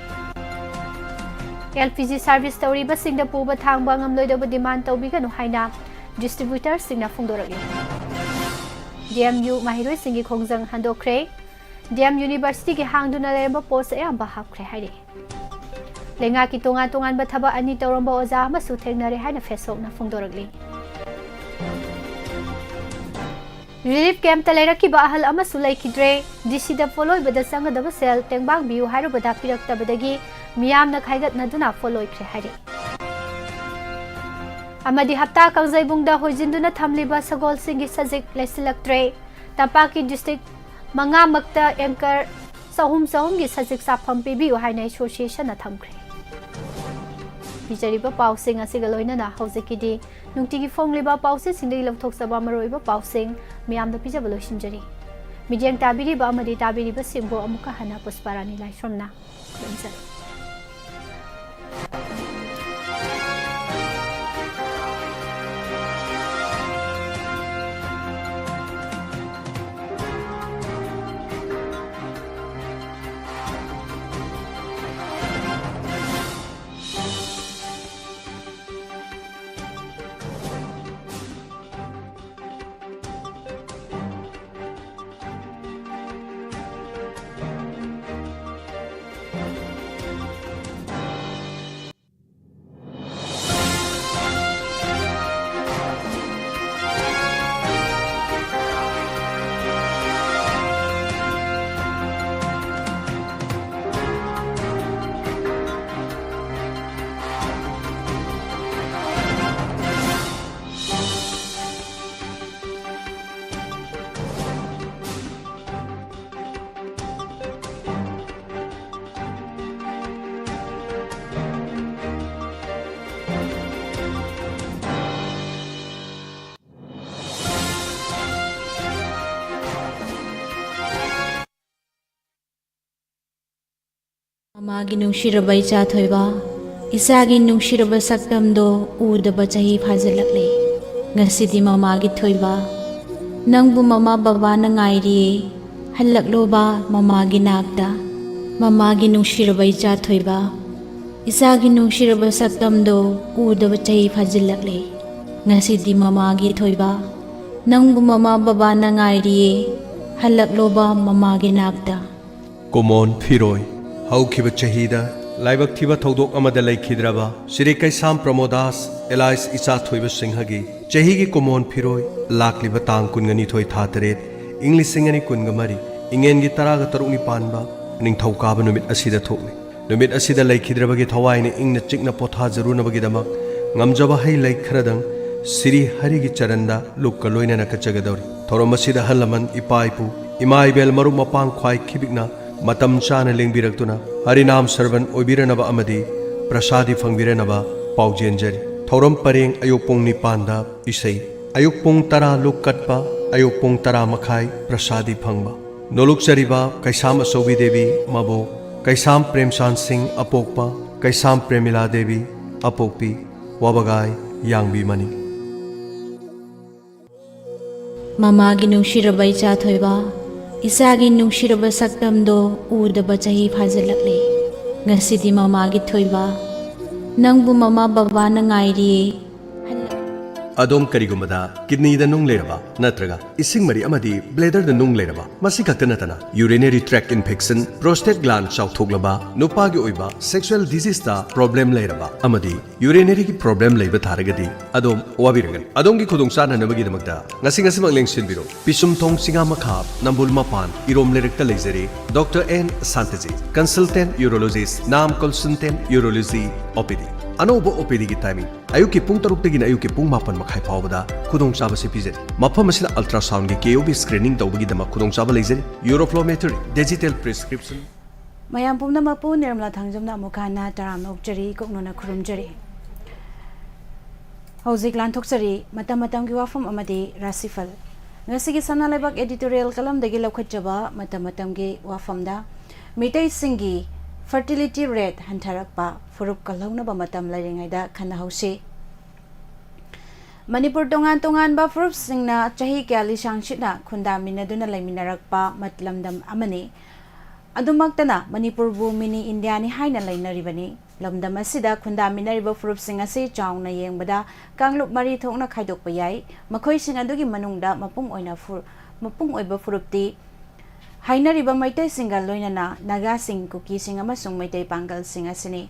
ꯑꯦꯜ ꯄꯤ ꯖꯤ ꯁꯥꯔꯚꯤꯁ ꯇꯧꯔꯤꯕꯁꯤꯡꯗ ꯄꯨꯕ ꯊꯥꯡꯕ ꯉꯝꯂꯣꯏꯗꯕ ꯗꯤꯃꯥꯟ ꯇꯧꯕꯤꯒꯅꯨ ꯍꯥꯏꯅ ꯗꯤꯁꯇ꯭ꯔꯤꯕ꯭ꯌꯨꯇꯔꯁꯤꯡꯅ ꯐꯣꯡꯗꯣꯔꯛꯂꯤ꯫ ꯗꯤ ꯑꯦꯝ ꯌꯨ ꯃꯍꯩꯔꯣꯏꯁꯤꯡꯒꯤ ꯈꯣꯡꯖꯪ ꯍꯟꯗꯣꯛꯈ꯭ꯔꯦ꯫ ꯗꯤ ꯑꯦꯝ ꯌꯨꯅꯤꯚꯔꯁꯤꯇꯤꯒꯤ ꯍꯥꯡꯗꯨꯅ ꯂꯩꯔꯝꯕ ꯄꯣꯁ ꯑꯌꯥꯝꯕ ꯍꯥꯞꯈ꯭ꯔꯦ ꯍꯥꯏꯔꯤ꯫ ꯂꯩꯉꯥꯛꯀꯤ ꯇꯣꯉꯥꯟ ꯇꯣꯉꯥꯟꯕ ꯊꯕꯛ ꯑꯅꯤ ꯇꯧꯔꯝꯕ ꯑꯣꯖꯥ ꯑꯃꯁꯨ ꯊꯦꯡꯅꯔꯦ ꯍꯥꯏꯅ ꯐꯦꯁꯕꯨꯛꯅ ꯐꯣꯡꯗꯣꯔꯛꯂꯤ꯫ ꯔꯤꯂꯤꯐ ꯀꯦꯝꯞꯇ ꯂꯩꯔꯛꯈꯤꯕ ꯑꯍꯜ ꯑꯃꯁꯨ ꯂꯩꯈꯤꯗ꯭ꯔꯦ꯫ ꯗꯤ ꯁꯤꯗ ꯄꯣꯠꯂꯣꯏꯕꯗ ꯆꯪꯒꯗꯕ ꯁꯦꯜ ꯇꯦꯡꯕꯥꯡꯕꯤꯌꯨ ꯍꯥꯏꯔꯨꯕꯗ ꯄꯤꯔꯛꯇꯕꯗꯒꯤ ꯃꯤꯌꯥꯝꯅ ꯈꯥꯏꯒꯠꯅꯗꯨꯅ ꯄꯣꯠꯂꯣꯏꯈ꯭ꯔꯦ ꯍꯥꯏꯔꯤ꯫ ꯑꯃꯗꯤ ꯍꯞꯇꯥ ꯀꯥꯡꯖꯩꯕꯨꯡꯗ ꯍꯣꯏꯖꯤꯟꯗꯨꯅ ꯊꯝꯂꯤꯕ ꯁꯒꯣꯜꯁꯤꯡꯒꯤ ꯁꯖꯤꯛ ꯂꯩꯁꯤꯜꯂꯛꯇ꯭ꯔꯦ꯫ ꯇꯝꯄꯥꯛꯀꯤ ꯗꯤꯁꯇ꯭ꯔꯤꯛ ꯃꯉꯥꯃꯛꯇ ꯑꯦꯀꯔ ꯆꯍꯨꯝ ꯆꯍꯨꯝꯒꯤ ꯁꯖꯤꯛ ꯆꯥꯐꯝ ꯄꯤꯕꯤꯌꯨ ꯍꯥꯏꯅ ꯑꯦꯁꯣꯁꯤꯌꯦꯁꯟꯅ ꯊꯝꯈ꯭ꯔꯦ꯫ ꯄꯤꯖꯔꯤꯕ ꯄꯥꯎꯁꯤꯡ ꯑꯁꯤꯒ ꯂꯣꯏꯅꯅ ꯍꯧꯖꯤꯛꯀꯤꯗꯤ ꯅꯨꯡꯇꯤꯒꯤ ꯐꯣꯡꯂꯤꯕ ꯄꯥꯎꯆꯦꯁꯤꯡꯗꯒꯤ ꯂꯧꯊꯣꯛꯆꯕ ꯃꯔꯨꯑꯣꯏꯕ ꯄꯥꯎꯁꯤꯡ ꯃꯤꯌꯥꯝꯗ ꯄꯤꯖꯕ ꯂꯣꯏꯁꯤꯟꯖꯔꯤ꯫ ꯃꯤꯠꯌꯦꯡ ꯇꯥꯕꯤꯔꯤꯕ ꯑꯃꯗꯤ ꯇꯥꯕꯤꯔꯤꯕꯁꯤꯡꯕꯨ ꯑꯃꯨꯛꯀ ꯍꯟꯅ ꯄꯨꯁꯄꯥꯔꯥꯅꯤ ꯂꯥꯏꯁ꯭ꯔꯝꯅ ꯈꯨꯔꯨꯝꯖꯔꯤ꯫ ꯃꯃꯥꯒꯤ ꯅꯨꯡꯁꯤꯔꯕ ꯏꯆꯥ ꯊꯣꯏꯕ, ꯏꯆꯥꯒꯤ ꯅꯨꯡꯁꯤꯔꯕ ꯁꯛꯇꯝꯗꯣ ꯎꯗꯕ ꯆꯍꯤ ꯐꯥꯖꯤꯜꯂꯛꯂꯦ꯫ ꯉꯁꯤꯗꯤ ꯃꯃꯥꯒꯤ ꯊꯣꯏꯕ, ꯅꯪꯕꯨ ꯃꯃꯥ ꯕꯕꯥꯅ ꯉꯥꯏꯔꯤꯌꯦ, ꯍꯜꯂꯛꯂꯣꯕ ꯃꯃꯥꯒꯤ ꯅꯥꯛꯇ꯫ ꯃꯃꯥꯒꯤ ꯅꯨꯡꯁꯤꯔꯕ ꯏꯆꯥ ꯊꯣꯏꯕ, ꯏꯆꯥꯒꯤ ꯅꯨꯡꯁꯤꯔꯕ ꯁꯛꯇꯝꯗꯣ ꯎꯗꯕ ꯆꯍꯤ ꯐꯥꯖꯤꯜꯂꯛꯂꯦ꯫ ꯉꯁꯤꯗꯤ ꯃꯃꯥꯒꯤ ꯊꯣꯏꯕ, ꯅꯪꯕꯨ ꯃꯃꯥ ꯕꯕꯥꯅ ꯉꯥꯏꯔꯤꯌꯦ, ꯍꯜꯂꯛꯂꯣꯕ ꯃꯃꯥꯒꯤ ꯅꯥꯛꯇ꯫ ꯀꯨꯃꯣꯟ ꯐꯤꯔꯣꯏ꯫ ꯍꯧꯈꯤꯕ ꯆꯍꯤꯗ ꯂꯥꯏꯕꯛ ꯊꯤꯕ ꯊꯧꯗꯣꯛ ꯑꯃꯗ ꯂꯩꯈꯤꯗ꯭ꯔꯕ ꯁ꯭ꯔꯤ ꯀꯩꯁꯥꯝ ꯄ꯭ꯔꯃꯣꯗꯥꯁ ꯑꯦꯂꯥꯏꯁ ꯏꯆꯥ ꯊꯣꯏꯕ ꯁꯤꯡꯍꯒꯤ ꯆꯍꯤꯒꯤ ꯀꯨꯃꯣꯟ ꯐꯤꯔꯣꯏ ꯂꯥꯛꯂꯤꯕ ꯇꯥꯡ ꯀꯨꯟꯒ ꯅꯤꯊꯣꯏ ꯊꯥ ꯇꯔꯦꯠ, ꯏꯪ ꯂꯤꯁꯤꯡ ꯑꯅꯤ ꯀꯨꯟꯒ ꯃꯔꯤ, ꯏꯉꯦꯟꯒꯤ ꯇꯔꯥꯒ ꯇꯔꯨꯛꯅꯤ ꯄꯥꯟꯕ ꯅꯤꯡꯊꯧꯀꯥꯕ ꯅꯨꯃꯤꯠ ꯑꯁꯤꯗ ꯊꯣꯛꯂꯤ꯫ ꯅꯨꯃꯤꯠ ꯑꯁꯤꯗ ꯂꯩꯈꯤꯗ꯭ꯔꯕꯒꯤ ꯊꯋꯥꯏꯅ ꯏꯪꯅ ꯆꯤꯛꯅ ꯄꯣꯊꯥꯖꯔꯨꯅꯕꯒꯤꯗꯃꯛ ꯉꯝꯖꯕ ꯍꯩ ꯂꯩ ꯈꯔꯗꯪ ꯁ꯭ꯔꯤ ꯍꯔꯤꯒꯤ ꯆꯔꯟꯗ ꯂꯨꯛꯀ ꯂꯣꯏꯅꯅ ꯀꯠꯆꯒꯗꯧꯔꯤ꯫ ꯊꯧꯔꯝ ꯑꯁꯤꯗ ꯑꯍꯜ ꯂꯃꯟ, ꯏꯄꯥ ꯏꯄꯨ, ꯏꯃꯥ ꯏꯕꯦꯜ, ꯃꯔꯨꯞ ꯃꯄꯥꯡ ꯈ꯭ꯋꯥꯏ ꯈꯤꯕꯤꯛꯅ ꯃꯇꯝ ꯆꯥꯅ ꯂꯦꯡꯕꯤꯔꯛꯇꯨꯅ ꯍꯔꯤꯅꯥꯝ ꯁꯔꯕꯟ ꯑꯣꯏꯕꯤꯔꯅꯕ ꯑꯃꯗꯤ ꯄ꯭ꯔꯁꯥꯗꯤ ꯐꯪꯕꯤꯔꯅꯕ ꯄꯥꯎꯖꯦꯟꯖꯔꯤ꯫ ꯊꯧꯔꯝ ꯄꯔꯦꯡ ꯑꯌꯨꯛ ꯄꯨꯡ ꯅꯤꯄꯥꯟꯗ ꯏꯁꯩ, ꯑꯌꯨꯛ ꯄꯨꯡ ꯇꯔꯥ ꯂꯨꯛ ꯀꯠꯄ, ꯑꯌꯨꯛ ꯄꯨꯡ ꯇꯔꯥ ꯃꯈꯥꯏ ꯄ꯭ꯔꯁꯥꯗꯤ ꯐꯪꯕ꯫ ꯅꯣꯂꯨꯛꯆꯔꯤꯕ ꯀꯩꯁꯥꯝ ꯑꯆꯧꯕꯤ ꯗꯦꯕꯤ ꯃꯕꯣꯛ, ꯀꯩꯁꯥꯝ ꯄ꯭ꯔꯦꯝꯆꯥꯟ ꯁꯤꯡ ꯑꯄꯣꯛꯄ, ꯀꯩꯁꯥꯝ ꯄ꯭ꯔꯦꯃꯤꯂꯥ ꯗꯦꯕꯤ ꯑꯄꯣꯛꯄꯤ, ꯋꯥꯕꯒꯥꯏ ꯌꯥꯡꯕꯤ ꯃꯅꯤ꯫ ꯃꯃꯥꯒꯤ ꯅꯨꯡꯁꯤꯔꯕ ꯏꯆꯥ ꯊꯣꯏꯕ, ꯏꯆꯥꯒꯤ ꯅꯨꯡꯁꯤꯔꯕ ꯁꯛꯇꯝꯗꯣ ꯎꯗꯕ ꯆꯍꯤ ꯐꯥꯖꯤꯜꯂꯛꯂꯦ꯫ ꯉꯁꯤꯗꯤ ꯃꯃꯥꯒꯤ ꯊꯣꯏꯕ, ꯅꯪꯕꯨ ꯃꯃꯥ ꯕꯕꯥꯅ ꯉꯥꯏꯔꯤꯌꯦ꯫ ꯑꯗꯣꯝ ꯀꯔꯤꯒꯨꯝꯕꯗ ꯀꯤꯗꯅꯤꯗ ꯅꯨꯡ ꯂꯩꯔꯕ ꯅꯠꯇ꯭ꯔꯒ ꯏꯁꯤꯡ ꯃꯔꯤ ꯑꯃꯗꯤ ꯕ꯭ꯂꯦꯗꯔꯗ ꯅꯨꯡ ꯂꯩꯔꯕ, ꯃꯁꯤ ꯈꯛꯇ ꯅꯠꯇꯅ urinary tract infection, prostate gland ꯆꯥꯎꯊꯣꯛꯂꯕ, ꯅꯨꯄꯥꯒꯤ ꯑꯣꯏꯕ sexual diseaseꯇ problem ꯂꯩꯔꯕ ꯑꯃꯗꯤ urineryꯒꯤ problem ꯂꯩꯕ ꯇꯥꯔꯒꯗꯤ ꯑꯗꯣꯝ ꯋꯥꯕꯤꯔꯒꯅꯤ꯫ ꯑꯗꯣꯝꯒꯤ ꯈꯨꯗꯣꯡ ꯆꯥꯅꯅꯕꯒꯤꯗꯃꯛꯇ ꯉꯁꯤ ꯉꯁꯤꯃꯛ ꯂꯦꯡꯁꯤꯟꯕꯤꯔꯣ꯫ ꯄꯤꯁꯨꯝꯊꯣꯡ ꯆꯤꯡꯉꯥ ꯃꯈꯥ, ꯅꯝꯕꯨꯜ ꯃꯄꯥꯟ, ꯏꯔꯣꯝ ꯂꯩꯔꯛꯇ ꯂꯩꯖꯔꯤ doctor N Santajit, consultant urologist, ꯅꯥꯝ consultant urology, OPD꯫ ꯑꯅꯧꯕ OPDꯒꯤ timing ꯑꯌꯨꯛꯀꯤ ꯄꯨꯡ ꯇꯔꯨꯛꯇꯒꯤꯅ ꯑꯌꯨꯛꯀꯤ ꯄꯨꯡ ꯃꯥꯄꯟ ꯃꯈꯥꯏ ꯐꯥꯎꯕꯗ ꯈꯨꯗꯣꯡꯆꯥꯕꯁꯤ ꯄꯤꯖꯔꯤ꯫ ꯃꯐꯝ ꯑꯁꯤꯗ ultrasoundꯒꯤ KOB screening ꯇꯧꯕꯒꯤꯗꯃꯛ ꯈꯨꯗꯣꯡꯆꯥꯕ ꯂꯩꯖꯔꯤ꯫ Uroflowmetry, digital prescription꯫ ꯃꯌꯥꯝ ꯄꯨꯝꯅꯃꯛꯄꯨ ꯅꯤꯔꯃꯂꯥ ꯊꯥꯡꯖꯝꯅ ꯑꯃꯨꯛ ꯍꯟꯅ ꯇꯔꯥꯝꯅ ꯑꯣꯛꯆꯔꯤ, ꯀꯣꯛꯅꯣꯅ ꯈꯨꯔꯨꯝꯖꯔꯤ꯫ ꯍꯧꯖꯤꯛ ꯂꯥꯟꯊꯣꯛꯆꯔꯤ ꯃꯇꯝ ꯃꯇꯝꯒꯤ ꯋꯥꯐꯝ ꯑꯃꯗꯤ ꯔꯥꯁꯤꯐꯜ꯫ ꯉꯁꯤꯒꯤ ꯁꯅꯥ ꯂꯩꯕꯥꯛ editorial columnꯗꯒꯤ ꯂꯧꯈꯠꯆꯕ ꯃꯇꯝ ꯃꯇꯝꯒꯤ ꯋꯥꯐꯝꯗ, ꯃꯤꯇꯩꯁꯤꯡꯒꯤ fertility rate ꯍꯟꯊꯔꯛꯄ ꯐꯨꯔꯨꯞ ꯀꯜꯍꯧꯅꯕ ꯃꯇꯝ ꯂꯩꯔꯤꯉꯩꯗ ꯈꯟꯅꯍꯧꯁꯤ꯫ ꯃꯅꯤꯄꯨꯔ ꯇꯣꯉꯥꯟ ꯇꯣꯉꯥꯟꯕ ꯐꯨꯔꯨꯞꯁꯤꯡꯅ ꯆꯍꯤ ꯀꯌꯥ ꯂꯤꯁꯥꯡꯁꯤꯠꯅ ꯈꯨꯟꯗꯥꯃꯤꯟꯅꯗꯨꯅ ꯂꯩꯃꯤꯟꯅꯔꯛꯄ ꯃꯠ-, ꯂꯝꯗꯝ ꯑꯃꯅꯤ꯫ ꯑꯗꯨꯃꯛꯇꯅ ꯃꯅꯤꯄꯨꯔꯕꯨ ꯃꯤꯅꯤ ꯏꯟꯗꯤꯌꯥꯅꯤ ꯍꯥꯏꯅ ꯂꯩꯅꯔꯤꯕꯅꯤ꯫ ꯂꯝꯗꯝ ꯑꯁꯤꯗ ꯈꯨꯟꯗꯥꯃꯤꯟꯅꯔꯤꯕ ꯐꯨꯔꯨꯞꯁꯤꯡ ꯑꯁꯤ ꯆꯥꯎꯅ ꯌꯦꯡꯕꯗ ꯀꯥꯡꯂꯨꯞ ꯃꯔꯤ ꯊꯣꯛꯅ ꯈꯥꯏꯗꯣꯛꯄ ꯌꯥꯏ꯫ ꯃꯈꯣꯏꯁꯤꯡ ꯑꯗꯨꯒꯤ ꯃꯅꯨꯡꯗ ꯃꯄꯨꯡ ꯑꯣꯏꯅ ꯐꯨ-, ꯃꯄꯨꯡ ꯑꯣꯏꯕ ꯐꯨꯔꯨꯞꯇꯤ ꯍꯥꯏꯅꯔꯤꯕ ꯃꯩꯇꯩꯁꯤꯡꯒ ꯂꯣꯏꯅꯅ ꯅꯥꯒꯥꯁꯤꯡ, ꯀꯨꯀꯤꯁꯤꯡ ꯑꯃꯁꯨꯡ ꯃꯩꯇꯩ ꯄꯥꯡꯒꯜꯁꯤꯡ ꯑꯁꯤꯅꯤ꯫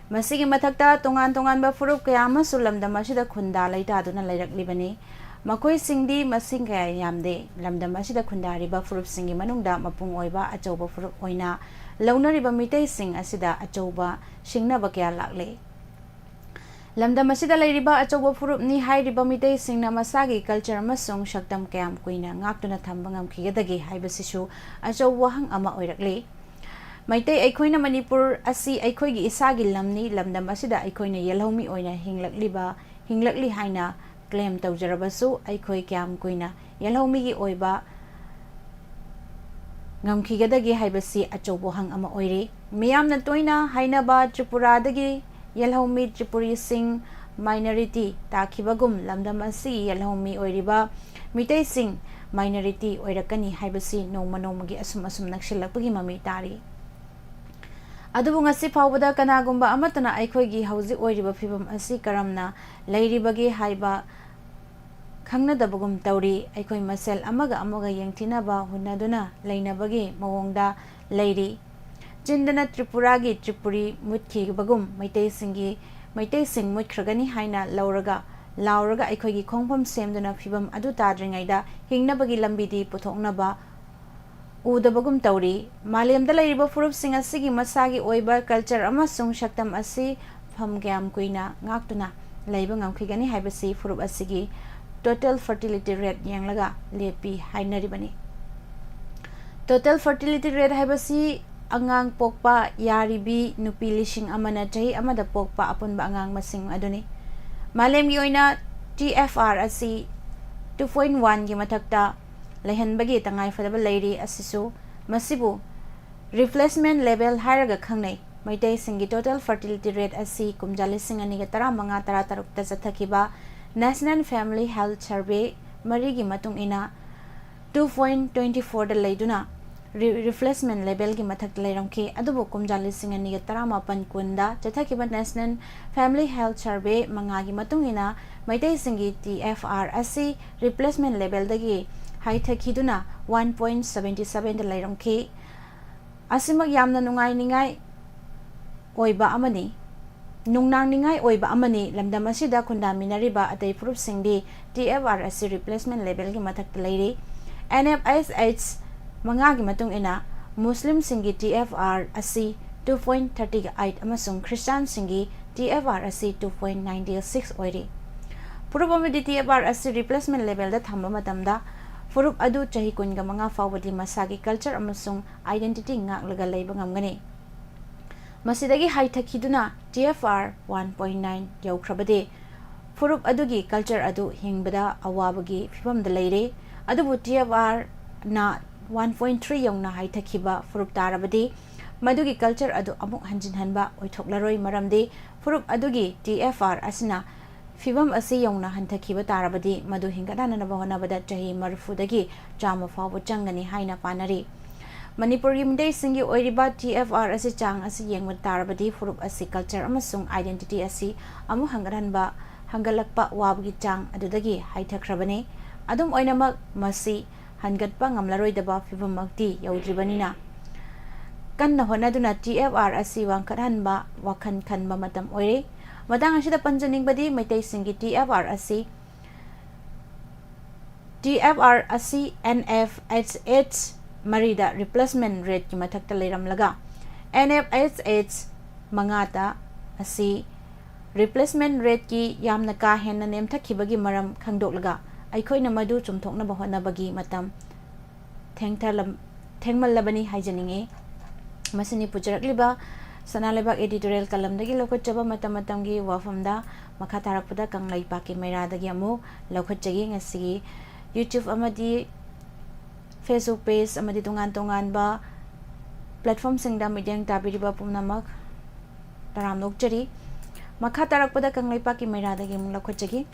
ꯃꯁꯤꯒꯤ ꯃꯊꯛꯇ ꯇꯣꯉꯥꯟ ꯇꯣꯉꯥꯟꯕ ꯐꯨꯔꯨꯞ ꯀꯌꯥ ꯑꯃꯁꯨ ꯂꯝꯗꯝ ꯑꯁꯤꯗ ꯈꯨꯟꯗꯥ ꯂꯩꯇꯥꯗꯨꯅ ꯂꯩꯔꯛꯂꯤꯕꯅꯤ꯫ ꯃꯈꯣꯏꯁꯤꯡꯗꯤ ꯃꯁꯤꯡ ꯀꯌꯥ ꯌꯥꯝꯗꯦ꯫ ꯂꯝꯗꯝ ꯑꯁꯤꯗ ꯈꯨꯟꯗꯥꯔꯤꯕ ꯐꯨꯔꯨꯞꯁꯤꯡꯒꯤ ꯃꯅꯨꯡꯗ ꯃꯄꯨꯡ ꯑꯣꯏꯕ ꯑꯆꯧꯕ ꯐꯨꯔꯨꯞ ꯑꯣꯏꯅ ꯂꯧꯅꯔꯤꯕ ꯃꯤꯇꯩꯁꯤꯡ ꯑꯁꯤꯗ ꯑꯆꯧꯕ ꯁꯤꯡꯅꯕ ꯀꯌꯥ ꯂꯥꯛꯂꯦ꯫ ꯂꯝꯗꯝ ꯑꯁꯤꯗ ꯂꯩꯔꯤꯕ ꯑꯆꯧꯕ ꯐꯨꯔꯨꯞꯅꯤ ꯍꯥꯏꯔꯤꯕ ꯃꯤꯇꯩꯁꯤꯡꯅ ꯃꯁꯥꯒꯤ culture ꯑꯃꯁꯨꯡ ꯁꯛꯇꯝ ꯀꯌꯥꯝ ꯀꯨꯏꯅ ꯉꯥꯛꯇꯨꯅ ꯊꯝꯕ ꯉꯝꯈꯤꯒꯗꯒꯦ ꯍꯥꯏꯕꯁꯤꯁꯨ ꯑꯆꯧꯕ ꯋꯥꯍꯪ ꯑꯃ ꯑꯣꯏꯔꯛꯂꯤ꯫ ꯃꯩꯇꯩ ꯑꯩꯈꯣꯏꯅ ꯃꯅꯤꯄꯨꯔ ꯑꯁꯤ ꯑꯩꯈꯣꯏꯒꯤ ꯏꯁꯥꯒꯤ ꯂꯝꯅꯤ, ꯂꯝꯗꯝ ꯑꯁꯤꯗ ꯑꯩꯈꯣꯏꯅ ꯌꯦꯜꯍꯧꯃꯤ ꯑꯣꯏꯅ ꯍꯤꯡꯂꯛꯂꯤꯕ, ꯍꯤꯡꯂꯛꯂꯤ ꯍꯥꯏꯅ claim ꯇꯧꯖꯔꯕꯁꯨ, ꯑꯩꯈꯣꯏ ꯀꯌꯥꯝ ꯀꯨꯏꯅ ꯌꯦꯜꯍꯧꯃꯤꯒꯤ ꯑꯣꯏꯕ ꯉꯝꯈꯤꯒꯗꯒꯦ ꯍꯥꯏꯕꯁꯤ ꯑꯆꯧꯕ ꯋꯥꯍꯪ ꯑꯃ ꯑꯣꯏꯔꯤ꯫ ꯃꯤꯌꯥꯝꯅ ꯇꯣꯏꯅ ꯍꯥꯏꯅꯕ ꯇ꯭ꯔꯤꯄꯨꯔꯥꯗꯒꯤ ꯌꯦꯜꯍꯧꯃꯤ ꯇ꯭ꯔꯤꯄꯨꯔꯤꯁꯤꯡ minority ꯇꯥꯈꯤꯕꯒꯨꯝ, ꯂꯝꯗꯝ ꯑꯁꯤꯒꯤ ꯌꯦꯜꯍꯧꯃꯤ ꯑꯣꯏꯔꯤꯕ ꯃꯤꯇꯩꯁꯤꯡ minority ꯑꯣꯏꯔꯛꯀꯅꯤ ꯍꯥꯏꯕꯁꯤ ꯅꯣꯡꯃ ꯅꯣꯡꯃꯒꯤ ꯑꯁꯨꯝ ꯑꯁꯨꯝ ꯅꯛꯁꯤꯜꯂꯛꯄꯒꯤ ꯃꯃꯤ ꯇꯥꯔꯤ꯫ ꯑꯗꯨꯕꯨ ꯉꯁꯤ ꯐꯥꯎꯕꯗ ꯀꯅꯥꯒꯨꯝꯕ ꯑꯃꯠꯇꯅ ꯑꯩꯈꯣꯏꯒꯤ ꯍꯧꯖꯤꯛ ꯑꯣꯏꯔꯤꯕ ꯐꯤꯕꯝ ꯑꯁꯤ ꯀꯔꯝꯅ ꯂꯩꯔꯤꯕꯒꯦ ꯍꯥꯏꯕ ꯈꯪꯅꯗꯕꯒꯨꯝ ꯇꯧꯔꯤ꯫ ꯑꯩꯈꯣꯏ ꯃꯁꯦꯜ ꯑꯃꯒ ꯑꯃꯒ ꯌꯦꯡꯊꯤꯅꯕ ꯍꯨꯟꯅꯗꯨꯅ ꯂꯩꯅꯕꯒꯤ ꯃꯑꯣꯡꯗ ꯂꯩꯔꯤ꯫ ꯆꯤꯟꯗꯅ ꯇ꯭ꯔꯤꯄꯨꯔꯥꯒꯤ ꯇ꯭ꯔꯤꯄꯨꯔꯤ ꯃꯨꯠꯈꯤꯕꯒꯨꯝ ꯃꯩꯇꯩꯁꯤꯡꯒꯤ, ꯃꯩꯇꯩꯁꯤꯡ ꯃꯨꯠꯈ꯭ꯔꯒꯅꯤ ꯍꯥꯏꯅ ꯂꯧꯔꯒ, ꯂꯥꯎꯔꯒ ꯑꯩꯈꯣꯏꯒꯤ ꯈꯣꯡꯐꯝ ꯁꯦꯝꯗꯨꯅ ꯐꯤꯕꯝ ꯑꯗꯨ ꯇꯥꯗ꯭ꯔꯤꯉꯩꯗ ꯍꯤꯡꯅꯕꯒꯤ ꯂꯝꯕꯤꯗꯤ ꯄꯨꯊꯣꯛꯅꯕ ꯎꯗꯕꯒꯨꯝ ꯇꯧꯔꯤ꯫ ꯃꯥꯂꯦꯝꯗ ꯂꯩꯔꯤꯕ ꯐꯨꯔꯨꯞꯁꯤꯡ ꯑꯁꯤꯒꯤ ꯃꯁꯥꯒꯤ ꯑꯣꯏꯕ culture ꯑꯃꯁꯨꯡ ꯁꯛꯇꯝ ꯑꯁꯤ ꯐꯝ ꯀꯌꯥꯝ ꯀꯨꯏꯅ ꯉꯥꯛꯇꯨꯅ ꯂꯩꯕ ꯉꯝꯈꯤꯒꯅꯤ ꯍꯥꯏꯕꯁꯤ ꯐꯨꯔꯨꯞ ꯑꯁꯤꯒꯤ total fertility rate ꯌꯦꯡꯂꯒ ꯂꯦꯞꯄꯤ ꯍꯥꯏꯅꯔꯤꯕꯅꯤ꯫ Total fertility rate ꯍꯥꯏꯕꯁꯤ ꯑꯉꯥꯡ ꯄꯣꯛꯄ ꯌꯥꯔꯤꯕꯤ ꯅꯨꯄꯤ ꯂꯤꯁꯤꯡ ꯑꯃꯅ ꯆꯍꯤ ꯑꯃꯗ ꯄꯣꯛꯄ ꯑꯄꯨꯟꯕ ꯑꯉꯥꯡ ꯃꯁꯤꯡ ꯑꯗꯨꯅꯤ꯫ ꯃꯥꯂꯦꯝꯒꯤ ꯑꯣꯏꯅ T F R ꯑꯁꯤ two point one ꯒꯤ ꯃꯊꯛꯇ ꯂꯩꯍꯟꯕꯒꯤ ꯇꯉꯥꯏꯐꯗꯕ ꯂꯩꯔꯤ꯫ ꯑꯁꯤꯁꯨ, ꯃꯁꯤꯕꯨ replacement level ꯍꯥꯏꯔꯒ ꯈꯪꯅꯩ꯫ ꯃꯩꯇꯩꯁꯤꯡꯒꯤ total fertility rate ꯑꯁꯤ ꯀꯨꯝꯖꯥ ꯂꯤꯁꯤꯡ ꯑꯅꯤꯒ ꯇꯔꯥꯃꯉꯥ ꯇꯔꯥꯇꯔꯨꯛꯇ ꯆꯠꯊꯈꯤꯕ National Family Health Survey ꯃꯔꯤꯒꯤ ꯃꯇꯨꯡ ꯏꯟꯅ two point twenty fourꯗ ꯂꯩꯗꯨꯅ ꯔꯤ- replacement levelꯒꯤ ꯃꯊꯛꯇ ꯂꯩꯔꯝꯈꯤ꯫ ꯑꯗꯨꯕꯨ ꯀꯨꯝꯖꯥ ꯂꯤꯁꯤꯡ ꯑꯅꯤꯒ ꯇꯔꯥꯃꯥꯄꯟ ꯀꯨꯟꯗ ꯆꯠꯊꯈꯤꯕ National Family Health Survey ꯃꯉꯥꯒꯤ ꯃꯇꯨꯡ ꯏꯟꯅ ꯃꯩꯇꯩꯁꯤꯡꯒꯤ T F R ꯑꯁꯤ replacement levelꯗꯒꯤ ꯍꯥꯏꯊꯈꯤꯗꯨꯅ one point seventy sevenꯗ ꯂꯩꯔꯝꯈꯤ꯫ ꯑꯁꯤꯃꯛ ꯌꯥꯝꯅ ꯅꯨꯡꯉꯥꯏꯅꯤꯡꯉꯥꯏ ꯑꯣꯏꯕ ꯑꯃꯅꯤ꯫ ꯅꯨꯡꯅꯥꯡꯅꯤꯡꯉꯥꯏ ꯑꯣꯏꯕ ꯑꯃꯅꯤ꯫ ꯂꯝꯗꯝ ꯑꯁꯤꯗ ꯈꯨꯟꯗꯥꯃꯤꯟꯅꯔꯤꯕ ꯑꯇꯩ ꯐꯨꯔꯨꯞꯁꯤꯡꯗꯤ T F R ꯑꯁꯤ replacement levelꯒꯤ ꯃꯊꯛꯇ ꯂꯩꯔꯤ꯫ N F H H ꯃꯉꯥꯒꯤ ꯃꯇꯨꯡ ꯏꯟꯅ ꯃꯨꯁꯂꯤꯝꯁꯤꯡꯒꯤ T F R ꯑꯁꯤ two point thirty eight ꯑꯃꯁꯨꯡ ꯈ꯭ꯔꯤꯁꯇꯥꯟꯁꯤꯡꯒꯤ T F R ꯑꯁꯤ two point ninety six ꯑꯣꯏꯔꯤ꯫ ꯐꯨꯔꯨꯞ ꯑꯃꯗꯤ T F R ꯑꯁꯤ replacement levelꯗ ꯊꯝꯕ ꯃꯇꯝꯗ ꯐꯨꯔꯨꯞ ꯑꯗꯨ ꯆꯍꯤ ꯀꯨꯟꯒ ꯃꯉꯥ ꯐꯥꯎꯕꯗꯤ ꯃꯁꯥꯒꯤ culture ꯑꯃꯁꯨꯡ identity ꯉꯥꯛꯂꯒ ꯂꯩꯕ ꯉꯝꯒꯅꯤ꯫ ꯃꯁꯤꯗꯒꯤ ꯍꯥꯏꯊꯈꯤꯗꯨꯅ T F R one point nine ꯌꯧꯈ꯭ꯔꯕꯗꯤ ꯐꯨꯔꯨꯞ ꯑꯗꯨꯒꯤ culture ꯑꯗꯨ ꯍꯤꯡꯕꯗ ꯑꯋꯥꯕꯒꯤ ꯐꯤꯕꯝꯗ ꯂꯩꯔꯦ꯫ ꯑꯗꯨꯕꯨ T F R ꯅ one point three ꯌꯧꯅ ꯍꯥꯏꯊꯈꯤꯕ ꯐꯨꯔꯨꯞ ꯇꯥꯔꯕꯗꯤ ꯃꯗꯨꯒꯤ culture ꯑꯗꯨ ꯑꯃꯨꯛ ꯍꯟꯖꯤꯟꯍꯟꯕ ꯑꯣꯏꯊꯣꯛꯂꯔꯣꯏ, ꯃꯔꯝꯗꯤ ꯐꯨꯔꯨꯞ ꯑꯗꯨꯒꯤ T F R ꯑꯁꯤꯅ ꯐꯤꯕꯝ ꯑꯁꯤ ꯌꯧꯅ ꯍꯟꯊꯈꯤꯕ ꯇꯥꯔꯕꯗꯤ ꯃꯗꯨ ꯍꯤꯡꯒꯠꯍꯟꯅꯕ ꯍꯣꯠꯅꯕꯗ ꯆꯍꯤ ꯃꯔꯤꯐꯨꯗꯒꯤ ꯆꯥꯝꯃ ꯐꯥꯎꯕ ꯆꯪꯒꯅꯤ ꯍꯥꯏꯅ ꯄꯥꯅꯔꯤ꯫ ꯃꯅꯤꯄꯨꯔꯒꯤ ꯃꯤꯇꯩꯁꯤꯡꯒꯤ ꯑꯣꯏꯔꯤꯕ T F R ꯑꯁꯤ ꯆꯥꯡ ꯑꯁꯤ ꯌꯦꯡꯕ ꯇꯥꯔꯕꯗꯤ ꯐꯨꯔꯨꯞ ꯑꯁꯤ culture ꯑꯃꯁꯨꯡ identity ꯑꯁꯤ ꯑꯃꯨꯛ ꯍꯟꯒꯠꯍꯟꯕ, ꯍꯟꯒꯠꯂꯛꯄ ꯋꯥꯕꯒꯤ ꯆꯥꯡ ꯑꯗꯨꯗꯒꯤ ꯍꯥꯏꯊꯈ꯭ꯔꯕꯅꯤ꯫ ꯑꯗꯨꯝ ꯑꯣꯏꯅꯃꯛ ꯃꯁꯤ ꯍꯟꯒꯠꯄ ꯉꯝꯂꯔꯣꯏꯗꯕ ꯐꯤꯕꯝꯃꯛꯇꯤ ꯌꯧꯗ꯭ꯔꯤꯕꯅꯤꯅ ꯀꯟꯅ ꯍꯣꯠꯅꯗꯨꯅ T F R ꯑꯁꯤ ꯋꯥꯡꯈꯠꯍꯟꯕ ꯋꯥꯈꯜ ꯈꯟꯕ ꯃꯇꯝ ꯑꯣꯏꯔꯦ꯫ ꯃꯇꯥꯡ ꯑꯁꯤꯗ ꯄꯟꯖꯅꯤꯡꯕꯗꯤ ꯃꯩꯇꯩꯁꯤꯡꯒꯤ T F R ꯑꯁꯤ T F R ꯑꯁꯤ N F H H ꯃꯔꯤꯗ replacement rateꯀꯤ ꯃꯊꯛꯇ ꯂꯩꯔꯝꯂꯒ N F H H ꯃꯉꯥꯗ ꯑꯁꯤ replacement rateꯀꯤ ꯌꯥꯝꯅ ꯀꯥ ꯍꯦꯟꯅ ꯅꯦꯝꯊꯈꯤꯕꯒꯤ ꯃꯔꯝ ꯈꯪꯗꯣꯛꯂꯒ ꯑꯩꯈꯣꯏꯅ ꯃꯗꯨ ꯆꯨꯝꯊꯣꯛꯅꯕ ꯍꯣꯠꯅꯕꯒꯤ ꯃꯇꯝ ꯊꯦꯡꯊꯂꯝ-, ꯊꯦꯡꯃꯜꯂꯕꯅꯤ ꯍꯥꯏꯖꯅꯤꯡꯏ꯫ ꯃꯁꯤꯅꯤ ꯄꯨꯖꯔꯛꯂꯤꯕ ꯁꯅꯥ ꯂꯩꯕꯥꯛ editorial ꯀꯂꯝꯗꯒꯤ ꯂꯧꯈꯠꯆꯕ ꯃꯇꯝ ꯃꯇꯝꯒꯤ ꯋꯥꯐꯝꯗ꯫ ꯃꯈꯥ ꯇꯥꯔꯛꯄꯗ ꯀꯪꯂꯩꯄꯥꯛꯀꯤ ꯃꯩꯔꯥꯗꯒꯤ ꯑꯃꯨꯛ ꯂꯧꯈꯠꯆꯒꯦ꯫ ꯉꯁꯤꯒꯤ YouTube ꯑꯃꯗꯤ Facebook page ꯑꯃꯗꯤ ꯇꯣꯉꯥꯟ ꯇꯣꯉꯥꯟꯕ platformꯁꯤꯡꯗ ꯃꯤꯠꯌꯦꯡ ꯇꯥꯕꯤꯔꯤꯕ ꯄꯨꯝꯅꯃꯛ ꯇꯔꯥꯝꯅ ꯑꯣꯛꯆꯔꯤ꯫ ꯃꯈꯥ ꯇꯥꯔꯛꯄꯗ ꯀꯪꯂꯩꯄꯥꯛꯀꯤ ꯃꯩꯔꯥꯗꯒꯤ ꯑꯃꯨꯛ ꯂꯧꯈꯠꯆꯒꯦ꯫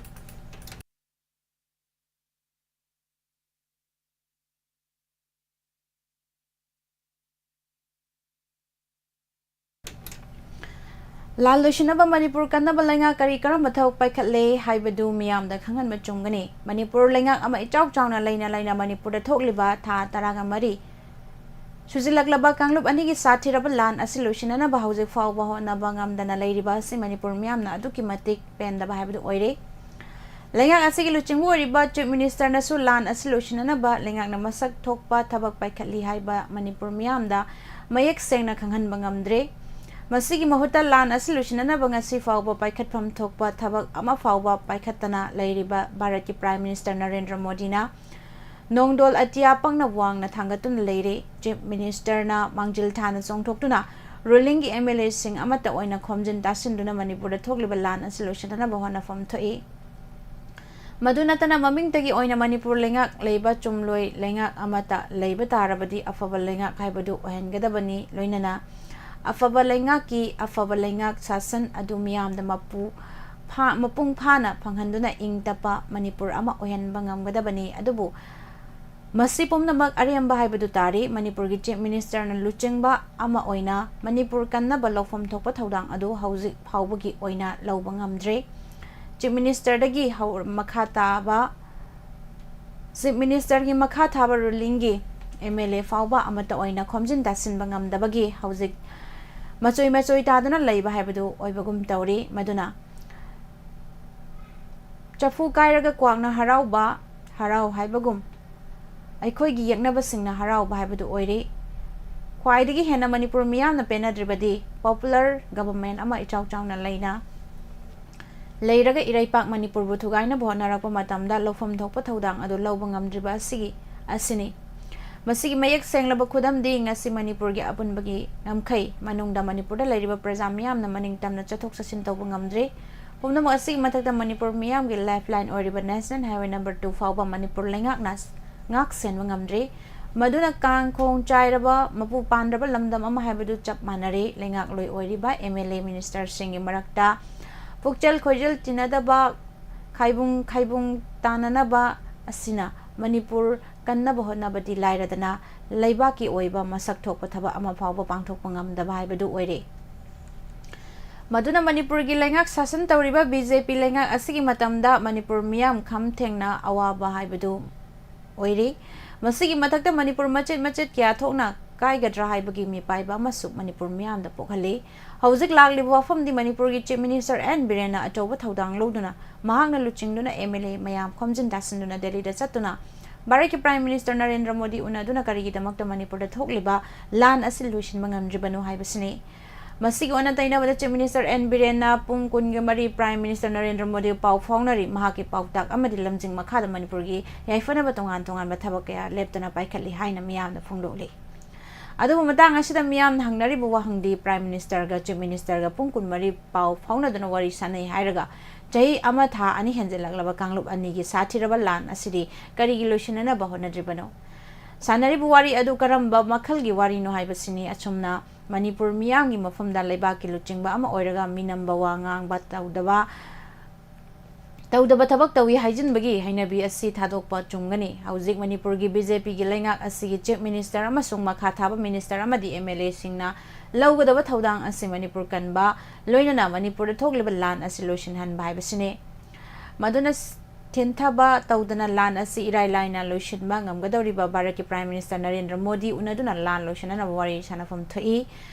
ꯂꯥꯟ ꯂꯣꯏꯁꯤꯟꯅꯕ ꯃꯅꯤꯄꯨꯔ ꯀꯟꯅꯕ ꯂꯩꯉꯥꯛ ꯀꯔꯤ ꯀꯔꯝꯕ ꯊꯕꯛ ꯄꯥꯏꯈꯠꯂꯦ ꯍꯥꯏꯕꯗꯨ ꯃꯤꯌꯥꯝꯗ ꯈꯪꯍꯟꯕ ꯆꯨꯝꯒꯅꯤ꯫ ꯃꯅꯤꯄꯨꯔ ꯂꯩꯉꯥꯛ ꯑꯃ ꯏꯆꯥꯎ ꯆꯥꯎꯅ ꯂꯩꯅ ꯂꯩꯅ ꯃꯅꯤꯄꯨꯔꯗ ꯊꯣꯛꯂꯤꯕ ꯊꯥ ꯇꯔꯥꯒ ꯃꯔꯤ ꯁꯨꯖꯤꯜꯂꯛꯂꯕ ꯀꯥꯡꯂꯨꯞ ꯑꯅꯤꯒꯤ ꯁꯥꯊꯤꯔꯕ ꯂꯥꯟ ꯑꯁꯤ ꯂꯣꯏꯁꯤꯟꯅꯅꯕ ꯍꯧꯖꯤꯛ ꯐꯥꯎꯕ ꯍꯣꯠꯅꯕ ꯉꯝꯗꯅ ꯂꯩꯔꯤꯕ ꯑꯁꯤ ꯃꯅꯤꯄꯨꯔ ꯃꯤꯌꯥꯝꯅ ꯑꯗꯨꯛꯀꯤ ꯃꯇꯤꯛ ꯄꯦꯟꯗꯕ ꯍꯥꯏꯕꯗꯨ ꯑꯣꯏꯔꯦ꯫ ꯂꯩꯉꯥꯛ ꯑꯁꯤꯒꯤ ꯂꯨꯆꯤꯡꯕ ꯑꯣꯏꯔꯤꯕ ꯆꯤꯐ ꯃꯤꯅꯤꯁꯇꯔꯅꯁꯨ ꯂꯥꯟ ꯑꯁꯤ ꯂꯣꯏꯁꯤꯟꯅꯅꯕ ꯂꯩꯉꯥꯛꯅ ꯃꯁꯛ ꯊꯣꯛꯄ ꯊꯕꯛ ꯄꯥꯏꯈꯠꯂꯤ ꯍꯥꯏꯕ ꯃꯅꯤꯄꯨꯔ ꯃꯤꯌꯥꯝꯗ ꯃꯌꯦꯛ ꯁꯦꯡꯅ ꯈꯪꯍꯟꯕ ꯉꯝꯗ꯭ꯔꯦ꯫ ꯃꯁꯤꯒꯤ ꯃꯍꯨꯠꯇ ꯂꯥꯟ ꯑꯁꯤ ꯂꯣꯏꯁꯤꯟꯅꯅꯕ ꯉꯁꯤ ꯐꯥꯎꯕ ꯄꯥꯏꯈꯠꯐꯝ ꯊꯣꯛꯄ ꯊꯕꯛ ꯑꯃ ꯐꯥꯎꯕ ꯄꯥꯏꯈꯠꯇꯅ ꯂꯩꯔꯤꯕ ꯚꯥꯔꯠꯀꯤ ꯄ꯭ꯔꯥꯏꯝ ꯃꯤꯅꯤꯁꯇꯔ ꯅꯔꯦꯟꯗ꯭ꯔ ꯃꯣꯗꯤꯅ ꯅꯣꯡꯗꯣꯜ ꯑꯇꯤꯌꯥ ꯄꯪꯅ ꯋꯥꯡꯅ ꯊꯥꯡꯒꯠꯇꯨꯅ ꯂꯩꯔꯦ꯫ ꯆꯤꯐ ꯃꯤꯅꯤꯁꯇꯔꯅ ꯃꯥꯡꯖꯤꯜ ꯊꯥꯅ ꯆꯣꯡꯊꯣꯛꯇꯨꯅ ꯔꯨꯂꯤꯡꯒꯤ ꯑꯦꯝ ꯑꯦꯜ ꯑꯦꯁꯤꯡ ꯑꯃꯠꯇ ꯑꯣꯏꯅ ꯈꯣꯝꯖꯤꯟ ꯇꯥꯁꯤꯟꯗꯨꯅ ꯃꯅꯤꯄꯨꯔꯗ ꯊꯣꯛꯂꯤꯕ ꯂꯥꯟ ꯑꯁꯤ ꯂꯣꯏꯁꯤꯟꯅꯅꯕ ꯍꯣꯠꯅꯐꯝ ꯊꯣꯛꯏ꯫ ꯃꯗꯨ ꯅꯠꯇꯅ ꯃꯃꯤꯡꯇꯒꯤ ꯑꯣꯏꯅ ꯃꯅꯤꯄꯨꯔ ꯂꯩꯉꯥꯛ ꯂꯩꯕ ꯆꯨꯝꯂꯣꯏ ꯂꯩꯉꯥꯛ ꯑꯃꯠꯇ ꯂꯩꯕ ꯇꯥꯔꯕꯗꯤ ꯑꯐꯕ ꯂꯩꯉꯥꯛ ꯍꯥꯏꯕꯗꯨ ꯑꯣꯏꯍꯟꯒꯗꯕꯅꯤ꯫ ꯂꯣꯏꯅꯅ ꯑꯐꯕ ꯂꯩꯉꯥꯛꯀꯤ ꯑꯐꯕ ꯂꯩꯉꯥꯛ ꯁꯥꯁꯟ ꯑꯗꯨ ꯃꯤꯌꯥꯝꯗ ꯃꯄꯨ ꯐꯥ-, ꯃꯄꯨꯡ ꯐꯥꯅ ꯐꯪꯍꯟꯗꯨꯅ ꯏꯪ ꯇꯞꯄ ꯃꯅꯤꯄꯨꯔ ꯑꯃ ꯑꯣꯏꯍꯟꯕ ꯉꯝꯒꯗꯕꯅꯤ꯫ ꯑꯗꯨꯕꯨ ꯃꯁꯤ ꯄꯨꯝꯅꯃꯛ ꯑꯔꯦꯝꯕ ꯍꯥꯏꯕꯗꯨ ꯇꯥꯔꯤ꯫ ꯃꯅꯤꯄꯨꯔꯒꯤ ꯆꯤꯐ ꯃꯤꯅꯤꯁꯇꯔꯅ ꯂꯨꯆꯤꯡꯕ ꯑꯃ ꯑꯣꯏꯅ ꯃꯅꯤꯄꯨꯔ ꯀꯟꯅꯕ ꯂꯧꯐꯝ ꯊꯣꯛꯄ ꯊꯧꯗꯥꯡ ꯑꯗꯨ ꯍꯧꯖꯤꯛ ꯐꯥꯎꯕꯒꯤ ꯑꯣꯏꯅ ꯂꯧꯕ ꯉꯝꯗ꯭ꯔꯦ꯫ ꯆꯤꯐ ꯃꯤꯅꯤꯁꯇꯔꯗꯒꯤ ꯍꯧ-, ꯃꯈꯥ ꯇꯥꯕ, ꯆꯤꯐ ꯃꯤꯅꯤꯁꯇꯔꯒꯤ ꯃꯈꯥ ꯊꯥꯕ ꯔꯨꯂꯤꯡꯒꯤ ꯑꯦꯝ ꯑꯦꯜ ꯑꯦ ꯐꯥꯎꯕ ꯑꯃꯠꯇ ꯑꯣꯏꯅ ꯈꯣꯝꯖꯤꯟ ꯇꯥꯁꯤꯟꯕ ꯉꯝꯗꯕꯒꯤ ꯍꯧꯖꯤꯛ ꯃꯆꯣꯏ ꯃꯆꯣꯏ ꯇꯥꯗꯨꯅ ꯂꯩꯕ ꯍꯥꯏꯕꯗꯨ ꯑꯣꯏꯕꯒꯨꯝ ꯇꯧꯔꯤ꯫ ꯃꯗꯨꯅ ꯆꯐꯨ ꯀꯥꯏꯔꯒ ꯀ꯭ꯋꯥꯛꯅ ꯍꯔꯥꯎꯕ, ꯍꯔꯥꯎ ꯍꯥꯏꯕꯒꯨꯝ ꯑꯩꯈꯣꯏꯒꯤ ꯌꯦꯛꯅꯕꯁꯤꯡꯅ ꯍꯔꯥꯎꯕ ꯍꯥꯏꯕꯗꯨ ꯑꯣꯏꯔꯤ꯫ ꯈ꯭ꯋꯥꯏꯗꯒꯤ ꯍꯦꯟꯅ ꯃꯅꯤꯄꯨꯔ ꯃꯤꯌꯥꯝꯅ ꯄꯦꯟꯅꯗ꯭ꯔꯤꯕꯗꯤ ꯄꯣꯄꯨꯂꯔ ꯒꯚꯔꯟꯃꯦꯟꯠ ꯑꯃ ꯏꯆꯥꯎ ꯆꯥꯎꯅ ꯂꯩꯅ ꯂꯩꯔꯒ ꯏꯔꯩꯄꯥꯛ ꯃꯅꯤꯄꯨꯔꯕꯨ ꯊꯨꯒꯥꯏꯅꯕ ꯍꯣꯠꯅꯔꯛꯄ ꯃꯇꯝꯗ ꯂꯧꯐꯝ ꯊꯣꯛꯄ ꯊꯧꯗꯥꯡ ꯑꯗꯨ ꯂꯧꯕ ꯉꯝꯗ꯭ꯔꯤꯕ ꯑꯁꯤꯒꯤ, ꯑꯁꯤꯅꯤ꯫ ꯃꯁꯤꯒꯤ ꯃꯌꯦꯛ ꯁꯦꯡꯂꯕ ꯈꯨꯗꯝꯗꯤ ꯉꯁꯤ ꯃꯅꯤꯄꯨꯔꯒꯤ ꯑꯄꯨꯟꯕꯒꯤ ꯉꯝꯈꯩ ꯃꯅꯨꯡꯗ ꯃꯅꯤꯄꯨꯔꯗ ꯂꯩꯔꯤꯕ ꯄ꯭ꯔꯖꯥ ꯃꯤꯌꯥꯝꯅ ꯃꯅꯤꯡ ꯇꯝꯅ ꯆꯠꯊꯣꯛ ꯆꯠꯁꯤꯟ ꯇꯧꯕ ꯉꯝꯗ꯭ꯔꯤ꯫ ꯄꯨꯝꯅꯃꯛ ꯑꯁꯤꯒꯤ ꯃꯊꯛꯇ ꯃꯅꯤꯄꯨꯔ ꯃꯤꯌꯥꯝꯒꯤ ꯂꯥꯏꯐꯂꯥꯏꯟ ꯑꯣꯏꯔꯤꯕ ꯅꯦꯁꯅꯦꯜ ꯍꯥꯏꯋꯦ ꯅꯝꯕꯔ ꯇꯨ ꯐꯥꯎꯕ ꯃꯅꯤꯄꯨꯔ ꯂꯩꯉꯥꯛꯅ ꯉꯥꯛ ꯁꯦꯟꯕ ꯉꯝꯗ꯭ꯔꯤ꯫ ꯃꯗꯨꯅ ꯀꯥꯡ ꯈꯣꯡ ꯆꯥꯏꯔꯕ, ꯃꯄꯨ ꯄꯥꯟꯗ꯭ꯔꯕ ꯂꯝꯗꯝ ꯑꯃ ꯍꯥꯏꯕꯗꯨ ꯆꯞ ꯃꯥꯟꯅꯔꯦ꯫ ꯂꯩꯉꯥꯛꯂꯣꯏ ꯑꯣꯏꯔꯤꯕ ꯑꯦꯝ ꯑꯦꯜ ꯑꯦ ꯃꯤꯅꯤꯁꯇꯔꯁꯤꯡꯒꯤ ꯃꯔꯛꯇ ꯄꯨꯛꯆꯦꯜ ꯈꯣꯏꯖꯦꯜ ꯇꯤꯟꯅꯗꯕ, ꯈꯥꯏꯕꯨꯡ ꯈꯥꯏꯕꯨꯡ ꯇꯥꯅꯅꯕ ꯑꯁꯤꯅ ꯃꯅꯤꯄꯨꯔ ꯀꯟꯅꯕ ꯍꯣꯠꯅꯕꯗꯤ ꯂꯥꯏꯔꯗꯅ, ꯂꯩꯕꯥꯛꯀꯤ ꯑꯣꯏꯕ ꯃꯁꯛ ꯊꯣꯛꯄ ꯊꯕꯛ ꯑꯃ ꯐꯥꯎꯕ ꯄꯥꯡꯊꯣꯛꯄ ꯉꯝꯗꯕ ꯍꯥꯏꯕꯗꯨ ꯑꯣꯏꯔꯦ꯫ ꯃꯗꯨꯅ ꯃꯅꯤꯄꯨꯔꯒꯤ ꯂꯩꯉꯥꯛ ꯁꯥꯁꯟ ꯇꯧꯔꯤꯕ ꯕꯤ ꯖꯦ ꯄꯤ ꯂꯩꯉꯥꯛ ꯑꯁꯤꯒꯤ ꯃꯇꯝꯗ ꯃꯅꯤꯄꯨꯔ ꯃꯤꯌꯥꯝ ꯈꯝ ꯊꯦꯡꯅ ꯑꯋꯥꯕ ꯍꯥꯏꯕꯗꯨ ꯑꯣꯏꯔꯤ꯫ ꯃꯁꯤꯒꯤ ꯃꯊꯛꯇ ꯃꯅꯤꯄꯨꯔ ꯃꯆꯦꯠ ꯃꯆꯦꯠ ꯀꯌꯥ ꯊꯣꯛꯅ ꯀꯥꯏꯒꯗ꯭ꯔꯥ ꯍꯥꯏꯕꯒꯤ ꯃꯤꯄꯥꯏꯕ ꯑꯃꯁꯨ ꯃꯅꯤꯄꯨꯔ ꯃꯤꯌꯥꯝꯗ ꯄꯣꯛꯍꯜꯂꯤ꯫ ꯍꯧꯖꯤꯛ ꯂꯥꯛꯂꯤꯕ ꯋꯥꯐꯝꯗꯤ ꯃꯅꯤꯄꯨꯔꯒꯤ ꯆꯤꯐ ꯃꯤꯅꯤꯁꯇꯔ ꯑꯦꯟ ꯕꯤꯔꯦꯟꯅ ꯑꯆꯧꯕ ꯊꯧꯗꯥꯡ ꯂꯧꯗꯨꯅ ꯃꯍꯥꯛꯅ ꯂꯨꯆꯤꯡꯗꯨꯅ ꯑꯦꯝ ꯑꯦꯜ ꯑꯦ ꯃꯌꯥꯝ ꯈꯣꯝꯖꯤꯟ ꯇꯥꯁꯤꯟꯗꯨꯅ ꯗꯦꯜꯂꯤꯗ ꯆꯠꯇꯨꯅ ꯚꯥꯔꯠꯀꯤ ꯄ꯭ꯔꯥꯏꯝ ꯃꯤꯅꯤꯁꯇꯔ ꯅꯔꯦꯟꯗ꯭ꯔ ꯃꯣꯗꯤ ꯎꯅꯗꯨꯅ ꯀꯔꯤꯒꯤꯗꯃꯛꯇ ꯃꯅꯤꯄꯨꯔꯗ ꯊꯣꯛꯂꯤꯕ ꯂꯥꯟ ꯑꯁꯤ ꯂꯣꯏꯁꯤꯟꯕ ꯉꯝꯗ꯭ꯔꯤꯕꯅꯣ ꯍꯥꯏꯕꯁꯤꯅꯤ꯫ ꯃꯁꯤꯒꯤ ꯑꯣꯟꯅ ꯇꯩꯅꯕꯗ ꯆꯤꯐ ꯃꯤꯅꯤꯁꯇꯔ ꯑꯦꯟ ꯕꯤꯔꯦꯟꯅ ꯄꯨꯡ ꯀꯨꯟꯒ ꯃꯔꯤ ꯄ꯭ꯔꯥꯏꯝ ꯃꯤꯅꯤꯁꯇꯔ ꯅꯔꯦꯟꯗ꯭ꯔ ꯃꯣꯗꯤꯕꯨ ꯄꯥꯎ ꯐꯥꯎꯅꯔꯤ꯫ ꯃꯍꯥꯛꯀꯤ ꯄꯥꯎꯇꯥꯛ ꯑꯃꯗꯤ ꯂꯝꯖꯤꯡ ꯃꯈꯥꯗ ꯃꯅꯤꯄꯨꯔꯒꯤ ꯌꯥꯏꯐꯅꯕ ꯇꯣꯉꯥꯟ ꯇꯣꯉꯥꯟꯕ ꯊꯕꯛ ꯀꯌꯥ ꯂꯦꯞꯇꯅ ꯄꯥꯏꯈꯠꯂꯤ ꯍꯥꯏꯅ ꯃꯤꯌꯥꯝꯗ ꯐꯣꯡꯗꯣꯛꯂꯤ꯫ ꯑꯗꯨꯕꯨ ꯃꯇꯥꯡ ꯑꯁꯤꯗ ꯃꯤꯌꯥꯝꯅ ꯍꯪꯅꯔꯤꯕ ꯋꯥꯍꯪꯗꯤ, ꯄ꯭ꯔꯥꯏꯝ ꯃꯤꯅꯤꯁꯇꯔꯒ ꯆꯤꯐ ꯃꯤꯅꯤꯁꯇꯔꯒ ꯄꯨꯡ ꯀꯨꯟꯃꯔꯤ ꯄꯥꯎ ꯐꯥꯎꯅꯗꯨꯅ ꯋꯥꯔꯤ ꯁꯥꯟꯅꯩ ꯍꯥꯏꯔꯒ, ꯆꯍꯤ ꯑꯃ ꯊꯥ ꯑꯅꯤ ꯍꯦꯟꯖꯜꯂꯛꯂꯕ ꯀꯥꯡꯂꯨꯞ ꯑꯅꯤꯒꯤ ꯁꯥꯊꯤꯔꯕ ꯂꯥꯟ ꯑꯁꯤꯗꯤ ꯀꯔꯤꯒꯤ ꯂꯣꯏꯁꯤꯟꯅꯅꯕ ꯍꯣꯠꯅꯗ꯭ꯔꯤꯕꯅꯣ? ꯁꯥꯟꯅꯔꯤꯕ ꯋꯥꯔꯤ ꯑꯗꯨ ꯀꯔꯝꯕ ꯃꯈꯜꯒꯤ ꯋꯥꯔꯤꯅꯣ ꯍꯥꯏꯕꯁꯤꯅꯤ꯫ ꯑꯁꯨꯝꯅ ꯃꯅꯤꯄꯨꯔ ꯃꯤꯌꯥꯝꯒꯤ ꯃꯐꯝꯗ ꯂꯩꯕꯥꯛꯀꯤ ꯂꯨꯆꯤꯡꯕ ꯑꯃ ꯑꯣꯏꯔꯒ ꯃꯤꯅꯝꯕ ꯋꯥ ꯉꯥꯡꯕ ꯇꯧꯗꯕ, ꯇꯧꯗꯕ ꯊꯕꯛ ꯇꯧꯏ ꯍꯥꯏꯖꯤꯟꯕꯒꯤ ꯍꯩꯅꯕꯤ ꯑꯁꯤ ꯊꯥꯗꯣꯛꯄ ꯆꯨꯝꯒꯅꯤ꯫ ꯍꯧꯖꯤꯛ ꯃꯅꯤꯄꯨꯔꯒꯤ ꯕꯤ ꯖꯦ ꯄꯤꯒꯤ ꯂꯩꯉꯥꯛ ꯑꯁꯤꯒꯤ ꯆꯤꯐ ꯃꯤꯅꯤꯁꯇꯔ ꯑꯃꯁꯨꯡ ꯃꯈꯥ ꯊꯥꯕ ꯃꯤꯅꯤꯁꯇꯔ ꯑꯃꯗꯤ ꯑꯦꯝ ꯑꯦꯜ ꯑꯦꯁꯤꯡꯅ ꯂꯧꯒꯗꯕ ꯊꯧꯗꯥꯡ ꯑꯁꯤ ꯃꯅꯤꯄꯨꯔ ꯀꯟꯕ, ꯂꯣꯏꯅꯅ ꯃꯅꯤꯄꯨꯔꯗ ꯊꯣꯛꯂꯤꯕ ꯂꯥꯟ ꯑꯁꯤ ꯂꯣꯏꯁꯤꯟꯍꯟꯕ ꯍꯥꯏꯕꯁꯤꯅꯤ꯫ ꯃꯗꯨꯅ ꯁ-, ꯊꯤꯟꯊꯕ ꯇꯧꯗꯅ ꯂꯥꯟ ꯑꯁꯤ ꯏꯔꯥꯏ ꯂꯥꯏꯅ ꯂꯣꯏꯁꯤꯟꯕ ꯉꯝꯒꯗꯧꯔꯤꯕ ꯚꯥꯔꯠꯀꯤ ꯄ꯭ꯔꯥꯏꯝ ꯃꯤꯅꯤꯁꯇꯔ ꯅꯔꯦꯟꯗ꯭ꯔ ꯃꯣꯗꯤ ꯎꯅꯗꯨꯅ ꯂꯥꯟ ꯂꯣꯏꯁꯤꯟꯅꯅꯕ ꯋꯥꯔꯤ ꯁꯥꯟꯅꯐꯝ ꯊꯣꯛꯏ꯫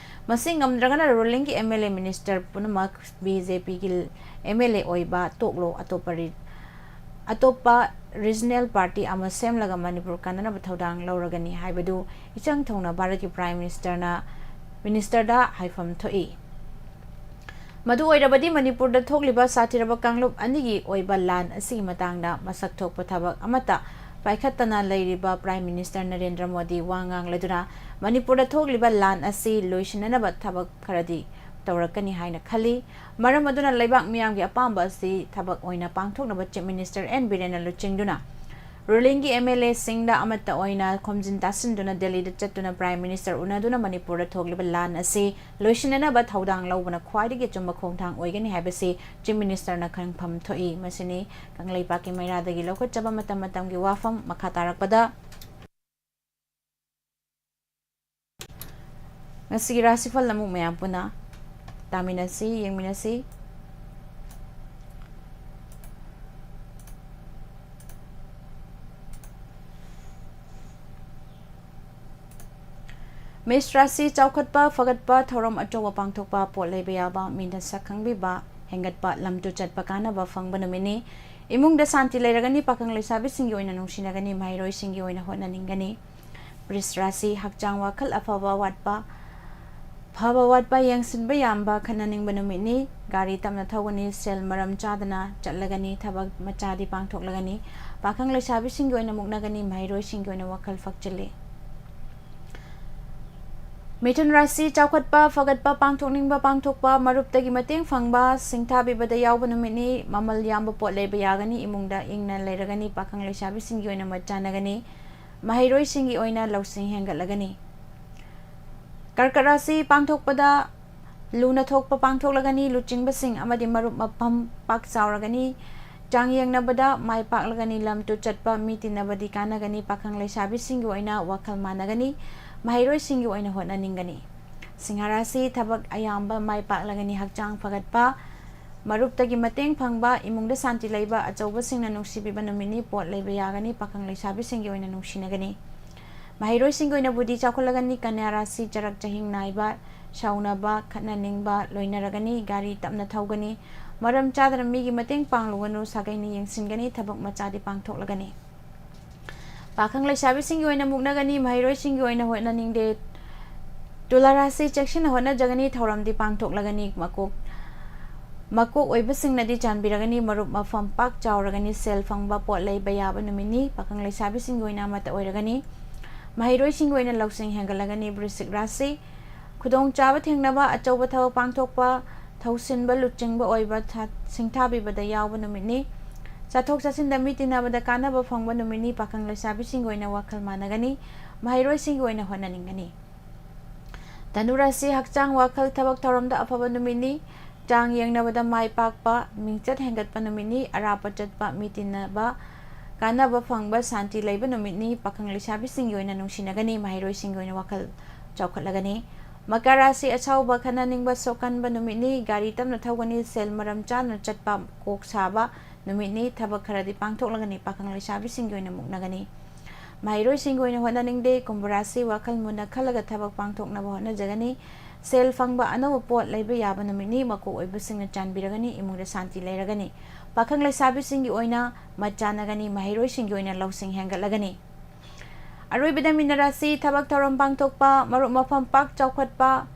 ꯃꯁꯤ ꯉꯝꯗ꯭ꯔꯒꯅ ꯔꯨꯂꯤꯡꯒꯤ ꯑꯦꯝ ꯑꯦꯜ ꯑꯦ ꯃꯤꯅꯤꯁꯇꯔ ꯄꯨꯝꯅꯃꯛ ꯕꯤ ꯖꯦ ꯄꯤꯒꯤ ꯑꯦꯝ ꯑꯦꯜ ꯑꯦ ꯑꯣꯏꯕ ꯇꯣꯛꯂꯣ, ꯑꯇꯣꯞꯄ ꯔꯤ-, ꯑꯇꯣꯞꯄ ꯔꯤꯖꯅꯦꯜ ꯄꯥꯔꯇꯤ ꯑꯃ ꯁꯦꯝꯂꯒ ꯃꯅꯤꯄꯨꯔ ꯀꯟꯅꯅꯕ ꯊꯧꯗꯥꯡ ꯂꯧꯔꯒꯅꯤ ꯍꯥꯏꯕꯗꯨ ꯏꯆꯪ ꯊꯧꯅ ꯚꯥꯔꯠꯀꯤ ꯄ꯭ꯔꯥꯏꯝ ꯃꯤꯅꯤꯁꯇꯔꯅ, ꯃꯤꯅꯤꯁꯇꯔꯗ ꯍꯥꯏꯐꯝ ꯊꯣꯛꯏ꯫ ꯃꯗꯨ ꯑꯣꯏꯔꯕꯗꯤ ꯃꯅꯤꯄꯨꯔꯗ ꯊꯣꯛꯂꯤꯕ ꯁꯥꯊꯤꯔꯕ ꯀꯥꯡꯂꯨꯞ ꯑꯅꯤꯒꯤ ꯑꯣꯏꯕ ꯂꯥꯟ ꯑꯁꯤꯒꯤ ꯃꯇꯥꯡꯗ ꯃꯁꯛ ꯊꯣꯛꯄ ꯊꯕꯛ ꯑꯃꯠꯇ ꯄꯥꯏꯈꯠꯇꯅ ꯂꯩꯔꯤꯕ ꯄ꯭ꯔꯥꯏꯝ ꯃꯤꯅꯤꯁꯇꯔ ꯅꯔꯦꯟꯗ꯭ꯔ ꯃꯣꯗꯤ ꯋꯥ ꯉꯥꯡꯂꯗꯨꯅ ꯃꯅꯤꯄꯨꯔꯗ ꯊꯣꯛꯂꯤꯕ ꯂꯥꯟ ꯑꯁꯤ ꯂꯣꯏꯁꯤꯟꯅꯅꯕ ꯊꯕꯛ ꯈꯔꯗꯤ ꯇꯧꯔꯛꯀꯅꯤ ꯍꯥꯏꯅ ꯈꯜꯂꯤ꯫ ꯃꯔꯝ ꯑꯗꯨꯅ ꯂꯩꯕꯥꯛ ꯃꯤꯌꯥꯝꯒꯤ ꯑꯄꯥꯝꯕ ꯑꯁꯤ ꯊꯕꯛ ꯑꯣꯏꯅ ꯄꯥꯡꯊꯣꯛꯅꯕ ꯆꯤꯐ ꯃꯤꯅꯤꯁꯇꯔ ꯑꯦꯟ ꯕꯤꯔꯦꯟꯅ ꯂꯨꯆꯤꯡꯗꯨꯅ ꯔꯨꯂꯤꯡꯒꯤ ꯑꯦꯝ ꯑꯦꯜ ꯑꯦꯁꯤꯡꯗ ꯑꯃꯠꯇ ꯑꯣꯏꯅ ꯈꯣꯝꯖꯤꯟ ꯇꯥꯁꯤꯟꯗꯨꯅ ꯗꯦꯜꯂꯤꯗ ꯆꯠꯇꯨꯅ ꯄ꯭ꯔꯥꯏꯝ ꯃꯤꯅꯤꯁꯇꯔ ꯎꯅꯗꯨꯅ ꯃꯅꯤꯄꯨꯔꯗ ꯊꯣꯛꯂꯤꯕ ꯂꯥꯟ ꯑꯁꯤ ꯂꯣꯏꯁꯤꯟꯅꯅꯕ ꯊꯧꯗꯥꯡ ꯂꯧꯕꯅ ꯈ꯭ꯋꯥꯏꯗꯒꯤ ꯑꯆꯨꯝꯕ ꯈꯣꯡꯊꯥꯡ ꯑꯣꯏꯒꯅꯤ ꯍꯥꯏꯕꯁꯤ ꯆꯤꯐ ꯃꯤꯅꯤꯁꯇꯔꯅ ꯈꯪꯐꯝ ꯊꯣꯛꯏ꯫ ꯃꯁꯤꯅꯤ ꯀꯪꯂꯩꯄꯥꯛꯀꯤ ꯃꯩꯔꯥꯗꯒꯤ ꯂꯧꯈꯠꯆꯕ ꯃꯇꯝ ꯃꯇꯝꯒꯤ ꯋꯥꯐꯝ꯫ ꯃꯈꯥ ꯇꯥꯔꯛꯄꯗ ꯉꯁꯤꯒꯤ ꯔꯥꯁꯤꯐꯜ ꯑꯃꯨꯛ ꯃꯌꯥꯝ ꯄꯨꯟꯅ ꯇꯥꯃꯤꯟꯅꯁꯤ, ꯌꯦꯡꯃꯤꯟꯅꯁꯤ꯫ ꯃꯦꯁ ꯔꯥꯁꯤ ꯆꯥꯎꯈꯠꯄ, ꯐꯒꯠꯄ, ꯊꯧꯔꯝ ꯑꯆꯧꯕ ꯄꯥꯡꯊꯣꯛꯄ, ꯄꯣꯠ ꯂꯩꯕ ꯌꯥꯕ, ꯃꯤꯅ ꯁꯛ ꯈꯪꯕꯤꯕ, ꯍꯦꯟꯒꯠꯄ, ꯂꯝ ꯇꯨ ꯆꯠꯄ, ꯀꯥꯟꯅꯕ ꯐꯪꯕ ꯅꯨꯃꯤꯠꯅꯤ꯫ ꯏꯃꯨꯡꯗ ꯁꯥꯟꯇꯤ ꯂꯩꯔꯒꯅꯤ, ꯄꯥꯈꯪ ꯂꯩꯁꯥꯕꯤꯁꯤꯡꯒꯤ ꯑꯣꯏꯅ ꯅꯨꯡꯁꯤꯅꯒꯅꯤ, ꯃꯍꯩꯔꯣꯏꯁꯤꯡꯒꯤ ꯑꯣꯏꯅ ꯍꯣꯠꯅꯅꯤꯡꯒꯅꯤ꯫ ꯕ꯭ꯔꯤꯁ ꯔꯥꯁꯤ, ꯍꯛꯆꯥꯡ ꯋꯥꯈꯜ ꯑꯐꯕ ꯋꯥꯠꯄ, ꯐꯕ ꯋꯥꯠꯄ, ꯌꯦꯡꯁꯤꯟꯕ ꯌꯥꯝꯕ, ꯈꯠꯅꯅꯤꯡꯕ ꯅꯨꯃꯤꯠꯅꯤ꯫ ꯒꯥꯔꯤ ꯇꯞꯅ ꯊꯧꯒꯅꯤ, ꯁꯦꯜ ꯃꯔꯝ ꯆꯥꯗꯅ ꯆꯠꯂꯒꯅꯤ, ꯊꯕꯛ ꯃꯆꯥꯗꯤ ꯄꯥꯡꯊꯣꯛꯂꯒꯅꯤ꯫ ꯄꯥꯈꯪ ꯂꯩꯁꯥꯕꯤꯁꯤꯡꯒꯤ ꯑꯣꯏꯅ ꯃꯨꯛꯅꯒꯅꯤ, ꯃꯍꯩꯔꯣꯏꯁꯤꯡꯒꯤ ꯑꯣꯏꯅ ꯋꯥꯈꯜ ꯐꯛꯆꯤꯜꯂꯤ꯫ ꯃꯤꯊꯨꯟ ꯔꯥꯁꯤ ꯆꯥꯎꯈꯠꯄ, ꯐꯒꯠꯄ, ꯄꯥꯡꯊꯣꯛꯅꯤꯡꯕ ꯄꯥꯡꯊꯣꯛꯄ, ꯃꯔꯨꯞꯇꯒꯤ ꯃꯇꯦꯡ ꯐꯪꯕ, ꯁꯤꯡꯊꯥꯕꯤꯕꯗ ꯌꯥꯎꯕ ꯅꯨꯃꯤꯠꯅꯤ꯫ ꯃꯃꯜ ꯌꯥꯝꯕ ꯄꯣꯠ ꯂꯩꯕ ꯌꯥꯒꯅꯤ꯫ ꯏꯃꯨꯡꯗ ꯏꯪꯅ ꯂꯩꯔꯒꯅꯤ꯫ ꯄꯥꯈꯪ ꯂꯩꯁꯥꯕꯤꯁꯤꯡꯒꯤ ꯑꯣꯏꯅ ꯃꯠ ꯆꯥꯅꯒꯅꯤ꯫ ꯃꯍꯩꯔꯣꯏꯁꯤꯡꯒꯤ ꯑꯣꯏꯅ ꯂꯧꯁꯤꯡ ꯍꯦꯟꯒꯠꯂꯒꯅꯤ꯫ ꯀꯔꯀꯠ ꯔꯥꯁꯤ ꯄꯥꯡꯊꯣꯛꯄꯗ ꯂꯨꯅ ꯊꯣꯛꯄ ꯄꯥꯡꯊꯣꯛꯂꯒꯅꯤ꯫ ꯂꯨꯆꯤꯡꯕꯁꯤꯡ ꯑꯃꯗꯤ ꯃꯔꯨꯞ ꯃꯄꯥꯡ ꯄꯥꯛ ꯆꯥꯎꯔꯒꯅꯤ꯫ ꯆꯥꯡ ꯌꯦꯡꯅꯕꯗ ꯃꯥꯏ ꯄꯥꯛꯂꯒꯅꯤ꯫ ꯂꯝ ꯇꯨ ꯆꯠꯄ, ꯃꯤ ꯇꯤꯟꯅꯕꯗꯤ ꯀꯥꯟꯅꯒꯅꯤ꯫ ꯄꯥꯈꯪ ꯂꯩꯁꯥꯕꯤꯁꯤꯡꯒꯤ ꯑꯣꯏꯅ ꯋꯥꯈꯜ ꯃꯥꯟꯅꯒꯅꯤ꯫ ꯃꯍꯩꯔꯣꯏꯁꯤꯡꯒꯤ ꯑꯣꯏꯅ ꯍꯣꯠꯅꯅꯤꯡꯒꯅꯤ꯫ ꯁꯤꯡꯍ ꯔꯥꯁꯤ ꯊꯕꯛ ꯑꯌꯥꯝꯕ ꯃꯥꯏ ꯄꯥꯛꯂꯒꯅꯤ꯫ ꯍꯛꯆꯥꯡ ꯐꯒꯠꯄ, ꯃꯔꯨꯞꯇꯒꯤ ꯃꯇꯦꯡ ꯐꯪꯕ, ꯏꯃꯨꯡꯗ ꯁꯥꯟꯇꯤ ꯂꯩꯕ, ꯑꯆꯧꯕꯁꯤꯡꯅ ꯅꯨꯡꯁꯤꯕꯤꯕ ꯅꯨꯃꯤꯠꯅꯤ꯫ ꯄꯣꯠ ꯂꯩꯕ ꯌꯥꯒꯅꯤ꯫ ꯄꯥꯈꯪ ꯂꯩꯁꯥꯕꯤꯁꯤꯡꯒꯤ ꯑꯣꯏꯅ ꯅꯨꯡꯁꯤꯅꯒꯅꯤ꯫ ꯃꯍꯩꯔꯣꯏꯁꯤꯡꯒꯤ ꯑꯣꯏꯅ ꯕꯨꯙꯤ ꯆꯥꯎꯈꯠꯂꯒꯅꯤ꯫ ꯀꯟꯌꯥ ꯔꯥꯁꯤ ꯆꯔꯛ ꯆꯍꯤꯡ ꯅꯥꯏꯕ, ꯁꯥꯎꯅꯕ, ꯈꯠꯅꯅꯤꯡꯕ ꯂꯣꯏꯅꯔꯒꯅꯤ꯫ ꯒꯥꯔꯤ ꯇꯞꯅ ꯊꯧꯒꯅꯤ꯫ ꯃꯔꯝ ꯆꯥꯗꯅ ꯃꯤꯒꯤ ꯃꯇꯦꯡ ꯄꯥꯡꯂꯨꯒꯅꯨ꯫ ꯁꯥꯒꯩꯅ ꯌꯦꯡꯁꯤꯟꯒꯅꯤ꯫ ꯊꯕꯛ ꯃꯆꯥꯗꯤ ꯄꯥꯡꯊꯣꯛꯂꯒꯅꯤ꯫ ꯄꯥꯈꯪ ꯂꯩꯁꯥꯕꯤꯁꯤꯡꯒꯤ ꯑꯣꯏꯅ ꯃꯨꯛꯅꯒꯅꯤ꯫ ꯃꯍꯩꯔꯣꯏꯁꯤꯡꯒꯤ ꯑꯣꯏꯅ ꯍꯣꯠꯅꯅꯤꯡꯗꯦ꯫ ꯇꯨꯂꯥ ꯔꯥꯁꯤ ꯆꯦꯛꯁꯤꯟꯅ ꯍꯣꯠꯅꯖꯒꯅꯤ꯫ ꯊꯧꯔꯝꯗꯤ ꯄꯥꯡꯊꯣꯛꯂꯒꯅꯤ꯫ ꯃꯀꯣꯛ, ꯃꯀꯣꯛ ꯑꯣꯏꯕꯁꯤꯡꯅꯗꯤ ꯆꯥꯟꯕꯤꯔꯒꯅꯤ꯫ ꯃꯔꯨꯞ ꯃꯐꯝ ꯄꯥꯛ ꯆꯥꯎꯔꯒꯅꯤ꯫ ꯁꯦꯜ ꯐꯪꯕ, ꯄꯣꯠ ꯂꯩꯕ ꯌꯥꯕ ꯅꯨꯃꯤꯠꯅꯤ꯫ ꯄꯥꯈꯪ ꯂꯩꯁꯥꯕꯤꯁꯤꯡꯒꯤ ꯑꯣꯏꯅ ꯑꯃꯠꯇ ꯑꯣꯏꯔꯒꯅꯤ꯫ ꯃꯍꯩꯔꯣꯏꯁꯤꯡꯒꯤ ꯑꯣꯏꯅ ꯂꯧꯁꯤꯡ ꯍꯦꯟꯒꯠꯂꯒꯅꯤ꯫ ꯕ꯭ꯔꯤꯁꯤꯛ ꯔꯥꯁꯤ ꯈꯨꯗꯣꯡꯆꯥꯕ ꯊꯦꯡꯅꯕ, ꯑꯆꯧꯕ ꯊꯕꯛ ꯄꯥꯡꯊꯣꯛꯄ, ꯊꯧꯁꯤꯟꯕ, ꯂꯨꯆꯤꯡꯕ ꯑꯣꯏꯕ, ꯊ-, ꯁꯤꯡꯊꯥꯕꯤꯕꯗ ꯌꯥꯎꯕ ꯅꯨꯃꯤꯠꯅꯤ꯫ ꯆꯠꯊꯣꯛ ꯆꯠꯁꯤꯟꯗ ꯃꯤ ꯇꯤꯟꯅꯕꯗ ꯀꯥꯟꯅꯕ ꯐꯪꯕ ꯅꯨꯃꯤꯠꯅꯤ꯫ ꯄꯥꯈꯪ ꯂꯩꯁꯥꯕꯤꯁꯤꯡꯒꯤ ꯑꯣꯏꯅ ꯋꯥꯈꯜ ꯃꯥꯟꯅꯒꯅꯤ꯫ ꯃꯍꯩꯔꯣꯏꯁꯤꯡꯒꯤ ꯑꯣꯏꯅ ꯍꯣꯠꯅꯅꯤꯡꯒꯅꯤ꯫ ꯙꯅꯨ ꯔꯥꯁꯤ ꯍꯛꯆꯥꯡ, ꯋꯥꯈꯜ, ꯊꯕꯛ ꯊꯧꯔꯝꯗ ꯑꯐꯕ ꯅꯨꯃꯤꯠꯅꯤ꯫ ꯆꯥꯡ ꯌꯦꯡꯅꯕꯗ ꯃꯥꯏ ꯄꯥꯛꯄ, ꯃꯤꯡꯆꯠ ꯍꯦꯟꯒꯠꯄ ꯅꯨꯃꯤꯠꯅꯤ꯫ ꯑꯔꯥꯞꯄ ꯆꯠꯄ, ꯃꯤ ꯇꯤꯟꯅꯕ, ꯀꯥꯟꯅꯕ ꯐꯪꯕ, ꯁꯥꯟꯇꯤ ꯂꯩꯕ ꯅꯨꯃꯤꯠꯅꯤ꯫ ꯄꯥꯈꯪ ꯂꯩꯁꯥꯕꯤꯁꯤꯡꯒꯤ ꯑꯣꯏꯅ ꯅꯨꯡꯁꯤꯅꯒꯅꯤ꯫ ꯃꯍꯩꯔꯣꯏꯁꯤꯡꯒꯤ ꯑꯣꯏꯅ ꯋꯥꯈꯜ ꯆꯥꯎꯈꯠꯂꯒꯅꯤ꯫ ꯃꯀꯔ ꯔꯥꯁꯤ ꯑꯁꯥꯎꯕ, ꯈꯠꯅꯅꯤꯡꯕ, ꯁꯣꯛꯀꯟꯕ ꯅꯨꯃꯤꯠꯅꯤ꯫ ꯒꯥꯔꯤ ꯇꯞꯅ ꯊꯧꯒꯅꯤ꯫ ꯁꯦꯜ ꯃꯔꯝ ꯆꯥꯅ ꯆꯠꯄ, ꯀꯣꯛ ꯁꯥꯕ ꯅꯨꯃꯤꯠꯅꯤ꯫ ꯊꯕꯛ ꯈꯔꯗꯤ ꯄꯥꯡꯊꯣꯛꯂꯒꯅꯤ꯫ ꯄꯥꯈꯪ ꯂꯩꯁꯥꯕꯤꯁꯤꯡꯒꯤ ꯑꯣꯏꯅ ꯃꯨꯛꯅꯒꯅꯤ꯫ ꯃꯍꯩꯔꯣꯏꯁꯤꯡꯒꯤ ꯑꯣꯏꯅ ꯍꯣꯠꯅꯅꯤꯡꯗꯦ꯫ ꯀꯨꯝꯚ ꯔꯥꯁꯤ ꯋꯥꯈꯜ ꯃꯨꯟꯅ ꯈꯜꯂꯒ ꯊꯕꯛ ꯄꯥꯡꯊꯣꯛꯅꯕ ꯍꯣꯠꯅꯖꯒꯅꯤ꯫ ꯁꯦꯜ ꯐꯪꯕ, ꯑꯅꯧꯕ ꯄꯣꯠ ꯂꯩꯕ ꯌꯥꯕ ꯅꯨꯃꯤꯠꯅꯤ꯫ ꯃꯀꯣꯛ ꯑꯣꯏꯕꯁꯤꯡꯅ ꯆꯥꯟꯕꯤꯔꯒꯅꯤ꯫ ꯏꯃꯨꯡꯗ ꯁꯥꯟꯇꯤ ꯂꯩꯔꯒꯅꯤ꯫ ꯄꯥꯈꯪ ꯂꯩꯁꯥꯕꯤꯁꯤꯡꯒꯤ ꯑꯣꯏꯅ ꯃꯠ ꯆꯥꯟꯅꯒꯅꯤ꯫ ꯃꯍꯩꯔꯣꯏꯁꯤꯡꯒꯤ ꯑꯣꯏꯅ ꯂꯧꯁꯤꯡ ꯍꯦꯟꯒꯠꯂꯒꯅꯤ꯫ ꯑꯔꯣꯏꯕꯗ ꯃꯤꯅ ꯔꯥꯁꯤ, ꯊꯕꯛ ꯊꯧꯔꯝ ꯄꯥꯡꯊꯣꯛꯄ, ꯃꯔꯨꯞ ꯃꯄꯥꯡ ꯄꯥꯛ ꯆꯥꯎꯈꯠꯄ,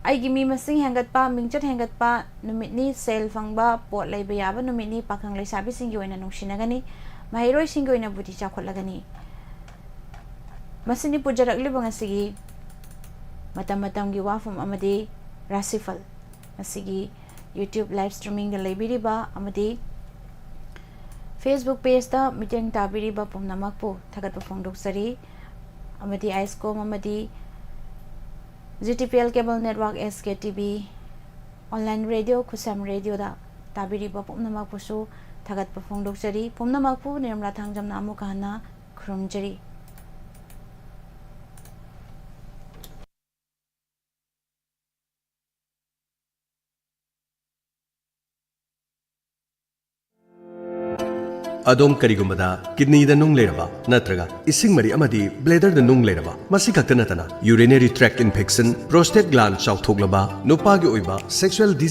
ꯑꯩꯒꯤ ꯃꯤ ꯃꯁꯤꯡ ꯍꯦꯟꯒꯠꯄ, ꯃꯤꯡꯆꯠ ꯍꯦꯟꯒꯠꯄ ꯅꯨꯃꯤꯠꯅꯤ꯫ ꯁꯦꯜ ꯐꯪꯕ, ꯄꯣꯠ ꯂꯩꯕ ꯌꯥꯕ ꯅꯨꯃꯤꯠꯅꯤ꯫ ꯄꯥꯈꯪ ꯂꯩꯁꯥꯕꯤꯁꯤꯡꯒꯤ ꯑꯣꯏꯅ ꯅꯨꯡꯁꯤꯅꯒꯅꯤ꯫ ꯃꯍꯩꯔꯣꯏꯁꯤꯡꯒꯤ ꯑꯣꯏꯅ ꯕꯨꯗꯤ ꯆꯥꯎꯈꯠꯂꯒꯅꯤ꯫ ꯃꯁꯤꯅꯤ ꯄꯨꯖꯔꯛꯂꯤꯕ ꯉꯁꯤꯒꯤ ꯃꯇꯝ ꯃꯇꯝꯒꯤ ꯋꯥꯐꯝ ꯑꯃꯗꯤ ꯔꯥꯁꯤꯐꯜ꯫ ꯉꯁꯤꯒꯤ YouTube live streamingꯗ ꯂꯩꯕꯤꯔꯤꯕ ꯑꯃꯗꯤ Facebook pageꯇ ꯃꯤꯠꯌꯦꯡ ꯇꯥꯕꯤꯔꯤꯕ ꯄꯨꯝꯅꯃꯛꯄꯨ ꯊꯥꯒꯠꯄ ꯐꯣꯡꯗꯣꯛꯆꯔꯤ꯫ ꯑꯃꯗꯤ ꯑꯥꯏꯁꯀꯣꯝ ꯑꯃꯗꯤ GTPL Cable Network, SKTV, online radio, ꯈꯨꯁꯝ radioꯗ ꯇꯥꯕꯤꯔꯤꯕ ꯄꯨꯝꯅꯃꯛꯄꯨꯁꯨ ꯊꯥꯒꯠꯄ ꯐꯣꯡꯗꯣꯛꯆꯔꯤ꯫ ꯄꯨꯝꯅꯃꯛꯄꯨ ꯅꯤꯔꯃꯂꯥ ꯊꯥꯡꯖꯝꯅ ꯑꯃꯨꯛꯀ ꯍꯟꯅ ꯈꯨꯔꯨꯝꯖꯔꯤ꯫ ꯑꯗꯣꯝ ꯀꯔꯤꯒꯨꯝꯕꯗ ꯀꯤꯗꯅꯤꯗ ꯅꯨꯡ ꯂꯩꯔꯕ ꯅꯠꯇ꯭ꯔꯒ ꯏꯁꯤꯡ ꯃꯔꯤ ꯑꯃꯗꯤ bladderꯗ ꯅꯨꯡ ꯂꯩꯔꯕ, ꯃꯁꯤ ꯈꯛꯇ ꯅꯠꯇꯅ urinary tract infection, prostate gland ꯆꯥꯎꯊꯣꯛꯂꯕ, ꯅꯨꯄꯥꯒꯤ ꯑꯣꯏꯕ sexual disease